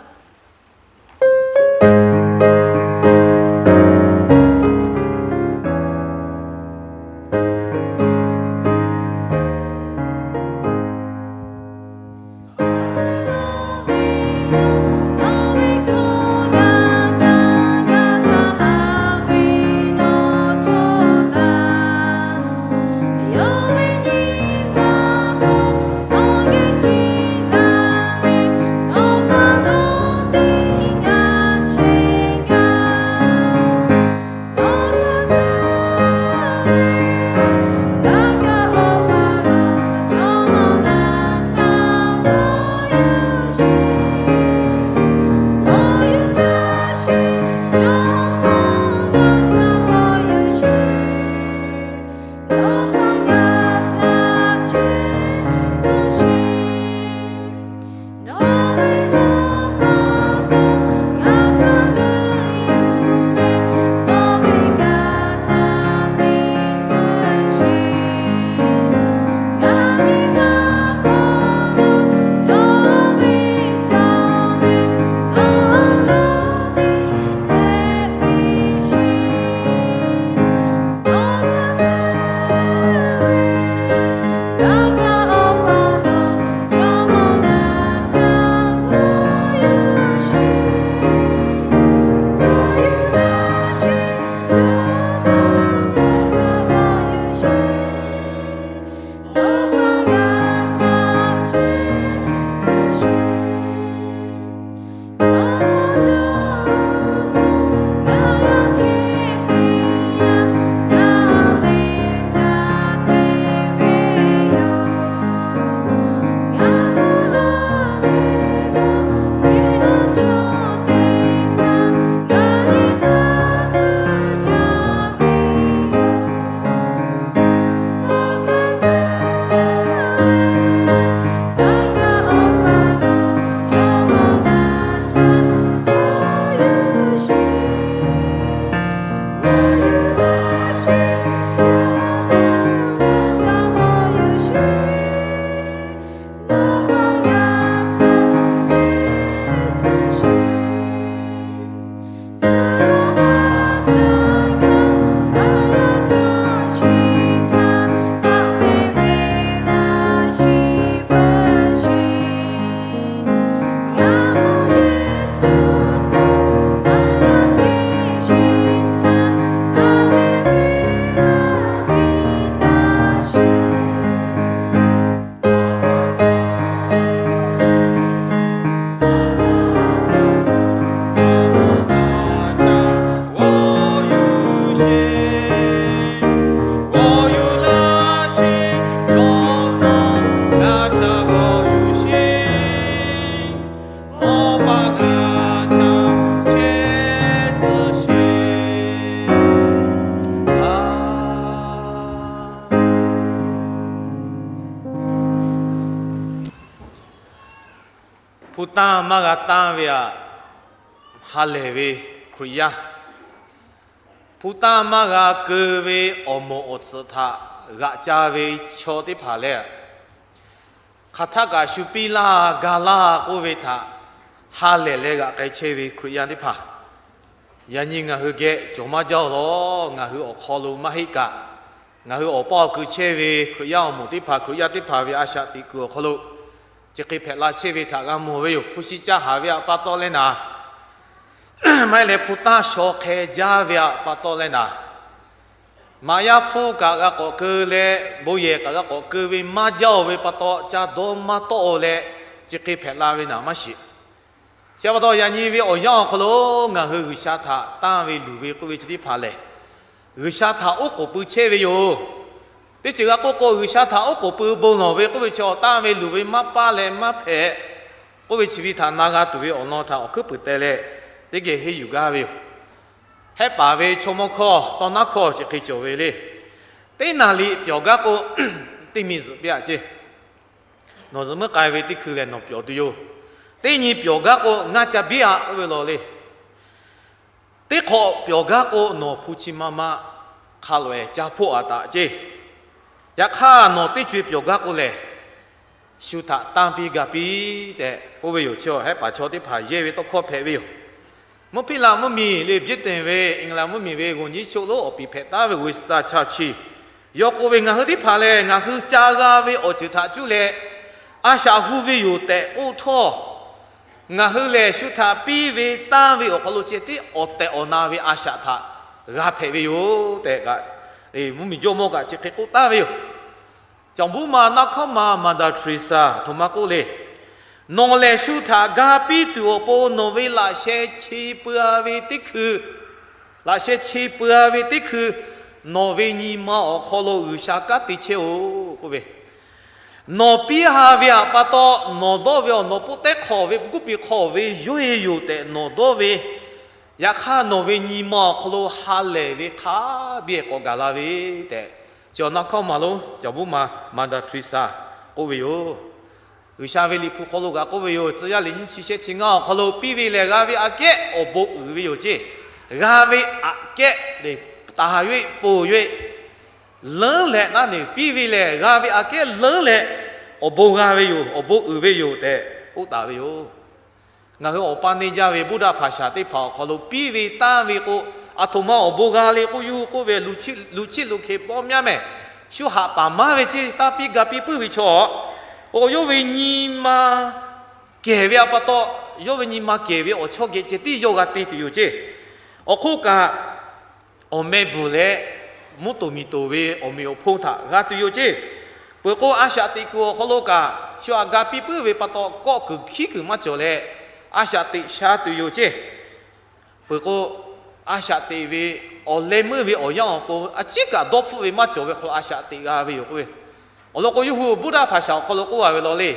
tanˇ maˇ g'a tanˇ ve aꞈ, ha lehˬ ve Hkriꞈ yaˇ, hpu tanˇ maˇ g'a keu ve awˬ moˍ awˬ tsuhꞈ htaꞈ g'aꞈ ca ve chaw teˇ hpaˍ lehˬ, hk'aˬ htaˆ kaꞈ shu piˇ laˇ ga laˇ k'oˆ ve htaꞈ ha lehˬ leh g'aꞈ k'ai chehˇ ve Hkriꞈ yaˇ teˇ hpaˍ, yaꞈ nyi ngaˬ hui geh cawˬ maˇ jaˇ-oˬ lawˬ. Ngaˬ hui awˬ hk'aw lo maˇ heˆ kaꞈ, ngaˬ hui awˬ paˇ awˬ kui chehˇ ve Hkriꞈ yaˇ awˬ moˍ teˇ hpaˍ, Hkriꞈ yaˇ teˇ hpaˍ ve a shaꞈ teꞈ kuiˬ awˬ hk'aw lo chi hk'e hpehꞈ la chehˇ ve htaꞈ g'a mawˬ ve yoˬ. Hpu shi caˇ haˍ ve aꞈ pa taw leh naˍ, maˇ heˆ leh hpu tanˇ shaw hk'e jaˇ ve aꞈ pa taw leh naˍ, maꞈ yaˇ hpfuhˇ kaꞈ g'a k'awꞈ keu leh, bon yehˬ kaꞈ g'a k'awꞈ keu ve maˇ jaˇ-oˬ ve pa taw, ca dawˇ maˇ tawˆ-oˬ leh, chi hk'e hpehꞈ la ve naˍ maˇ shiˍ. Chi pa taw, yaꞈ nyi ve awˬ yanˇ awˬ hk'aw lo ngaˬ hui G'uiˬsha htaꞈ tanˇ ve luˬ ve k'oˆ ve chi teˇ hpaˍ lehˬ, G'uiˬsha htaꞈ oˉ k'oˍ pui chehˇ ve yoˬ. Teˇ ceuˬ g'a k'oˆ k'o, G'uiˬsha htaꞈ oˉ k'oˍ pui bon lawˬ ve k'oˆ ve chi, awˬ tanˇ ve luˬ ve maˇ paˇ leh maˇ hpehꞈ k'oˆ ve chi ve htaꞈ na g'a tuˬ ve awˬ lawn htaꞈ awˬ hkuiˉ puiˍ teh leh, teˇ geh henˇ yuˬ gaˇ ve yoˬ. Hehˆ paˍ ve chaw mawˇ hkawˇ tawˇ naˉ hkawˇ chi hk'e cawˬ ve le. Teˇ naˍ liꞈ pyawˬ gaˇ k'o, teˇ miˬ zuhꞈ piˇ-aꞈ ceˇ. Nawˬ zuhꞈ muiˉ k'ai ve teˇ hkui lehˬ nawˬ pyawˬ tuˬ yoˬ. Teˇ nyi pyawˬ gaˇ k'o, ngaˇ ca biˇ-aꞈ k'oˆ ve law le. Teˇ hk'awꞈ pyawˬ gaˇ k'o, nawˬ hpu chi ma ma hk'a loꞈ-ehˍ ca hpoˆ-aꞈ taꞈ ceˇ. Yaꞈ hk'aˇ, nawˬ teˇ co-e pyawˬ gaˇ k'o lehˬ, shu htaꞈ tanˇ piˇ ga piˇ tehꞈ k'oˆ ve yoˬ. Chi hehˆ paˍ chaw teˇ hpaˍ yehˇ ve tawˇ hkawˇ hpehꞈ ve yoˬ. Mvuhˇ Hpiˇlaꞈ mvuhˇmiˬ le, Britain ve, England mvuhˇmiˬ ve g'uˬ nyi choˆ lonˉ awˬ piˍ hpehꞈ taˉ ve Winston Churchill, yawˇ k'oˆ ve, ngaˬ hui teˇ hpaˍ lehˬ ngaˬ hui ca g'a ve awˬ ceuˬ htaꞈ cuˇ leh a shaꞈ hu ve yoˬ tehꞈ k'oˆ htawˇ, ngaˬ hui lehˬ shu htaꞈ piˇ ve tanˇ ve awˬ hk'aw lo ceh tiˉ awˬ tehˬ awˬ na ve a shaꞈ htaꞈ g'a hpehꞈ ve yoˬ tehꞈ kaꞈ, mvuhˇmiˬ jawˇmawˇ kaꞈ chi hk'e k'oˆ taˉ ve yoˬ. Caˬ buˉ ma naˆ hkawˇ ma Mother Teresa aˬ htoꞈ ma k'oˆ le. Nawˬ lehˬ shu htaꞈ ga piˇ tuˬ awˬ pon nawˬ ve laꞈ sheh che peuˬ-a ve teˇ hkui, laꞈ sheh che peuˬ-a ve teˇ hkui, nawˬ ve nyi ma awˬ hk'aw lo G'uiˬsha kanˉ te chehˇ-oˬ k'oˆ ve, nawˬ piˇ ha ve aꞈ pa taw, nawˬ dawˇ ve awˬ nawˬ poˆ tehˉ hk'awꞈ ve, guˇ piˍ hk'awꞈ ve yawˇ e yoˬ tehꞈ nawˬ dawˇ ve, yaꞈ hk'aˇ nawˬ ve nyi ma awˬ hk'aw lo ha lehˬ ve hk'a biˇ k'awꞈ gaˬ la ve tehꞈ, chi awˬ naˆ hkawˇ ma lonˉ Caˬ buˉ ma Mother Teresa k'oˆ ve yoˬ. G'uiˬsha ve Liꞈ hpu hk'aw lo kaꞈ k'oˆ ve yoˬ. Tcuh yaˇ liꞈ nyiˇ chi shehˆ chi ngaˇ awˬ hk'aw lo, piˇ ve lehˬ g'a ve aꞈ kehˉ awˬ bon uiˍ ve yoˬ ceˇ. G'a ve aꞈ kehˉ le, taˍ yoˬ-e, ponˬ yoˬ-e, leuˉ leh naˉ ne piˇ ve lehˬ g'a ve aꞈ kehˉ leuˉ leh awˬ bon g'a ve yoˬ, awˬ bon uiˍ ve yoˬ tehꞈ k'oˆ taˍ ve yoˬ. Ngaˬ hui awˬ pa neˇ jaˇ ve Buddha hpaˍ shaˍ teˇ hpaˍ awˬ hk'aw lo piˇ ve tanˇ ve k'o, aˬ htoꞈ ma awˬ bon g'a le k'oˆ, yawˇ hui k'oˆ ve, lu chiˇ lu hkeh pawˇ myaˇ mehˍ. Shu haꞈ paˍ maˇ ve ceˇ, tanˇ piˇ ga piˇ puiˉ ve chaw, k'o yawˇ ve nyi ma kehˬ ve aꞈ pa taw, yawˇ ve nyi ma kehˬ ve awˬ chawˇ geh ceh tiˉ yawˇ g'a te tuˬ yoˬ ceˇ. Awˬ hk'oˆ kaꞈ, awˬ meh bvuhˬ leh mvuhˇ toˍ miˬ toˍ ve awˬ meꞈ awˬ hponˇ htaꞈ g'a tuˬ yoˬ ceˇ. Peuˬ k'o, a shaꞈ teꞈ kuiˬ awˬ hk'aw lo kaꞈ shu aꞈ ga piˇ puiˉ ve pa taw, kawˆ kuiˬ hkiˉ kuiˬ maˇ cawˬ leh a shaꞈ teꞈ sha tuˬ yoˬ ceˇ. Peuˬ k'o, a shaꞈ teꞈ ve awˬ leh meuˇ ve awˬ yanˇ awˬ pon a ciˉ kaꞈ dawˇ hpfuhˆ ve maˇ cawˬ ve hk'aw lo a shaꞈ teꞈ g'a ve yoˬ k'oˆ ve. Awˬ lawn k'o, yawˇ hui Buddha hpaˍ shaˍ awˬ hk'aw lo k'oˆ a ve law le.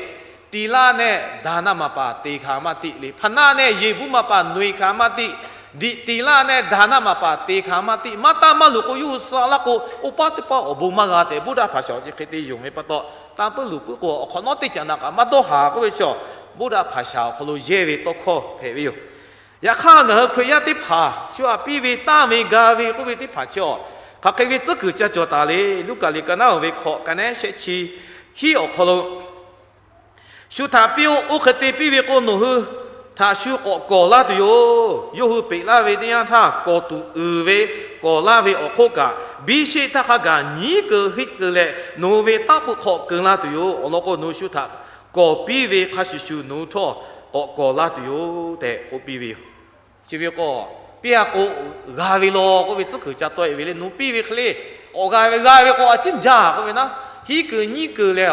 Tiˍ laˇ nehˆ daˍ naˆ maˍ paˍ teˍ hkaˍ maˇ tiˆ le. Hpaˍ naˆ nehˆ yeˬ buˉ maˍ paˍ noeˬ hkaˍ maˇ tiˆ. Diꞈ tiˍ laˇ nehˆ daˍ naˆ maˍ paˍ teˍ hkaˍ maˇ tiˆ. Maˇ taˇ maˇ luˬ k'o, yawˇ hui suh laˇ k'o, oˇ paˉ teˇ paˉ awˬ bon maˇ g'a tehꞈ Buddha hpaˍ shaˍ awˬ chi hk'e te yonˍ ve pa taw, tanˇ puiˉ luˬ puiˉ k'o, awˬ hk'awꞈ nawˉ teˇ caꞈ naꞈ kaꞈ maˇ dawˇ haˍ k'oˆ ve chi, Buddha hpaˍ shaˍ awˬ hk'aw lo yehˇ ve tawˇ hkawˇ hpehꞈ ve yoˬ. Yaꞈ hk'aˇ, ngaˬ hui Hkriꞈ yaˇ teˇ hpaˍ shu aꞈ piˇ ve tanˇ ve ga ve k'oˆ ve teˇ hpaˍ chi, hk'aˬ hk'e ve tcuhˉ kuiˬ ca cawˬ taˍ le. Luˉkaꞈ liꞈ ka naˉ oˬ ve hkawꞈ, ka nehˉ shehˆ chi hiˉ awˬ hk'aw lo, shu htaꞈ piˇ-oˆ. Oˇ hk'e te piˇ ve k'o, nawˬ hui htaꞈ shu k'awꞈ kawˬ laˇ tuˬ yoˬ. Yawˇ hui peꞈ laˇ ve teˇ yanˇ htaˇ, kawˬ tuˬ uiˍ ve kawˬ laˇ ve awˬ hk'oˆ kaꞈ, biˇ sheˆ htaˇ hk'a gaˬ nyiˉ keu heˆ keu leh, nawˬ hui ve taˇ pui hk'awꞈ keu laˇ tuˬ yoˬ. Awˬ lawn k'o, nawˬ hui shu htaꞈ kawˬ piˇ ve hk'a shuˍ shuˍ nawˬ hui htawˇ k'awꞈ kawˬ laˇ tuˬ yoˬ tehꞈ k'oˆ piˇ ve yoˬ. Chi ve k'o, piˇ-a k'o, g'a ve law k'oˆ ve tcuhˉ kuiˬ ca tawˆ-e ve le. Nawˬ piˇ ve hk'e le, k'awꞈ g'a ve, g'a ve k'o a ciˉ jaˇ k'oˆ ve naˉ, hiˉ keu nyiˉ keu leh,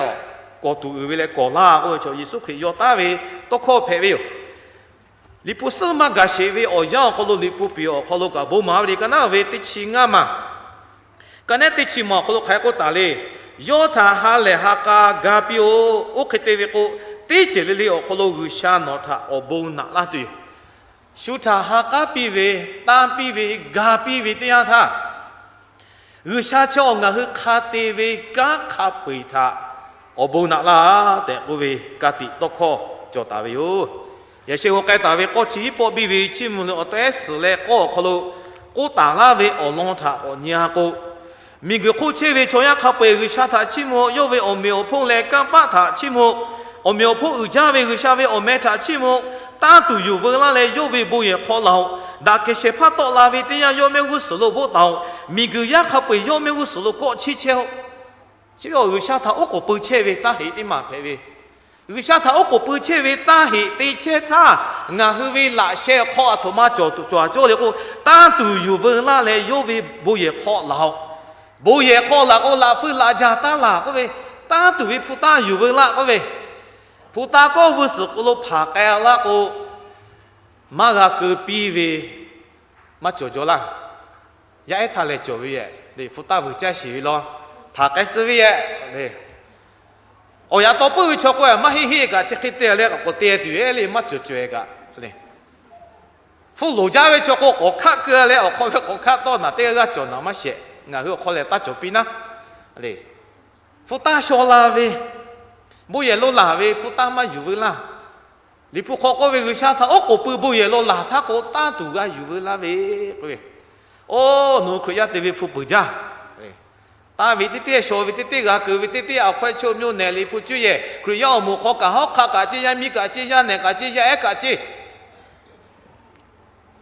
kawˬ tuˬ uiˍ ve leh kawˬ laˇ k'oˆ ve chaw, Yeˍsuˆ Hkriꞈ yaw taˉ ve tawˇ hkawˇ hpehꞈ ve yoˬ. Liꞈ hpu suhˉ maˇ gaˬ sheˍ ve awˬ yanˇ awˬ hk'aw lo, Liꞈ hpu piˍ awˬ hk'aw lo kaꞈ bon maˍ ve le. Ka naˉ ve teˇ chi ngaˇ ma, ka nehˉ teˇ chi ma awˬ hk'aw lo hk'aˬ hk'e k'oˆ taˍ le. Yawˇ htaꞈ ha lehˬ ha k'a ga piˇ-oˆ. Oˇ hk'e te ve k'o, teˇ ceuˬ le le awˬ hk'aw lo G'uiˬsha nawˬ htaꞈ awˬ bon naꞈ laˇ tuˬ yoˬ. Shu htaꞈ ha k'aˉ piˇ ve, tanˇ piˇ ve, ga piˇ ve teˇ yanˇ htaˇ, G'uiˬsha chi awˬ ngaˬ hui hk'a te ve kanˉ hk'a peu-eˬ htaꞈ awˬ bon naꞈ laˇ tehꞈ k'oˆ ve ka tiꞈ tawˇ hkawˇ cawˬ taˍ ve yoˬ. Yaꞈ sheh g'aw k'ai taˍ ve k'awˇ chi hiˉ pawˆ biˇ ve Chiˇ mvuh awˬ tehˉ suhˍ leh k'awˇ awˬ hk'aw lo k'oˆ taˍ laˇ ve awˬ lawn htaꞈ k'awꞈ nyi-a k'o, miˬguiˬ hk'oˆ chehˇ ve chaw yaˇ hk'a peu-eˬ G'uiˬsha htaꞈ chiˇ mvuh, yawˇ ve awˬ meꞈ awˬ hponˇ leh kanˇ paˆ htaꞈ chiˇ mvuh, awˬ meꞈ awˬ hponˇ uiˍ jaˇ ve G'uiˬsha ve awˬ meh htaꞈ chiˇ mvuh, tanˇ tuˬ yuˬ veu laˇ leh yawˇ ve bon yehˬ hk'aw laˬ-oꞈ. Daꞈ kehˬ shehˍ hpaˇ tawˆ la ve teˇ yanˇ yawˇ mehˆ g'uˇ suhˍ lo bvuhˆ taˍ-oꞈ. Miˬguiˬ yaˇ hk'a peu-eˬ yawˇ mehˆ g'uˇ suhˍ lo kawˆ chiˇ chehˇ-oˆ. Chi ve awˬ G'uiˬsha htaꞈ oˉ k'oˍ pui chehˇ ve taˇ heꞈ teˇ maˬ hpehꞈ ve, G'uiˬsha htaꞈ oˉ k'oˍ pui chehˇ ve taˇ heꞈ te chehˇ htaˇ, ngaˬ hui ve laꞈ sheh hk'aw aˬ htoꞈ ma cawˬ tuˬ cawˬ-a cawˇ le k'o, tanˇ tuˬ yuˬ veu laˇ leh yawˇ ve bon yehˬ hk'aw laˬ-oꞈ. Bon yehˬ hk'aw laˬ k'o, laꞈ feu laꞈ jaˬ taˇ laˬ k'oˆ ve, tanˇ tuˬ ve hpu taˇ yuˬ veu laˇ k'oˆ ve, hpu taˇ kawˆ veu suhˍ k'o lo hpanˍ k'ai laˇ k'o, maˇ g'a keu piˇ ve maˇ cawˬ jaw laˇ. Yaˇ ehˉ htaˇ lehˬ cawˬ ve yehˬ le, hpu taˇ vuiˬ caˇ sheˍ ve law, hpanˍ k'ai tcuh ve yehˬ le. Awˬ yaꞈ taw puiˉ ve chaw k'o, maˇ heˆ heˆ kaꞈ chi hk'e te leh kaꞈ k'awꞈ te tuˬ yehˬ le, maˇ cawˬ cawehˬ kaꞈ le. Hpu loˍ jaˇ ve chaw k'o, k'awꞈ hkaˆ keu leh awˬ hk'aw ve k'awꞈ hkaˆ tawˆ naˍ teˇ g'aˇ g'aˇ cawˬ naˍ maˇ shehˍ. Ngaˬ hui awˬ hk'aw lehˬ taˇ cawˬ piˇ naˉ le. Hpu taˇ shaw la ve, bon yehˬ lo laˬ ve hpu taˇ maˇ yuˬ veu laˇ. Liꞈ hpu hk'aw k'oˆ ve, G'uiˬsha htaꞈ oˉ k'oˍ pui bon yehˬ lo laˬ htaˇ k'o, tanˇ tuˬ g'a yuˬ veu laˇ ve k'oˆ ve, oˇ, nawˬ hui Hkriꞈ yaˇ te ve hpu peuˬ jaˇ. Tanˇ ve teˇ teˇ, shaw ve teˇ teˇ, g'a keu ve teˇ teˇ, awˬ hkawehˇ chi awˬ myo nehˬ liꞈ hpu cuˇ yehˬ, Hkriꞈ yaˇ awˬ moˍ hk'aw kaꞈ hawˉ hk'aˆ kaꞈ ceˇ, yaˇ miˇ kaꞈ ceˇ, yaˇ nehˬ kaꞈ ceˇ, yaˇ ehˉ kaꞈ ceˇ,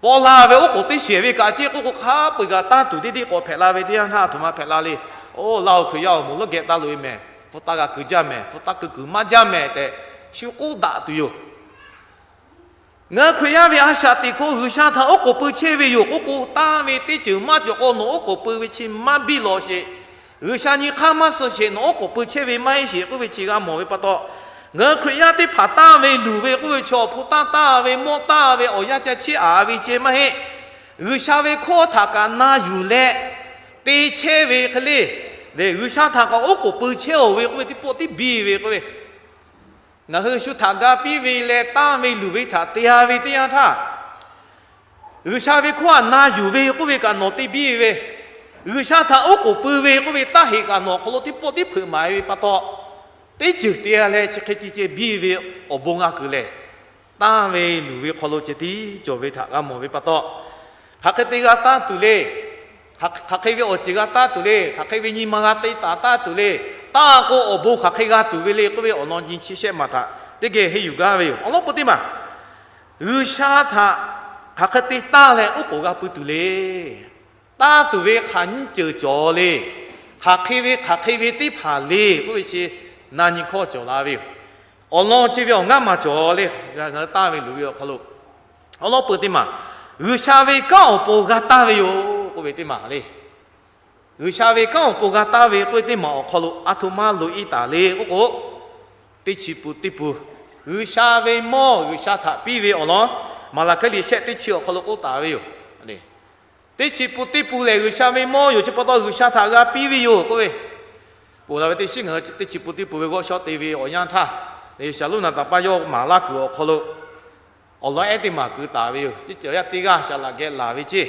paw la ve oˉ k'oˍ teˇ shehˍ ve kaꞈ ceˇ k'oˆ k'o, hk'a peu-eˬ kaꞈ tanˇ tuˬ deˇ deˇ k'awꞈ hpehꞈ la ve teˇ yanˇ htaˇ, a htoꞈ ma hpehꞈ la le. Oˇ, laˇ-oˬ, Hkriꞈ yaˇ awˬ moˍ lawˇ geh taˇ loꞈ-e mehˍ, hpu taˇ g'a keu jaˇ mehˍ, hpu taˇ keu kuiˬ maˇ jaˇ mehˍ tehꞈ shu k'oˆ daꞈ tuˬ yoˬ. Ngaˬ hui Hkriꞈ yaˇ ve a shaꞈ teꞈ hk'o G'uiˬsha htaꞈ oˉ k'oˍ pui chehˇ ve yoˬ k'oˆ k'o, tanˇ ve teˇ ceuˬ maˇ cawˬ k'o, nawˬ oˉ k'oˍ pui ve chi maˇ biˇ lawˬ sheˍ. G'uiˬsha nyi hk'aˇ maˇ suh sheˍ, nawˬ oˉ k'oˍ pui chehˇ ve maˇ heˆ sheˍ k'oˆ ve chi g'a mawˬ ve pa taw, ngaˬ hui Hkriꞈ yaˇ teˇ hpaˍ tanˇ ve luˬ ve k'oˆ ve chaw, hpu tanˇ tanˇ ve, mawˇ tanˇ ve, awˬ yanˇ ca chiˇ aꞈ ve ceh maˇ heˆ. G'uiˬsha ve hkawˇ htaꞈ kaꞈ na yuˬ leh te chehˇ ve hk'e le, G'uiˬsha htaꞈ kaꞈ oˉ k'oˍ pui chehˇ-oˬ ve k'oˆ ve teˇ pawˆ tiˉ biˇ ve k'oˆ ve, ngaˬ hui shu htaꞈ ga piˇ ve leh tanˇ ve luˬ ve htaꞈ te-a ve teˇ yanˇ htaˇ, G'uiˬsha ve hkawˇ htaꞈ na yuˬ ve k'oˆ ve kaꞈ nawˬ te biˇ ve, G'uiˬsha htaꞈ oˉ k'oˍ pui ve k'oˆ ve taˇ heꞈ kaꞈ nawˬ awˬ hk'aw lo teˇ pawˆ tiˉ hpeuꞈ maˍ ve pa taw, teˇ ceuˬ te-a leh chi hk'e te ceh biˇ ve awˬ bon g'a kuiˬ lehˬ, tanˇ ve luˬ ve hk'aw lo ceh tiˉ cawˬ ve htaꞈ g'a mawˬ ve pa taw, hk'aˬ hk'e te g'a taˇ tuˬ le. Hk'aˬ hk'e ve awˬ ceuˬ g'a taˇ tuˬ le. Hk'aˬ hk'e ve nyi ma g'a te taˍ taˇ tuˬ le. Taˇ k'o awˬ bon hk'aˬ hk'e g'a tuˬ ve le k'oˆ ve awˬ lawn nyi chi shehˆ maˬ htaꞈ teˇ geh henˇ yuˬ gaˇ ve yoˬ. Awˬ lawn peu teˇ maˬ, G'uiˬsha htaꞈ hk'aˬ hk'e te taˇ leh oˉ k'oˍ g'a pui tuˬ le. Taˇ tuˬ ve hk'aˬ nyiˇ ceuˬ cawˬ le. Hk'aˬ hk'e ve hk'aˬ hk'e ve teˇ hpaˍ le k'oˆ ve chi na nyi hkawˇ cawˬ la ve yoˬ. Awˬ lawn chi ve awˬ ngaˇ maˬ cawˬ le. Ngaˬ hui tanˇ ve luˬ ve awˬ hk'aw lo, awˬ lawn peu teˇ maˬ, G'uiˬsha ve kanˉ awˬ pon g'a taˇ ve yoˬ k'oˆ ve teˇ maˬ le. G'uiˬsha ve kanˉ awˬ pon g'a taˇ ve k'oˆ ve teˇ maˬ awˬ hk'aw lo a htoꞈ ma loꞈ-e taˍ le k'oˆ k'o, teˇ chi pun teˇ pun, G'uiˬsha ve mawˇ G'uiˬsha htaꞈ piˇ ve awˬ lawn, Maˍlaˍhkaˆ liꞈ shehˆ teˇ chi awˬ hk'aw lo k'oˆ taˍ ve yoˬ. Teˇ chi pun teˇ pun lehˬ, G'uiˬsha ve mawˇ yoˬ chi pa taw G'uiˬsha htaꞈ g'a piˇ ve yoˬ k'oˆ ve, ponˬ la ve teˇ shinˉ ngaˬ hui teˇ chi pun teˇ pun ve g'awˇ shawˉ te ve awˬ yanˇ htaˇ, Shaˍlonˍ naˍ taˍ paˇ yawˇ maˍ laˇ kuiˬ awˬ hk'aw lo awˬ lawn ehˉ teˇ maˬ keu taˍ ve yoˬ. Teˇ ceuˬ yaˇ teˇ g'aˇ shaˍ laꞈ geh laˬ ve ceˇ,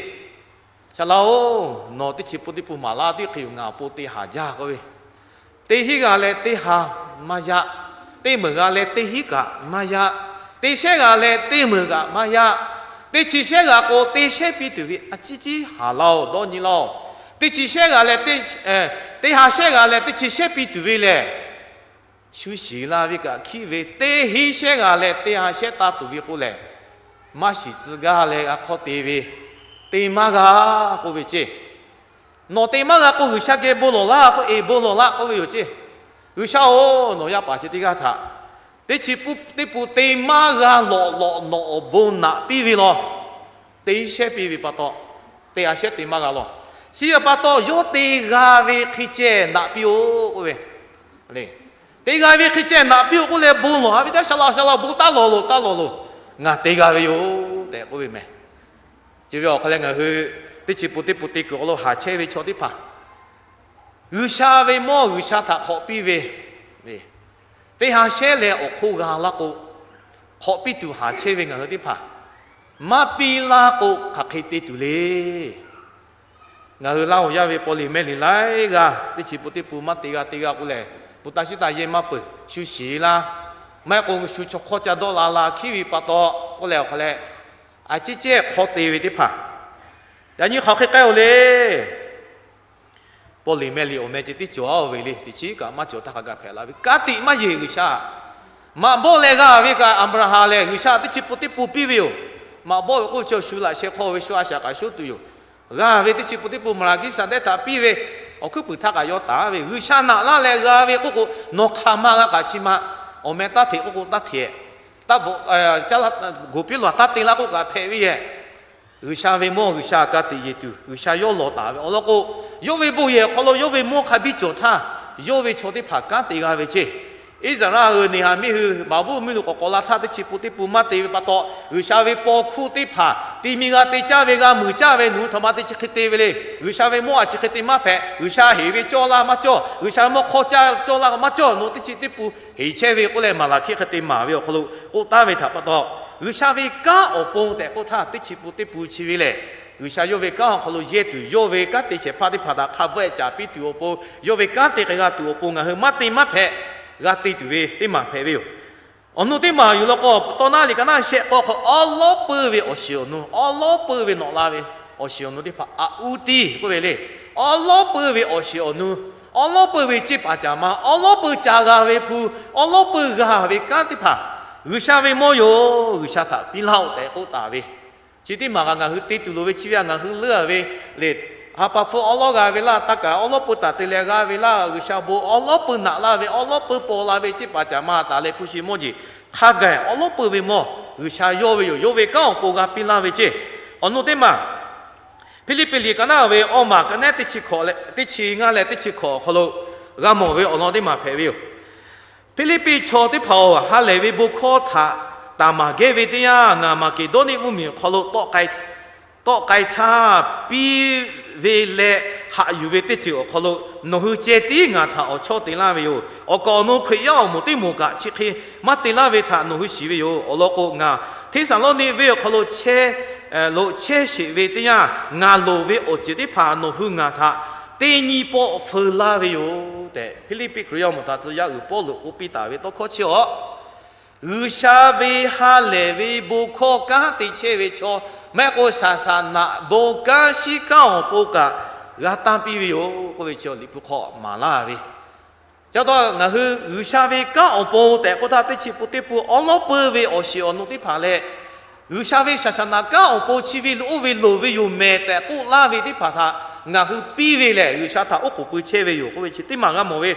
Shaˍ laꞈ-oˬ, nawˬ teˇ chi pun teˇ pun maˍ laˇ teˇ hk'e yoˬ, ngaˬ awˬ pon te haˍ jaˇ k'oˆ ve, teˇ hinˉ g'a leh teˇ ha maˇ yaˆ. Teˇ meunˍ g'a leh teˇ hinˉ kaꞈ maˇ yaˆ. Teˇ shehˉ g'a leh teˇ meunˍ kaꞈ maˇ yaˆ. Teˇ chi shehˉ g'a k'o, teˇ shehˉ piˇ tuˬ ve a ciˉ ciˉ haˍ laˇ-oˬ, dawˇ nyi laˇ-oˬ. Teˇ chi shehˉ g'a leh teˇ, teˇ ha shehˉ g'a leh teˇ chi shehˉ piˇ tuˬ ve lehˬ, shu shiˍ la ve kaꞈ hkiˆ ve, teˇ hinˉ shehˉ g'a leh teˇ ha shehˉ taˇ tuˬ ve k'o lehˬ, maˇ shiˍ tcuh gaˇ leh g'a hk'awˇ te ve, te maˇ g'a k'oˆ ve ceˇ. Nawˬ te maˇ g'a k'o, G'uiˬsha geh bon lawˬ laˇ k'oˆ, eˬ, bon lawˬ laˇ k'oˆ ve yoˬ ceˇ. G'uiˬsha-oˬ, nawˬ yaˇ paˍ chi teˇ g'aˇ htaꞈ teˇ chi pun teˇ pun te maˇ g'a lawꞈ lawꞈ nawˬ awˬ bon naꞈ piˇ ve law. Teˇ shehˉ piˇ ve pa taw, teˇ ha shehˉ te maˇ g'a law. Chi pa taw, yawˇ te g'a ve hk'e ceh naꞈ piˇ-oˆ k'oˆ ve, te g'a ve hk'e ceh naꞈ piˇ-oˆ k'oˆ leh bon lawˬ-a ve htaˇ, Shaˍ laꞈ-oˬ, Shaˍ laꞈ-oˬ, bon taˇ lawˬ loˬ, taˇ lawˬ loˬ, ngaˬ te g'a ve yoˬ tehꞈ k'oˆ ve mehˬ. Chi ve awˬ hk'aw leh ngaˬ hui teˇ chi pun teˇ pun te kuiˬ awˬ lawn haˍ chehˇ ve chaw teˇ hpaˍ, G'uiˬsha ve mawˇ G'uiˬsha htaꞈ hk'awꞈ piˇ ve, teˇ ha shehˉ leh awˬ hk'oˆ g'a laˇ k'o, hk'awꞈ piˇ tuˬ haˍ chehˇ ve ngaˬ hui teˇ hpaˍ, maˇ piˇ laˇ k'o hk'aˬ hk'e te tuˬ le. Ngaˬ hui Laˇ huˍ yaˇ ve paw liꞈ mehˆ liꞈ laiˉ g'aˇ teˇ chi pun teˇ pun maˇ te g'a te g'a k'oˆ lehˬ, pu taˇ shiˉ taˇ yehˇ maˇ peuˬ, shu shiˍ laˇ. Maˇ heˆ k'o, shu chaw hk'awˇ ca dawˇ la la hkiˉ ve pa taw k'oˆ leh awˬ hk'aw leh, a ciˉ cehˇ hk'awˇ te ve teˇ hpaˍ, yaꞈ nyi hk'aˬ hk'e k'ai-oˬ le. Pawˇ liꞈ mehˇ liꞈ awˬ meh ceh tiˉ cawˬ-a ve le, teˇ chiˉ kaꞈ maˇ cawˬ htaˇ hk'a gaˬ hpehꞈ la ve. Kanˉ te maˇ yeˬ G'uiˬsha. Maꞈ bawˆ leh g'a ve kaꞈ Aˍbraˍhanˍ lehˬ, G'uiˬsha teˇ chi pun teˇ pun piˇ ve yoˬ. Maꞈ bawˆ ve k'oˆ chi shu laꞈ sheh hk'aw ve shu a shaꞈ kaꞈ shoˉ tuˬ yoˬ. G'a ve teˇ chi pun teˇ pun Maˍlaˍhkiˆsaˍdehˇ htaꞈ piˇ ve, awˬ hkuiˉ puiˍ htaˇ kaꞈ yaw taˍ ve, G'uiˬsha naꞈ laˇ leh g'a ve k'oˆ k'o, nawˬ hk'aˬ ma g'a kaꞈ chi ma. Awˬ meh taˇ hteꞈ k'oˆ k'o taˇ hteꞈ, taˇ bvuhꞈ, goˍ piˉ lawˬ taˇ te laˇ k'oˆ kaꞈ hpehꞈ ve yehˬ. G'uiˬsha ve mawˇ G'uiˬsha ka tiꞈ yeˬ tuˬ G'uiˬsha yawˇ lawˬ taˍ ve awˬ lawn k'o, yawˇ ve bon yehˬ awˬ hk'aw lo yawˇ ve mawˇ hk'a biˇ cawˬ htaˇ, yawˇ ve chaw teˇ hpaˍ kanˉ te g'a ve ceˇ. Iˉsaˍreˍlaˆ hui Neˍhaˍmiˆ hui maˍ buˆ miˇ lo k'awꞈ k'awꞈ la htaˇ teˇ chi pun teˇ pun maˇ te ve pa taw, G'uiˬsha ve paw hkuˇ teˇ hpaˍ te mi g'a te caˇ ve, g'a muiˬ caˇ ve, nawˬ hui htaꞈ ma teˇ chi hk'e te ve le. G'uiˬsha ve mawˇ a chi hk'e te maˇ hpehꞈ. G'uiˬsha heˍ ve cawˇ laˇ maˇ cawˇ, G'uiˬsha ve mawˇ hk'awˇ caˇ cawˇ laˇ maˇ cawˇ, nawˬ teˇ chi teˇ pun heˍ chehˇ ve k'oˆ leh Maˍlaˍhkiˆ hk'e te maˍ ve awˬ hk'aw lo k'oˆ taˍ ve htaꞈ pa taw, G'uiˬsha ve kanˉ awˬ pon tehꞈ k'oˆ htaˇ, teˇ chi pun teˇ pun chi ve lehˬ, G'uiˬsha yawˇ ve kanˉ awˬ hk'aw lo yehˇ tuˬ, yawˇ ve kanˉ te shehˍ hpaˇ teˇ hpaˍ htaꞈ hk'a bvuhˆ-eh caˍ piˇ tuˬ awˬ pon, yawˇ ve kanˉ te k'ai g'a tuˬ awˬ pon ngaˬ hui maˇ te maˇ hpehꞈ, g'a te tuˬ ve teˇ maˬ hpehꞈ ve yoˬ. Awˬ nu teˇ maˬ yoˬ law k'o, tawˇ naˉ liꞈ ka naˉ shehˆ k'awˇ hk'aw awˉ lawˉ peuˇ ve awˬ shiˍ awˬ nu, awˉ lawˉ peuˇ ve nawꞈ la ve awˬ shiˍ awˬ nu teˇ hpaˍ aꞈ uˉ tiˇ k'oˆ ve le. Awˉ lawˉ peuˇ ve awˬ shiˍ awˬ nu, awˉ lawˉ peuˇ ve ceˇ paˍ caˍ ma, awˉ lawˉ peuˇ ca g'a ve hpu, awˉ lawˉ peuˇ g'a ve kanˉ teˇ hpaˍ, G'uiˬsha ve mawˇ yoˬ, G'uiˬsha htaꞈ piˇ laˇ-oˆ tehꞈ k'oˆ taˍ ve. Chi teˇ maˬ kaꞈ ngaˬ hui te tuˬ loˍ ve chi ve htaꞈ ngaˬ hui leuˉ-a ve le. Ha pa hpfuhˇ awˉ lawˉ g'a ve laˇ, taˇ kaˍ awˉ lawˉ peuˇ taˍ te leh g'a ve laˇ, G'uiˬsha bon awˉ lawˉ peuˇ naꞈ laˇ ve, awˉ lawˉ peuˇ paw la ve ceˇ paˍ caˍ ma taˍ leh hpu shi mawˇ jeˬ hk'a gaˬ awˉ lawˉ peuˇ ve mawˇ G'uiˬsha yawˇ ve yoˬ. Yawˇ ve kanˉ awˬ pon g'a piˇ laˇ ve ceˇ. Awˬ nu teˇ maˬ, Hpiˇliˇpiˆ liꞈ ka naˉ ve awˇ maˬ ka nehˉ teˇ chi ngaˇ leh teˇ chi hkawꞈ awˬ hk'aw lo g'a mawˬ ve awˬ lawn teˇ maˬ hpehꞈ ve yoˬ. Hpiˇliˇpiˆ chaw teˇ hpaˍ-oˬ, ha lehˬ ve bon hkawˇ htaꞈ taˍ maˍ gehˇ ve teˇ yanˇ, ngaˬ Maˍkeˍdawˇniˆ mvuhˇmiˬ awˬ hk'aw lo tawˆ k'ai htaˇ piˇ ve leh haꞈ yuˬ ve teˇ ceuˬ awˬ hk'aw lo nawˬ hui ceh tiˉ ngaˬ htaꞈ awˬ chawˇ te laˇ ve yoˬ. Awˬ kaˍ awˬ nu Hkriꞈ yaˇ awˬ moˍ teˇ moˍ kaꞈ chi hk'e maˇ te laˇ ve htaꞈ nawˬ hui shiˍ ve yoˬ. Awˬ lawn k'o, ngaˬ Hteˇsaˍlawˇniˆ venˇ awˬ hk'aw lo chehˇ, lo chehˇ sheˍ ve teˇ yanˇ, ngaˬ loˍ ve awˬ ceuˬ teˇ hpaˍ nawˬ hui ngaˬ htaꞈ teˇ nyi pawˆ feu laˇ ve yoˬ tehꞈ, Hpiˇliˇpiˆ Hkriꞈ yaˇ awˬ moˍ htaꞈ tcuh yaˇ uiˍ Pawˇluꞈ k'oˆ piˇ taˍ ve tawˇ hkawˇ chi awˬ, G'uiˬsha ve ha lehˬ ve bon hkawˇ kanˉ te chehˇ ve chaw, maˇ heˆ k'o saˍsaˍnaꞈ bon kanˉ shiˉ kanˉ awˬ pon kaꞈ g'a tanˇ piˇ ve yoˬ k'oˆ ve chi Liꞈ hpu hk'aw maˍ laˇ ve. Chi pa taw ngaˬ hui G'uiˬsha ve kanˉ awˬ pon tehꞈ k'oˆ htaˇ, teˇ chi pun teˇ pun awˉ lawˉ peuˇ ve awˬ shiˍ awˬ nu teˇ hpaˍ leh, G'uiˬsha ve saˍsaˍnaꞈ kanˉ awˬ pon chi ve lo oˇ ve loˍ ve yoˬ mehˍ tehꞈ k'oˆ laˇ ve teˇ hpaˍ htaꞈ ngaˬ hui piˇ ve lehˬ, G'uiˬsha htaꞈ oˉ k'oˍ pui chehˇ ve yoˬ k'oˆ ve chi teˇ maˬ g'a mawˬ ve.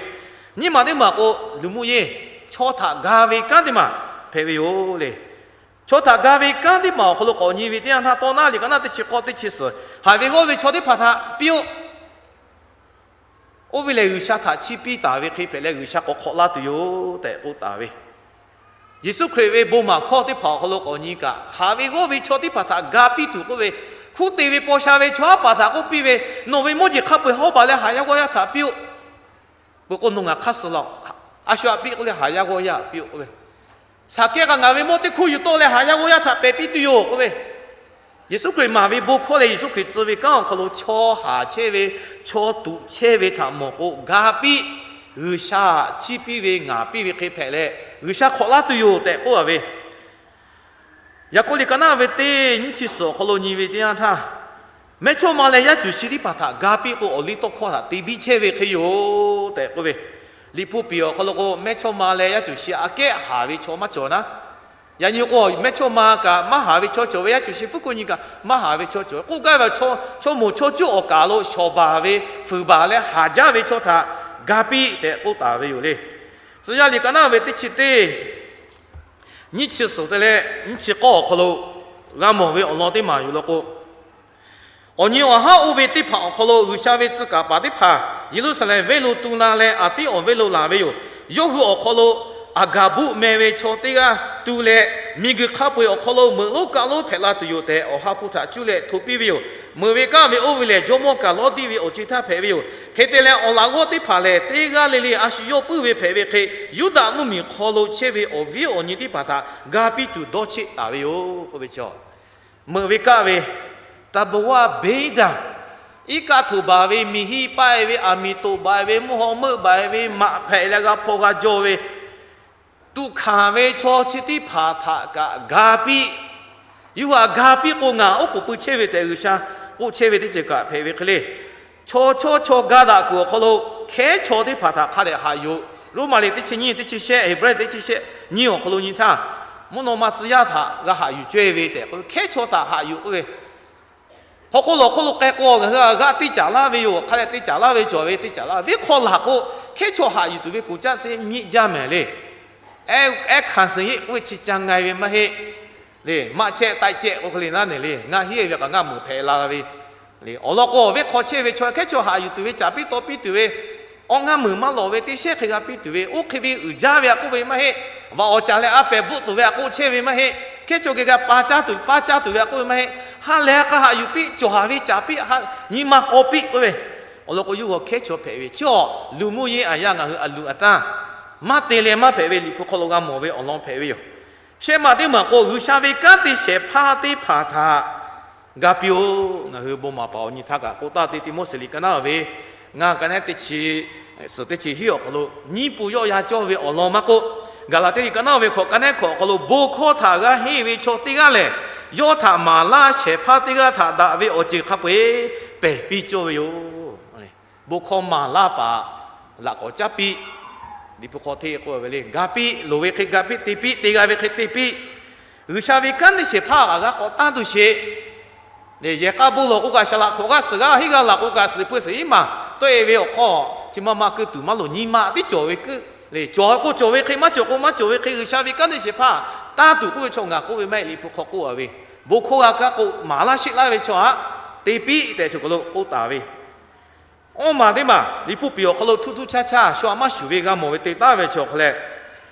Nyiˇ maˬ teˇ maˬ k'o, luˬ muˇ yeˇ chaw htaꞈ ga ve kanˉ teˇ maˬ hpehꞈ ve yoˬ le. Chaw htaꞈ ga ve kanˉ teˇ maˬ awˬ hk'aw lo k'awꞈ nyi ve teˇ yanˇ htaˇ, tawˇ naˉ liꞈ ka naˉ teˇ chi k'awˇ teˇ chi suhˍ, haiˬ ve g'awˇ ve chaw teˇ hpaˍ htaꞈ piˇ-oˆ. Oˇ ve lehˬ, G'uiˬsha htaꞈ chiˇ piˇ taˍ ve hk'e hpehꞈ leh, G'uiˬsha k'awꞈ hk'awꞈ laˇ tuˬ yoˬ tehꞈ k'oˆ taˍ ve. Yeˍsuˆ Hkriꞈ ve bon maˍ hkawˇ teˇ hpaˍ awˬ hk'aw lo k'awꞈ nyi kaꞈ, haꞈ ve g'awˇ ve chaw teˇ hpaˍ htaꞈ ga piˇ tuˬ k'oˆ ve, hkunˉ te ve paw sha ve chaw haˉ paˍ htaꞈ k'oˆ piˇ ve, nawˬ ve mawˇ jeˬ hk'a peu-eˬ hawˉ baˬ leh haˍ yaˇ g'awˇ yaˇ htaꞈ piˇ-oˆ. Peuˬ k'o, nawˬ ngaˬ hk'aˇ suh laˬ, a shu htaꞈ piˇ k'oˆ leh haˍ yaˇ g'awˇ yaˇ htaꞈ piˇ-oˆ k'oˆ ve. Saˍkehˇ kaꞈ ngaˬ ve mawˇ teˇ hkuˇ yuˬ tawˆ leh haˍ yaˇ g'awˇ yaˇ htaꞈ pehˬ piˇ tuˬ yoˬ k'oˆ ve. Yeˍsuˆ Hkriꞈ maˍ ve bon hkawˇ leh Yeˍsuˆ Hkriꞈ tcuh ve kanˉ awˬ hk'aw lo chaw haˍ chehˇ ve, chaw tuꞈ chehˇ ve htaꞈ mawˬ k'o, ga piˇ, G'uiˬsha chiˇ piˇ ve ngaˍ piˇ ve hk'e hpehꞈ leh, G'uiˬsha hk'awꞈ laˇ tuˬ yoˬ tehꞈ k'oˆ a ve. Yaˍkoˆ liꞈ ka naˉ ve teˇ nyiˇ chi suhˍ awˬ hk'aw lo nyi ve teˇ yanˇ htaˇ, mehˇchawˇma leh yaˇ cuˬ shi teˇ hpaˍ htaꞈ ga piˇ k'o, awˬliˇtawˇhkawˇ htaꞈ te biˇ chehˇ ve hk'e yoˬ tehꞈ k'oˆ ve. Liꞈ hpu piˍ awˬ hk'aw lo k'o, mehˇchawˇma leh yaˇ cuˬ shi aꞈ kehˉ haˍ ve chaw maˇ cawˬ naˉ. Yaꞈ nyi k'o, mehˇchawˇma kaꞈ maˇ haˍ ve chaw cawˬ ve, yaˇ cuˬ shi fuˉ kuˆ nyi kaꞈ maˇ haˍ ve chaw cawˬ ve k'oˆ gaˇ ve, chaw moˍ chaw cuˉ awˬ kaˍ lo shawˍ baˬ ve, fuiˍ baˬ leh haˍ jaˇ ve chaw htaꞈ ga piˇ tehꞈ k'oˆ taˍ ve yoˬ le. Tcuh yaˇ liꞈ ka naˉ ve teˇ chi teˇ nyiˇ chi suhˍ te leh nyiˇ chi k'awˇ awˬ hk'aw lo g'a mawˬ ve awˬ lawn teˇ maˬ yoˬ law k'o, awˬ nyi awˬ haˉ oˇ ve teˇ hpaˍ awˬ hk'aw lo G'uiˬsha ve tcuh kaˍ paˍ teˇ hpaˍ Yeˍruˆsaˍlehnˍ venˇ lo tu la leh Aˍtiˆawˬ venˇ lo laˬ ve yoˬ. Yawˇ hui awˬ hk'aw lo Aˍgaˍbuˆ meh ve chaw teˇ g'aˇ tu leh, miˬguiˬ hk'a peu-eˬ awˬ hk'aw lo meuꞈ lonˉ kaˆ lonˉ hpehꞈ la tuˬ yoˬ tehꞈ, Awˬ ha hpu htaꞈ cuˇ leh hto piˇ ve yoˬ. Meuꞈ ve kaˆ ve oˇ ve lehˬ, jawˇmawˇ kaˍ lawˇdiˆ ve awˬ co-e htaˇ hpehꞈ ve yoˬ. Hk'e te leh, awˬ laꞈ g'awˇ teˇ hpaˍ lehˬ, teˇ g'aˇ le le a shu yawˇ puiˉ ve hpehꞈ ve hk'e, Yuˇdaꞈ mvuhˇmiˬ hk'aw lo chehˇ ve awˬ viˉ awˬ nyi teˇ hpaˍ htaꞈ ga piˇ tuˬ dawˇ cheˆ taˍ ve yoˬ k'oˆ ve chi meuꞈ ve kaˆ ve, taˍbaˍvaˇ beˇdaˍ, iˉ kaˆ htoꞈ baˬ ve, miˬ hiˆ paˆ-e ve, aˬ miˍ toꞈ baˬ-e ve, mvuhˇ haw meuˆ baˬ-e ve, maꞈ hpehꞈ leh g'a hpaw g'a jaw ve, tuꞈ hkanˍ ve chaw chi teˇ hpaˍ htaꞈ kaꞈ ga piˇ. Yawˇ hui htaꞈ ga piˇ k'o, ngaˬ oˉ k'oˍ pui chehˇ ve tehꞈ G'uiˬsha k'oˆ chehˇ ve teˇ ceuˬ kaꞈ hpehꞈ ve hk'e le. Chaw chawˇ chaw ga daꞈ kuiˬ awˬ hk'aw lo hkehˉ chaw teˇ hpaˍ htaꞈ hk'a dehꞈ haꞈ yuˬ. Roˉmaꞈ liꞈ teˇ chi nyiˇ, teˇ chi shehˆ, Heˍbrehˇ teˇ chi shehˆ nyiˇ awˬ hk'aw lo nyi htaˇ, mvuhˇ naw ma tcuh yaˇ htaꞈ g'a haꞈ yuˬ caweh ve tehꞈ k'o, hkehˉ chaw htaꞈ haꞈ yuˬ k'oˆ ve, hk'aw hk'oˆ lawˬ hk'oˆ lo k'ai k'o, ngaˬ hui g'aˇ teˇ caˍ laˇ ve yoˬ. Hk'a dehꞈ teˇ caˍ laˇ ve cawˬ ve teˇ caˍ laˇ ve hk'aw laˬ k'o, hkehˉ chaw haꞈ yuˬ tuˬ ve kuˬ caˆ seˉ miˆ jaˇ mehˍ le. Ehˉ hkanˍ suhˍ heˆ k'oˆ ve chi ca nga e ve maˇ heˆ. Le maˆ chehˆ taiˆ cehˆ k'oˆ hk'e le naˉ nehˬ le, ngaˬ hiˉ e ve kaꞈ ngaˬ meuˍ hpehꞈ la ve le. Awˬ lawn k'o, awˬ viˉ hk'aw chehˇ ve chaw hkehˉ chaw haꞈ yuˬ tuˬ ve, caˍ piˇ taw piˇ tuˬ ve, awˬ ngaˇ meuˍ maˇ lawˬ ve teˇ shehˉ hk'e g'a piˇ tuˬ ve, oˇ hk'e ve uiˍ jaˇ ve a k'oˆ ve maˇ heˆ. Vaꞈ awˬ caˍ leh a pehˍ bvuhˆ tuˬ ve a k'oˆ chehˇ ve maˇ heˆ. Hkehˉ chaw geh g'a pa caˇ tuˬ, pa caˇ tuˬ ve a k'oˆ ve maˇ heˆ. Ha lehˬ ha k'a haꞈ yuˬ piˇ, cawˬ haˍ ve caˍ piˇ, nyi ma k'aw piˇ k'oˆ ve. Awˬ lawn k'o, yawˇ hui hkehˉ chaw hpehꞈ ve chi awˬ luˬ mvuhˇ yeˇ aˬ yaˇ ngaˬ hui a luˬ a tanˇ maˇ te leh maˇ hpehꞈ ve Liꞈ hpu hk'aw lo g'a mawˬ ve awˬ lawn hpehꞈ ve yoˬ. Shehˆ maˬ teˇ maˬ k'o, G'uiˬsha ve kanˉ te shehˍ hpaˇ teˇ hpaˍ htaꞈ ga piˇ-oˬ. Ngaˬ hui bon maˍ paˍ awˬ nyi htaˇ kaꞈ k'oˆ taˍ te Tiˆmoˉseˍ liꞈ ka naˉ ve ngaˬ ka nehˉ teˇ chi, suhˍ teˇ chi hiˉ awˬ hk'aw lo nyiˇ pun yawˆ yan cawˇ ve awˬ lawn maˇ k'oˆ, Gaˍlaˍtiˆ liꞈ ka naˉ ve hkawꞈ ka nehˉ hkawꞈ awˬ hk'aw lo bon hkawˇ htaꞈ g'a henˇ ve chaw teˇ g'aˇ lehˬ, yawˇ htaꞈ maˍ laˇ shehˍ hpaˇ teˇ g'aˇ htaꞈ daꞈ ve awˬ ceuˬ hk'a peu-eˬ pehˬ piˇ cawˇ ve yoˬ. Bon hkawˇ maˍ laˇ paˍ laꞈ k'awꞈ caˉ piˇ. Liꞈ hpu hk'aw hteˇ k'oˆ ve le, ga piˇ, loˍ ve hk'e ga piˇ, te piˇ, te g'a ve hk'e te piˇ. G'uiˬsha ve kanˉ teˇ shehˍ hpaˇ kaꞈ g'a k'awꞈ tanˇ tuˬ sheˍ. Yehˬ k'a bon lawˬ k'o kaꞈ, shaˍ laꞈ hk'awꞈ g'aˇ suhˍ g'aˇ, hiˉ g'aˇ laˬ k'o kaꞈ, suhˍ teꞈ hpu suhˍ hiˉ maˬ tawˆ e ve awˬ hk'aw, chi ma ma keu tuˬ maˇ loˍ, nyi ma tiˉ cawˬ ve keu le. Cawˬ k'o cawˬ ve hk'e, maˇ cawˬ k'o maˇ cawˬ ve hk'e, G'uiˬsha ve kanˉ teˇ shehˍ hpaˇ tanˇ tuˬ k'oˆ ve chaw ngaˬ k'oˆ ve maˇ heˆ. Liꞈ hpu hk'aw k'oˆ a ve, bon hkawˇ g'a kaˇ k'o maˍ laˇ sheˆ laˇ ve chaw htaꞈ te piˇ tehꞈ chaw hk'aw lo k'oˆ taˍ ve Awˇ maˬ teˇ maˬ Liꞈ hpu piˍ awˬ hk'aw lo htuˇ htuˇ chaˇ chaˇ shu a maˇ shuˍ ve g'a mawˬ ve te taˍ ve chi awˬ hk'aw leh,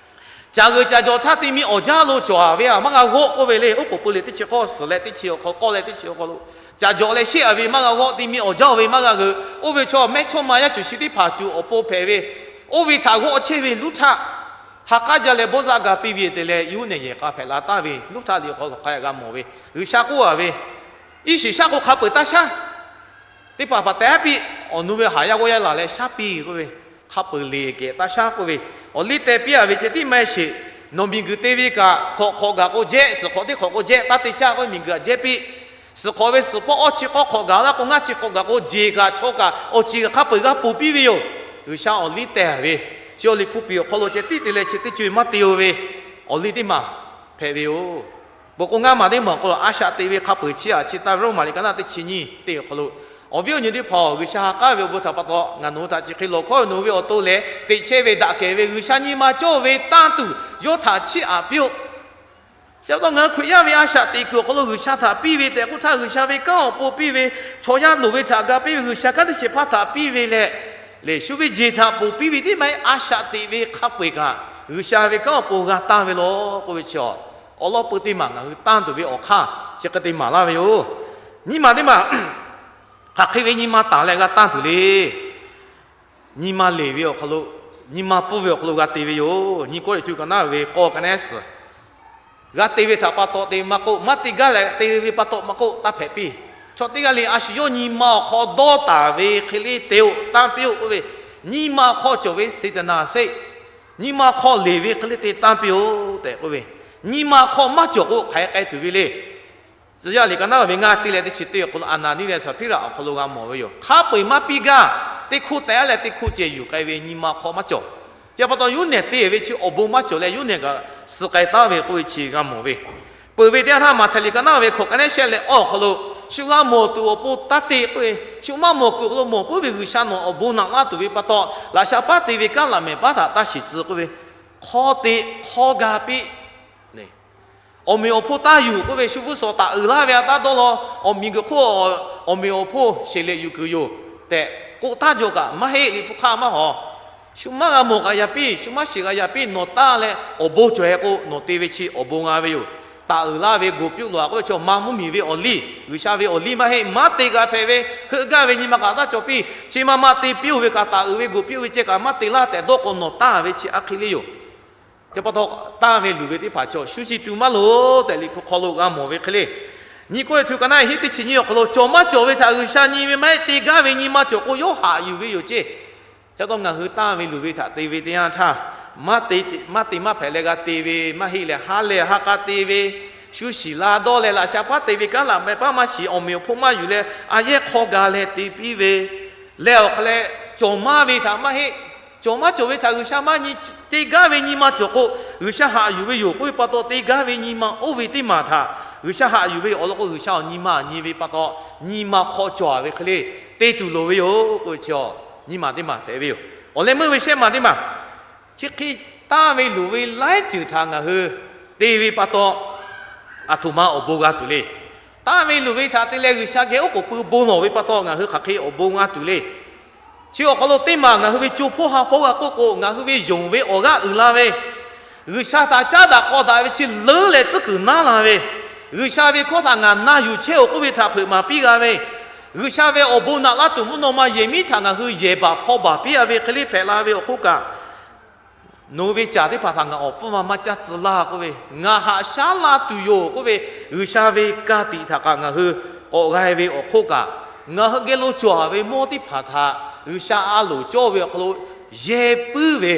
caˬ g'euꞈ caˬ jawˬ htaˇ te mi awˬ jaˇ lo cawˬ a ve a maˇ g'a g'awˆ k'oˆ ve le. Oˉ k'oˍ pui le teˇ chi k'awˇ suhˍ leh teˇ chi awˬ hk'aw k'awˇ leh teˇ chi awˬ hk'aw lo, caˬ jawˬ leh sheˆ a ve maˇ g'a g'awˆ, te mi awˬ jaˇ ve maˇ g'a g'euꞈ. Oˇ ve chaw mehˇchawˇma yaˇ cuˬ shi teˇ hpaˍ tuˬ awˬ pon hpehꞈ ve, oˇ ve htaꞈ g'awˆ chehˇ ve luˇ htaˇ, ha k'aˉ jaˇ leh bawˇ zaˆ ga piˇ ve te leh, yuˇ nehˬ yehˬ k'a hpehꞈ la taˍ ve luˇ htaˇ liꞈ hk'aw lo k'ai g'a mawˬ ve, G'uiˬsha k'oˆ a ve, iˉ shiˍ shaˉ k'o hk'a peuˬ taˇ shaˉ. Teˇ hpaˍ hpaˍ tehꞈ haˉ piˇ, awˬ nu ve haˍ yaˇ g'awˇ yaˇ laˬ leh shaˉ piˇ k'oˆ ve, hk'a peuˬ le kehˬ taˇ shaˉ k'oˆ ve, awˬ liˇ teh piˇ a ve ceh tiˉ maˇ heˆ sheˍ. Nawˬ miˬguiˬ te ve kaꞈ hk'awꞈ hk'awꞈ gaˬ k'o jehˇ, suhˍ hk'awꞈ teˇ hk'awꞈ k'o jehˇ taˇ te caˇ k'oˆ ve, miˬguiˬ aꞈ jehˇ piˇ. Suhˍ hk'awꞈ ve suhˍ pawˆ awˇ chi k'awˇ hk'awꞈ gaˬ laˇ k'o, ngaˇ chi hk'awꞈ gaˬ k'o jeˬ kaꞈ chaw kaꞈ awˬ ceˬ hk'a peuˬ g'a ponˬ piˇ ve yoˬ. G'uiˬsha awˬ liˇ teh ve, chi awˬ Liꞈ hpu piˍ awˬ hk'aw lo ceh tiˉ te leh chi teˇ co-e maˇ te-o ve awˬ liˇ teˇ maˬ hpehꞈ ve yoˬ. Peuˬ k'o ngaˇ maˬ teˇ maˬ k'o a shaꞈ teꞈ ve hk'a peuˬ chi aꞈ chi taˇ ve Roˉmaꞈ liꞈ ka naˉ teˇ chi nyiˇ teˇ awˬ hk'aw lo, awˬ viˉ awˬ nyi teˇ hpaˍ-oˬ, G'uiˬsha ha k'aˉ ve awˬ bon htaꞈ pa taw ngaˬ nawˬ hui htaꞈ chi hk'e lawˬ hkawˇ ve, nawˬ hui ve awˬ to leh teꞈ chehˇ ve daꞈ kehˬ ve G'uiˬsha nyi ma cawˇ ve tanˇ tuˬ yawˇ htaꞈ chiˇ aꞈ piˇ-oˆ. Chi pa taw ngaˬ hui Hkriꞈ yaˇ ve a shaꞈ teꞈ kuiˬ awˬ hk'aw lo G'uiˬsha htaꞈ piˇ ve tehꞈ k'oˆ htaˇ, G'uiˬsha ve kanˉ awˬ pon piˇ ve, chaw yaˇ loˍ ve htaꞈ ga piˇ ve, G'uiˬsha kanˉ teˇ shehˍ hpaˇ htaꞈ piˇ ve leh, lehˬ shu ve jeˬ htaꞈ ponˬ piˇ ve teˇ maˇ heˆ, a shaꞈ teꞈ ve hk'a peu-eˬ kaꞈ G'uiˬsha ve kanˉ awˬ pon g'a tanˇ ve law k'oˆ ve chi, awˬ lawn peu teˇ maˬ ngaˬ hui tanˇ tuˬ ve awˬ hk'aˇ chi hk'e te maˍ laˇ ve yoˬ. Nyi ma teˇ maˬ, hk'aˬ hk'e ve nyi ma tanˬ leh g'a tanˇ tuˬ le. Nyi ma leˬ ve awˬ hk'aw lo, nyi ma pfuhˇ ve awˬ hk'aw lo g'a te ve yoˬ. Nyi Kawˇrenˍhtuˆ liꞈ ka naˉ ve k'awˇ ka nehˉ suhˍ, g'a te ve htaꞈ pa taw te maˇ k'oˆ, maˇ te gaˇ leh te ve pa taw maˇ k'oˆ, taˇ hpehꞈ piˇ. Chaw teˇ g'aˇ le a shu yawˇ nyi ma awˬ hk'aw dawˇ taˍ ve hk'e le te-o, tanˇ piˇ-oˆ k'oˆ ve, nyi ma awˬ hk'aw cawˬ ve seˍtaˍnaˍ seˆ, nyi ma awˬ hk'aw leˬ ve hk'e le te tanˇ piˇ-oˆ tehꞈ k'oˆ ve, nyi ma awˬ hk'aw maˇ cawˬ k'o hk'aˬ hk'e k'ai tuˬ ve le. Tcuh yaˇ liꞈ ka naˉ ve ngaˇ teˇ leh teˇ chi teˇ awˬ hk'aw lo Aˍnaˍniˆ leh Saˍhpiˇraꞈ awˬ hk'aw lo g'a mawˬ ve yoˬ. Hk'a peu-eˬ maˇ piˇ gaˇ, teˇ hkuˇ tehꞈ leh teˇ hkuˇ ceh yuˬ k'ai ve nyi ma hk'aw maˇ cawˬ. Chi pa taw yuˇ nehˬ te ve chi awˬ bon maˇ cawˬ leh yuˇ nehˬ kaꞈ suh k'ai taˉ ve k'oˆ ve chi g'a mawˬ ve. Peuˬ ve teˇ yanˇ htaˇ Maꞈhtehˍ liꞈ ka naˉ ve hkawꞈ ka nehˉ shehˆ leh awˇ awˬ hk'aw lo, shu g'a mawˬ tuˬ awˬ pon taˇ te k'oˆ ve, shu maˇ mawˬ kuiˬ awˬ hk'aw lo mawˬ puiˉ ve G'uiˬsha nawˬ awˬ bon naꞈ laˇ tuˬ ve pa taw, laꞈ sha paˉ te ve kanˉ laꞈ mehˍ paˉ htaꞈ taˇ shiˍ tcuh k'oˆ ve, hk'aw te hk'aw ga piˇ. Awˬ meꞈ awˬ hponˇ taˇ yuˬ k'oˆ ve, shu g'uˇ suhˍ taˍ uiˍ laˇ ve a taˇ dawˇ law. Awˬ miˬguiˬ hk'oˆ awˬ meꞈ awˬ hponˇ sheˍ leh yuˬ kuiˬ yoˬ tehꞈ k'oˆ taˉ jaw kaꞈ maˇ heˆ. Liꞈ hpu hk'aˇ maˇ hawˍ. Shu maˇ g'a mawˬ kaꞈ yaꞈ piˇ, shu maˇ shiˍ kaꞈ yaꞈ piˇ, nawˬ taˇ leh awˬ bon cawˬ-e k'o, nawˬ te ve chi awˬ bon g'a ve yoˬ. Taˍ uiˍ laˇ ve goˬ piˇ-oˆ laˬ k'oˆ ve chaw, maˇ mvuhˇmiˬ ve awˬ liˇ, G'uiˬsha ve awˬ liˇ maˇ heˆ. Maˇ te g'a hpehꞈ ve, heuˆ gaˇ ve nyi ma kaꞈ taˇ cawˬ piˇ. Chi ma ma te piˇ-oˆ ve kaꞈ, taˍ uiˍ ve goˬ piˇ-oˆ ve ceh kaꞈ maˇ te laˇ tehꞈ dawˇ k'o, nawˬ taˇ ve chi aˇ hk'e le yoˬ. Chi pa taw, tanˇ ve luˬ ve teˇ hpaˍ chaw shu chi tu maˇ loˍ tehꞈ Liꞈ hpu hk'aw lo g'a mawˬ ve hk'e le. Nyi Kawˇrenˍhtuˆ ka naˉ hiˉ teˇ chi nyiˇ awˬ hk'aw lo, cawˬ maˇ cawˬ ve htaꞈ G'uiˬsha nyi ve maˇ heˆ. Te gaˇ ve nyi ma cawˬ k'o, yawˇ haꞈ yuˬ ve yoˬ ceˇ. Chi pa taw ngaˬ hui tanˇ ve luˬ ve htaꞈ te ve teˇ yanˇ htaˇ, maˇ te maˇ hpehꞈ leh g'a te ve maˇ heˆ leh, ha lehˬ ha k'a te ve, shu shiˍ la dawˇ leh laꞈ sha paˉ te ve kanˉ laꞈ meh paˉ maˇ shiˍ, awˬ meꞈ awˬ hponˇ maˇ yuˬ leh a yehˉ hk'aw ga leh te piˇ ve leh awˬ hk'aw leh, cawˬ maˇ ve htaꞈ maˇ heˆ. Cawˬ maˇ cawˬ ve htaꞈ G'uiˬsha maˇ nyi. Te gaˇ ve nyi ma cawˬ k'o, G'uiˬsha haꞈ yuˬ ve yoˬ k'oˆ ve pa taw, te gaˇ ve nyi ma oˇ ve teˇ maˬ htaꞈ G'uiˬsha haꞈ yuˬ ve awˬ lawn k'o, G'uiˬsha awˬ nyi ma nyi ve pa taw, nyi ma hk'aw cawˬ ve hk'e le te tuˬ loˍ ve yoˬ k'oˆ ve chi, nyi ma teˇ maˬ hpehꞈ ve yoˬ. Awˬ leh meuˇ ve shehˆ maˬ teˇ maˬ, chi hk'e tanˇ ve luˬ ve laiˉ ceuˬ htaꞈ ngaˬ hui te ve pa taw, aˬ htoꞈ ma awˬ bon g'a tuˬ le. Tanˇ ve luˬ ve htaꞈ te leh G'uiˬsha geh oˉ k'oˍ pui bon lawˬ ve pa taw, ngaˬ hui hk'aˬ hk'e awˬ bon g'a tuˬ le. Chi awˬ hk'aw lo teˇ maˬ ngaˬ hui ve co hpawˇ ha hpawˇ g'a k'oˆ k'o, ngaˬ hui ve yonˍ ve awˬ g'aˇ uiˍ la ve, G'uiˬsha htaꞈ caˉ daꞈ k'aw daꞈ ve chi leuˉ leh tcuhˉ kuiˬ naˉ la ve, G'uiˬsha ve hkawˇ htaꞈ ngaˬ na yuˬ chehˇ-oˬ k'oˆ ve htaꞈ hpeuꞈ maˍ piˇ g'a ve, G'uiˬsha ve awˬ bon naꞈ laˇ tuˬ mvuhˇ naw ma yehˬ miˉ htaꞈ ngaˬ hui yehˬ baˬ hpaw baˬ piˇ-a ve hk'e le hpehꞈ la ve awˬ hk'oˆ kaꞈ, nawˬ ve caˬ teˇ hpaˍ htaꞈ ngaˬ awˬ pfuhˇ ma maˇ caˇ tcuh laˇ k'oˆ ve, ngaˬ haꞈ shaˉ laˇ tuˬ yoˬ k'oˆ ve, G'uiˬsha ve ka tiꞈ htaꞈ kaꞈ ngaˬ hui k'awꞈ g'a ve awˬ hk'oˆ kaꞈ, ngaˬ hui geh lo cawˬ-a ve mawˇ teˇ hpaˍ htaꞈ G'uiˬsha a loˍ cawˇ ve awˬ hk'aw lo yehˇ puiˉ ve,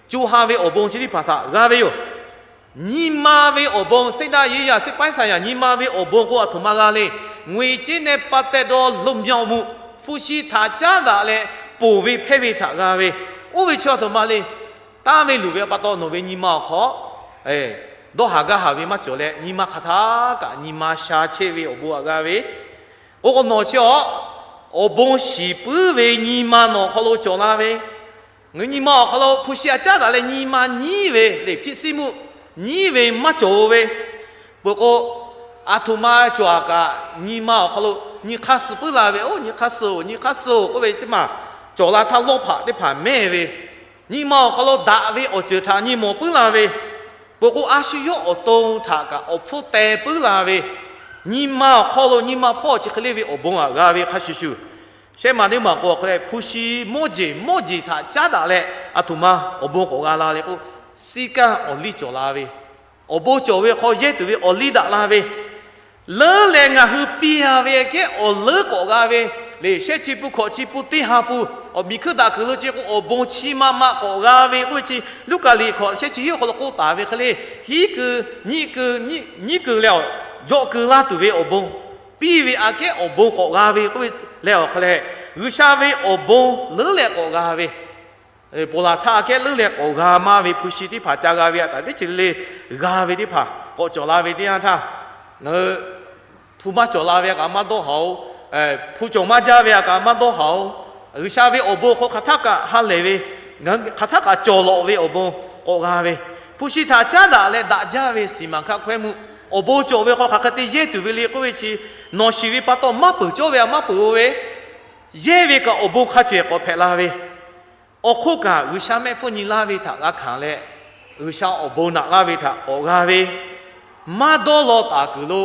co ha ve awˬ bon chi teˇ hpaˍ htaꞈ g'a ve yoˬ. Nyi ma ve awˬ bon, စိတ်ဓာတ်ရေးရာ စိတ်ပိုင်းဆိုင်ရာ nyi ma ve awˬ bon k'o aˬ htoꞈ ma g'a le. ငွေကြေးနဲ့ပတ်သက်သောလွတ်မြောက်မှု, hpu shi htaꞈ caˉ daꞈ leh ponˬ ve hpehˇ ve htaꞈ g'a ve, oˇ ve chi aˬ htoꞈ ma le. Tanˇ ve luˬ ve pa taw nawˬ ve nyi ma awˬ hk'aw dawˇ haˍ gaˇ haˍ ve maˇ cawˬ leh, nyi ma hk'aˬ htaˇ kaꞈ nyi ma sha chehˇ ve awˬ bon htaꞈ g'a ve, k'o k'o nawˬ chi awˬ, awˬ bon shiˍ puiˉ ve nyi ma nawˬ awˬ hk'aw lo cawˬ la ve, ngaˬ hui nyi ma awˬ hk'aw lo hpu shi htaꞈ caˉ daꞈ leh nyi ma nyiˉ ve le, ဖြစ်စီးမှု nyiˉ ve maˇ cawˬ ve, peuˬ k'o, aˬ htoꞈ ma cawˬ-a kaꞈ nyi ma awˬ hk'aw lo nyi hk'aˇ suh puiˉ la ve, oˇ nyi hk'aˇ suh-oˬ, nyi hk'aˇ suh-oˬ k'oˆ ve teˇ maˬ cawˬ la htaˇ lawˇ hpaꞈ teˇ hpaˍ mehˇ ve, nyi ma awˬ hk'aw lo daꞈ ve awˬ ceuˬ htaꞈ nyi mawˬ puiˉ la ve, peuˬ k'o a shu yawˇ awˬ to htaꞈ kaꞈ awˬ hpfuhˇ teh puiˉ la ve, nyi ma awˬ hk'aw lo nyi ma hpawˇ chi hk'e le ve awˬ bon htaꞈ g'a ve hk'a shuˍ shuˍ, shehˆ ma teˇ maˬ k'o hk'e leh hpu shi mawˇ jeˬ mawˇ jeˬ htaꞈ caˉ daꞈ leh aˬ htoꞈ ma awˬ bon k'awꞈ g'a la le k'o, စည်းကမ်း awˬ liˇ cawˬ la ve, awˬ bon cawˬ ve hk'aw yehˇ tuˬ ve awˬ liˇ daꞈ la ve, leuˉ leh ngaˬ hui piˇ-a ve kehˉ awˬ leuˉ k'awꞈ g'a ve, le shehˆ chi pun hkawꞈ chi pun teˇ ha pun awˬ miˬ hkuiˇ daꞈ kuiˬ lo ce k'o awˬ bon chi ma ma k'awꞈ g'a ve k'oˆ ve chi, Luˉkaꞈ liꞈ hkawꞈ shehˆ chi hiˉ awˬ hk'aw lo k'oˆ taˍ ve hk'e le, hiˉ kuiˬ nyiˇ kuiˬ nyiˇ kuiˬ leh awˬ jawꞈ kuiˬ la tuˬ ve awˬ bon, piˇ ve aꞈ kehˉ awˬ bon k'awꞈ g'a ve k'oˆ ve leh awˬ hk'e leh, G'uiˬsha ve awˬ bon leuˉ leh k'awꞈ g'a ve, ponˬ laˬ htaˇ aꞈ kehˉ leuˉ leh k'awꞈ g'a maˇ ve hpu shi teˇ hpaˍ ca g'a ve aꞈ taˍ teˇ ceuˬ le le g'a ve teˇ hpaˍ k'awꞈ cawˬ la ve teˇ yanˇ htaˇ, ngaˬ hui hpu maˇ cawˬ la ve aꞈ kaꞈ maˇ dawˇ haˍ-oˬ. Hpu cawˬ maˇ jaˇ ve aꞈ kaꞈ maˇ dawˇ haˍ-oˬ. G'uiˬsha ve awˬ bon hk'aw hk'aˬ htaˇ kaꞈ ha lehˬ ve, ngaˬ hui hk'aˬ htaˇ kaꞈ cawˬ lawꞈ ve awˬ bon k'awꞈ g'a ve, hpu shi htaꞈ caˉ daꞈ leh daꞈ jaˇ ve စီမံခန့်ခွဲမှု awˬ bon cawˬ ve hk'aw hk'aˬ hk'e te yehˇ tuˬ ve le k'oˆ ve chi, nawˬ shiˍ ve pa taw maˇ peuˬ cawˇ ve aꞈ maˇ peuˬ-o ve, yehˇ ve kaꞈ awˬ bon hk'a cawehˬ k'awꞈ hpehꞈ la ve, awˬ hk'oˆ kaꞈ G'uiˬsha mehˆ hpfuhˇ nyi laˇ ve htaꞈ g'a hkanˍ leh, G'uiˬsha awˬ bon naꞈ laˇ ve htaꞈ k'awꞈ g'a ve, maˇ dawˇ law taˍ kuiˬ lo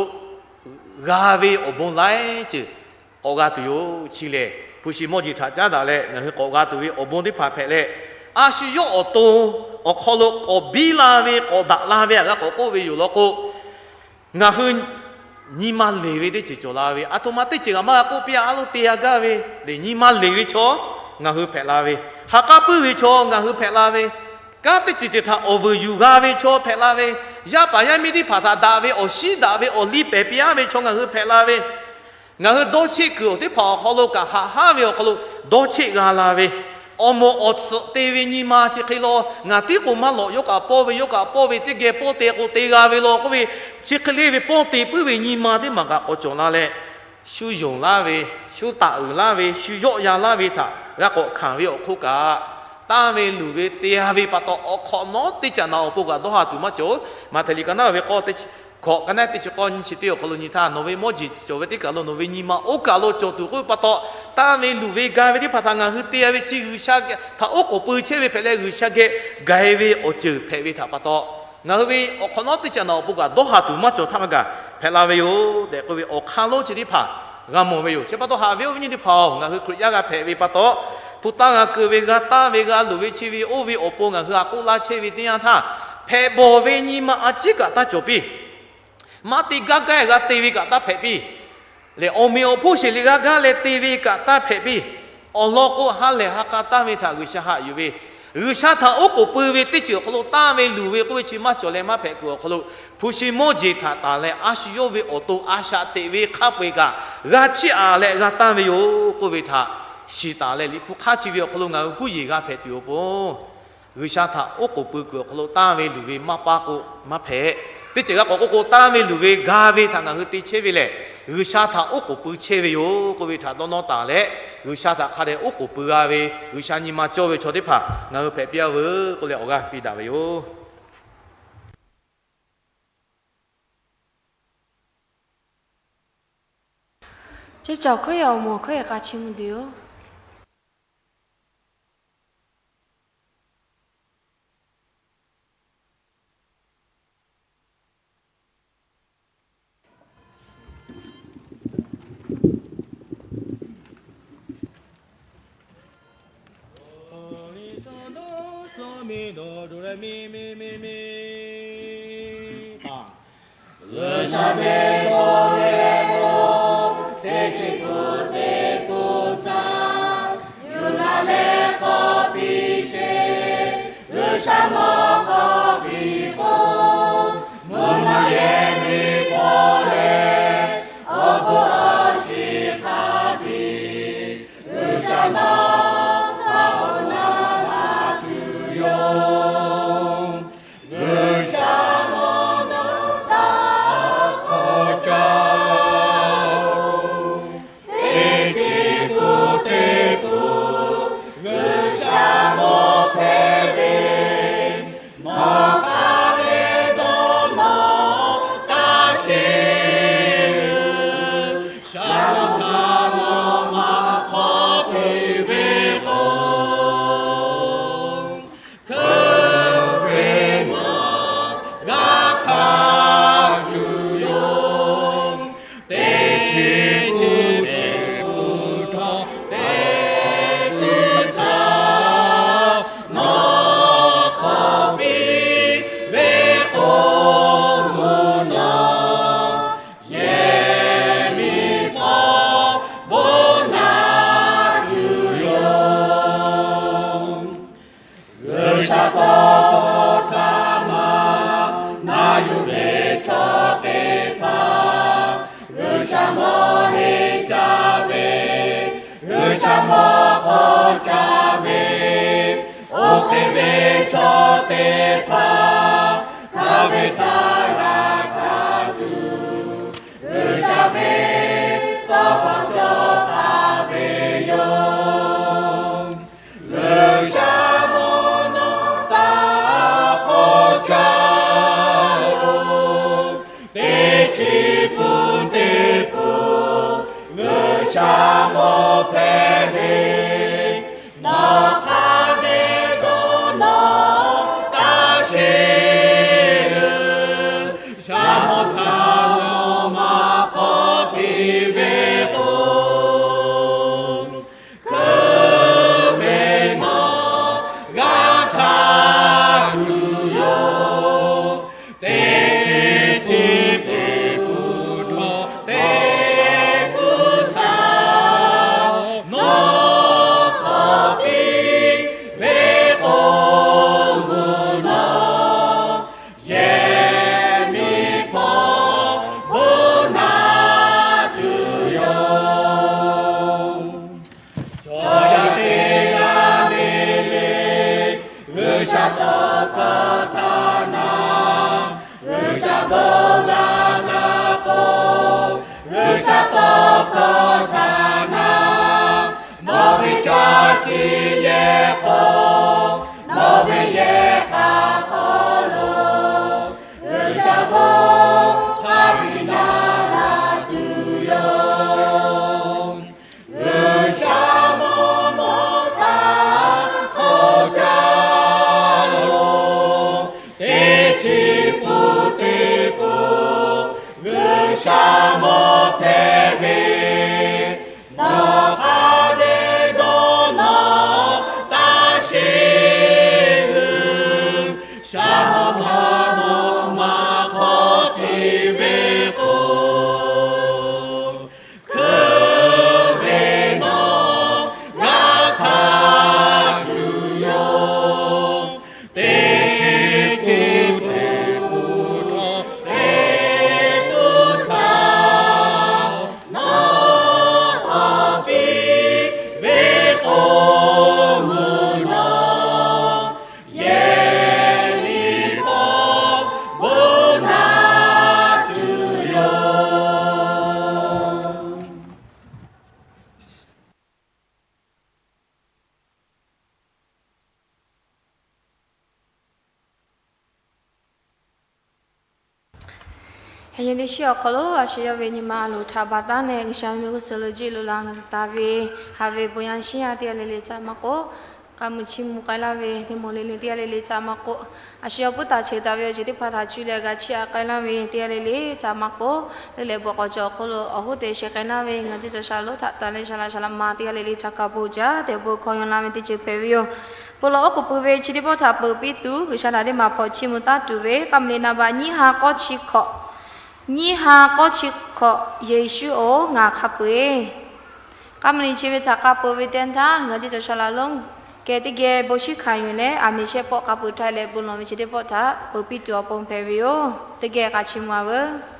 g'a ve awˬ bon laiˉ ceuˬ k'awꞈ g'a tuˬ yoˬ. Chi lehˬ, hpu shi mawˇ jeˬ htaꞈ caˉ daꞈ leh ngaˬ hui k'awꞈ g'a tuˬ ve awˬ bon teˇ hpaˍ hpehꞈ leh, a shu yawˇ awˬ to awˬ hk'aw lo k'awꞈ biˇ la ve k'awꞈ daꞈ la ve aꞈ g'a k'awꞈ k'oˆ ve yoˬ law k'o, ngaˬ hui nyi ma leˬ ve teˇ ceuˬ cawˬ la ve, aˬ htoꞈ ma teˇ ceuˬ kaꞈ maˇ g'a k'oˆ piˇ-a, a loˇ te g'a gaˇ ve le, nyi ma leˬ ve chaw ngaˬ hui hpehꞈ la ve, ha k'aˉ puiˉ ve chaw ngaˬ hui hpehꞈ la ve, kanˉ teˇ ceuˬ ceuˬ htaꞈ awˬ vuiˬ yuˬ g'a ve chaw hpehꞈ la ve, yaˇ paˍ yaˇ miˇ teˇ hpaˍ htaꞈ daꞈ ve awˬ shinˉ daꞈ ve awˬ liˇ pehˬ piˇ-aˉ ve chaw ngaˬ hui hpehꞈ la ve, ngaˬ hui dawˇ cheˆ kuiˬ awˬ teˇ hpaˍ awˬ hk'aw lo kaꞈ haꞈ haˉ ve awˬ hk'aw lo dawˇ cheˆ g'a la ve, awˬ moˍ awˬ tsuhꞈ te ve nyi ma chi hk'e law, ngaˬ tiˉ k'o maˇ lawꞈ, yawˇ kaꞈ pawˇ ve, yawˇ kaꞈ pawˇ ve, teˇ geh pawˇ te k'o te g'a ve law k'oˆ ve, chi hk'e le ve pawˇ te puiˉ ve nyi ma teˇ maˬ kaꞈ k'awꞈ cawˬ la leh, shu yonˍ laˇ ve, shu taˍ uiˍ laˇ ve, shu yawˆ yan laˇ ve htaꞈ g'a k'awꞈ hkanˍ ve awˬ hk'oˆ kaꞈ, tanˇ ve luˬ ve te-a ve pa taw awˬ hk'awꞈ nawˉ teˇ caꞈ naꞈ awˬ pon kaꞈ dawˇ ha tuˬ maˇ cawˬ. Maꞈhtehˍ liꞈ ka naˉ ve k'awˇ teˇ chi hkawꞈ, ka naˉ teˇ chi k'awˇ nyiˇ chi teˇ awˬ hk'aw lo nyi htaˇ, nawˬ ve mawˇ jeˬ cawˬ ve teˇ kaˬ lo nawˬ ve nyi ma oˇ kaˬ lo cawˬ tuˬ k'oˆ ve pa taw, tanˇ ve luˬ ve ga ve teˇ hpaˍ htaꞈ ngaˬ hui te-a ve chi G'uiˬsha htaꞈ oˉ k'oˍ pui chehˇ ve hpehꞈ leh G'uiˬsha geh gaˬ-e ve awˬ ceuˬ hpehꞈ ve htaꞈ pa taw, ngaˬ hui ve awˬ hk'awꞈ nawˉ teˇ caꞈ naꞈ awˬ pon kaꞈ dawˇ ha tuˬ maˇ cawˬ htaˇ kaꞈ hpehꞈ la ve yoˬ tehꞈ k'oˆ ve awˬ hk'aˇ lonˉ chi teˇ hpaˍ g'a mawˬ ve yoˬ. Chi pa taw haꞈ ve awˬ viˉ nyi teˇ hpaˍ-oˬ, ngaˬ hui Hkriꞈ yaˇ g'a hpehꞈ ve pa taw, hpu tanˇ g'a keu ve, g'a tanˇ ve, g'a luˬ ve chi ve oˇ ve awˬ pon ngaˬ hui htaꞈ k'oˆ laˇ chehˇ ve teˇ yanˇ htaˇ, hpehꞈ bawˬ ve nyi ma a ciˉ kaꞈ taˇ cawˬ piˇ. Maˇ te gaˇ gaˇ g'a te ve kaꞈ taˇ hpehꞈ piˇ. Lehˬ, awˬ meꞈ awˬ hponˇ sheˍ liꞈ g'a gaˇ leh te ve kaꞈ taˇ hpehꞈ piˇ. Awˬ lawn k'o, ha lehˬ ha k'a tanˇ ve htaꞈ G'uiˬsha haꞈ yuˬ ve, G'uiˬsha htaꞈ oˉ k'oˍ pui ve teˇ ceuˬ awˬ hk'aw lo tanˇ ve luˬ ve k'oˆ ve chi maˇ cawˬ leh maˇ hpehꞈ kuiˬ awˬ hk'aw lo, hpu shi mawˇ jeˬ htaꞈ tanˬ leh a shu yawˇ ve awˬ to a shaꞈ teꞈ ve hk'a peu-eˬ kaꞈ g'a chiˇ aꞈ leh g'a tanˇ ve yoˬ k'oˆ ve htaꞈ shiˍ taˍ leh, Liꞈ hpu hk'aˇ chi ve awˬ hk'aw lo ngaˬ hui huˉ yeˬ g'a hpehꞈ tuˬ awˬ pon, G'uiˬsha htaꞈ oˉ k'oˍ pui kuiˬ awˬ hk'aw lo tanˇ ve luˬ ve maˇ paˇ k'o maˇ hpehꞈ. Teˇ ceuˬ g'a k'awꞈ k'oˆ k'o, tanˇ ve luˬ ve ga ve htaꞈ ngaˬ hui te chehˇ ve lehˬ, G'uiˬsha htaꞈ oˉ k'oˍ pui chehˇ ve yoˬ k'oˆ ve htaꞈ dawˇ nawˇ taˍ leh, G'uiˬsha htaꞈ hk'a dehꞈ oˉ k'oˍ pui g'a ve G'uiˬsha nyi ma cawˇ ve chaw teˇ hpaˍ ngaˬ hui hpehꞈ piˇ-a veuˬ k'oˆ leh awˬ g'aˇ piˇ daꞈ ve yoˬ. Ceˇ cawˬ hkawˉ yaꞈ awˬ moˍ hkawˉ yaꞈ k'a chi mvuh tuˬ yoˬ. G'uiˬsha ve bon leh bon, teˇ chi pun teˇ pun htaˇ, yuˬ la leh k'awꞈ piˇ sheˍ. G'uiˬsha mawˇ k'awꞈ piˇ k'o, mvuhˇ naw yehˬ miˬ hpawˇ leh, awˬ bon awˬ shiˍ hk'a biˇ, G'uiˬsha mawˇ htaꞈ awˬ na la tuˬ yoˬ. G'uiˬsha mawˇ nawˬ taˇ hk'awꞈ caˇ-oˬ. Teˇ chi pun teˇ pun G'uiˬsha mawˇ hpehꞈ ve, nawˬ hk'a dehꞈ dawˇ nawˇ taˇ sheˍ. G'uiˬsha mawˇ htaꞈ nawˬ maˇ hk'awꞈ piˇ ve k'o, hkui ve nawˬ g'a hkanˍ tuˬ yoˬ. Teˇ chi teˇ pun htawˇ teˇ pun htaˇ, nawˬ hk'awꞈ piˇ ve k'o, mvuhˇ naw yehˬ miˬ hpawˇ bon na tuˬ yoˬ. G'uiˬsha tawˇ hkawˇ htaꞈ maˇ na yuˬ ve chaw teˇ hpaˍ, G'uiˬsha mawˇ heˆ caˇ ve, G'uiˬsha mawˇ hk'awꞈ caˇ ve, oˇ hk'e ve chaw teˇ hpaˍ hk'a ve htaˇ g'a hkanˍ tuˬ, G'uiˬsha ve tawˇ hkawˇ cawˬ taˍ ve yoˬ. G'uiˬsha mawˇ nawˬ taˇ hk'awꞈ caˇ-oˬ. Teˇ chi pun teˇ pun G'uiˬsha mawˇ hpehꞈ ve, nawˬ hk'a dehꞈ dawˇ nawˇ taˇ sheˍ. G'uiˬsha mawˇ htaꞈ nawˬ maˇ hk'awꞈ piˇ ve k'o, Yaꞈ nyi teˇ shiˉ awˬ hk'aw lo a shu yawˇ ve nyi ma a loˍ htaꞈ baˬ taˉ leh, G'uiˬsha ve mehˆ g'uˇ suhˍ lo jiˆ lo la ngaˬ hui taˍ ve, haꞈ ve bon yaˇ shiˉ yaˇ teˇ g'aˇ le le caꞈ maˇ k'oˆ, k'a muiˬ chiˇ mvuh k'ai laˇ ve teˇ moˍ le le teˇ g'aˇ le le caꞈ maˇ k'oˆ, a shu yawˇ puiˉ taˍ cheuˬ taˍ ve awˬ ceuˬ teˇ hpaˍ htaꞈ cuˇ leh g'a chiˇ aꞈ k'ai laˇ ve teˇ g'aˇ le le caꞈ maˇ k'oˆ, leuˉ leh bon k'awꞈ cawˬ awˬ hk'aw lo awˬ hoˉ te sheh k'ai laˇ ve ngaˬ hui G'uiˬsha lonˉ htaꞈ tanˍ leh shaˍ laꞈ shaˍ laꞈ ma teˇ g'aˇ le le htaꞈ kaꞈ bon jaˇ tehꞈ bon hkawˇ yaw la ve teˇ ceuˬ hpehꞈ ve yoˬ. Bon lawˬ oˉ k'oˍ pui ve chi teˇ pawˆ htaꞈ peuˬ piˇ tuˬ G'uiˬsha htaꞈ teˇ maˬ hpawnˬ chiˇ mvuh taˉ tuˬ ve k'aˇ muiˬ le naˍ baꞈ nyiˇ ha k'awˇ chi hkawꞈ, nyiˇ ha k'awˇ chi hkawꞈ, Yeˍsuˆ-oˬ, ngaˬ hk'a peu-eˬ. K'aˇ muiˬ le chi ve htaꞈ k'a peu ve teˇ yanˇ htaˇ ngaˬ hui G'uiˬsha shaˍ laꞈ lonˉ keh teˇ geh bon shiˉ hkanˍ yuˬ leh, aˬ miˍ shehˆ pawˆ k'a peu htaˇ leh bon lawˬ ve chi teˇ pawˆ htaꞈ peuˬ piˇ tuˬ awˬ pon hpehꞈ ve yoˬ. Teˇ geh k'a chiˇ mvuh-a veuˬ.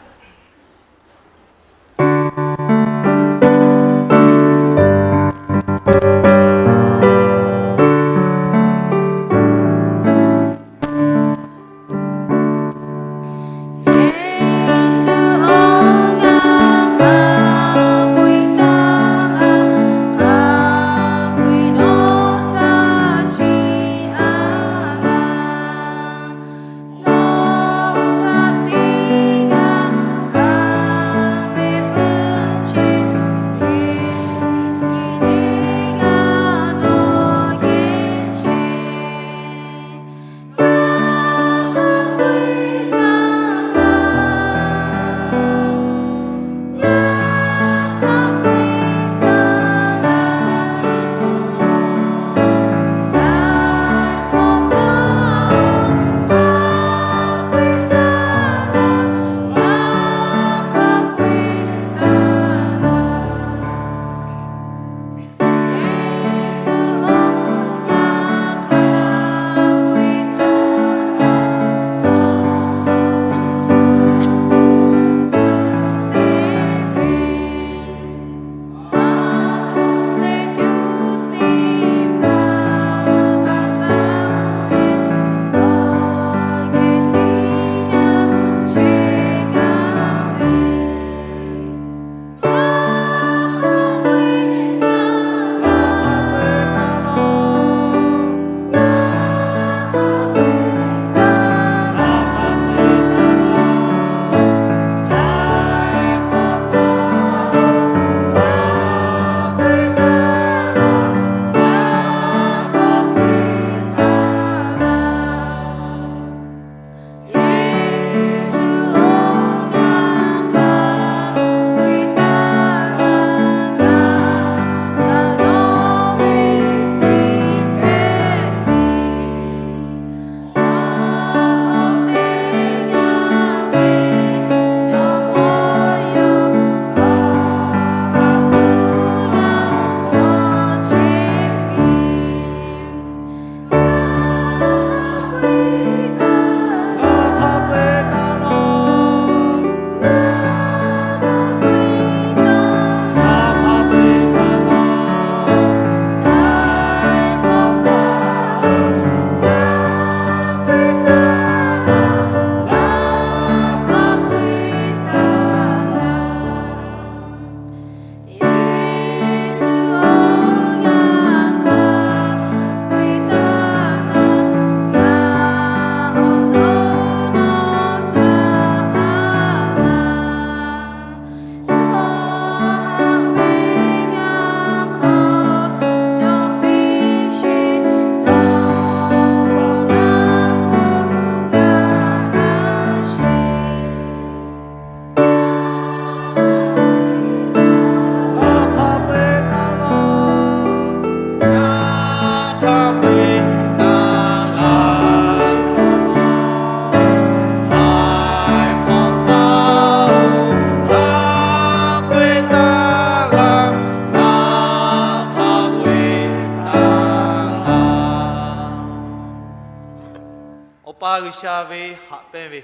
Awˬ pa G'uiˬsha ve haꞈ pehnˇ ve,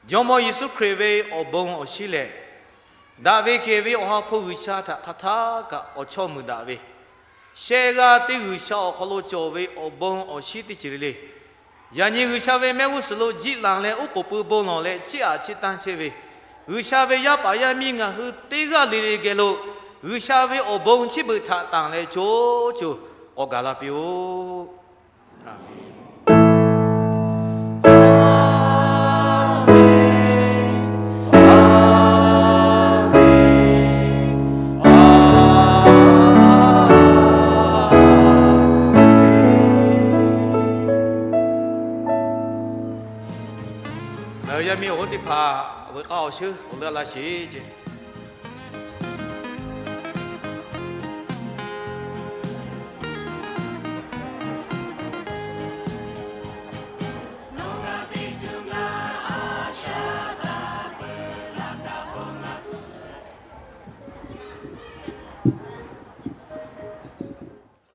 Jawˇmawˇ Yeˍsuˆ Hkriꞈ ve awˬ bon awˬ shinˉ lehˬ, daꞈ ve kehˬ ve Awˬ ha hpu G'uiˬsha htaꞈ hk'a htaˇ kaꞈ awˬ chawˇ muiˬ daꞈ ve, shehˆ g'aˇ teˇ G'uiˬsha awˬ hk'aw lo cawˬ ve awˬ bon awˬ shinˉ teˇ ceuˬ le le, yaꞈ nyi G'uiˬsha ve mehˆ g'uˇ suhˍ lo jiˆ laˬ leh oˉ k'oˍ pui bon lawˬ leh chiˇ aꞈ chiˇ tanˇ chehˇ ve, G'uiˬsha ve yaˇ paˍ yaˇ miˇ ngaˬ hui teˇ g'aˇ le le geh lo G'uiˬsha ve awˬ bon chiˇ beuꞈ htaꞈ tanˬ leh co co k'awꞈ gaˬ la piˇ-oˆ. Aˍmenˍ. awˬ shuˉ awˬ leuˉ a laˇ sheˍ ce.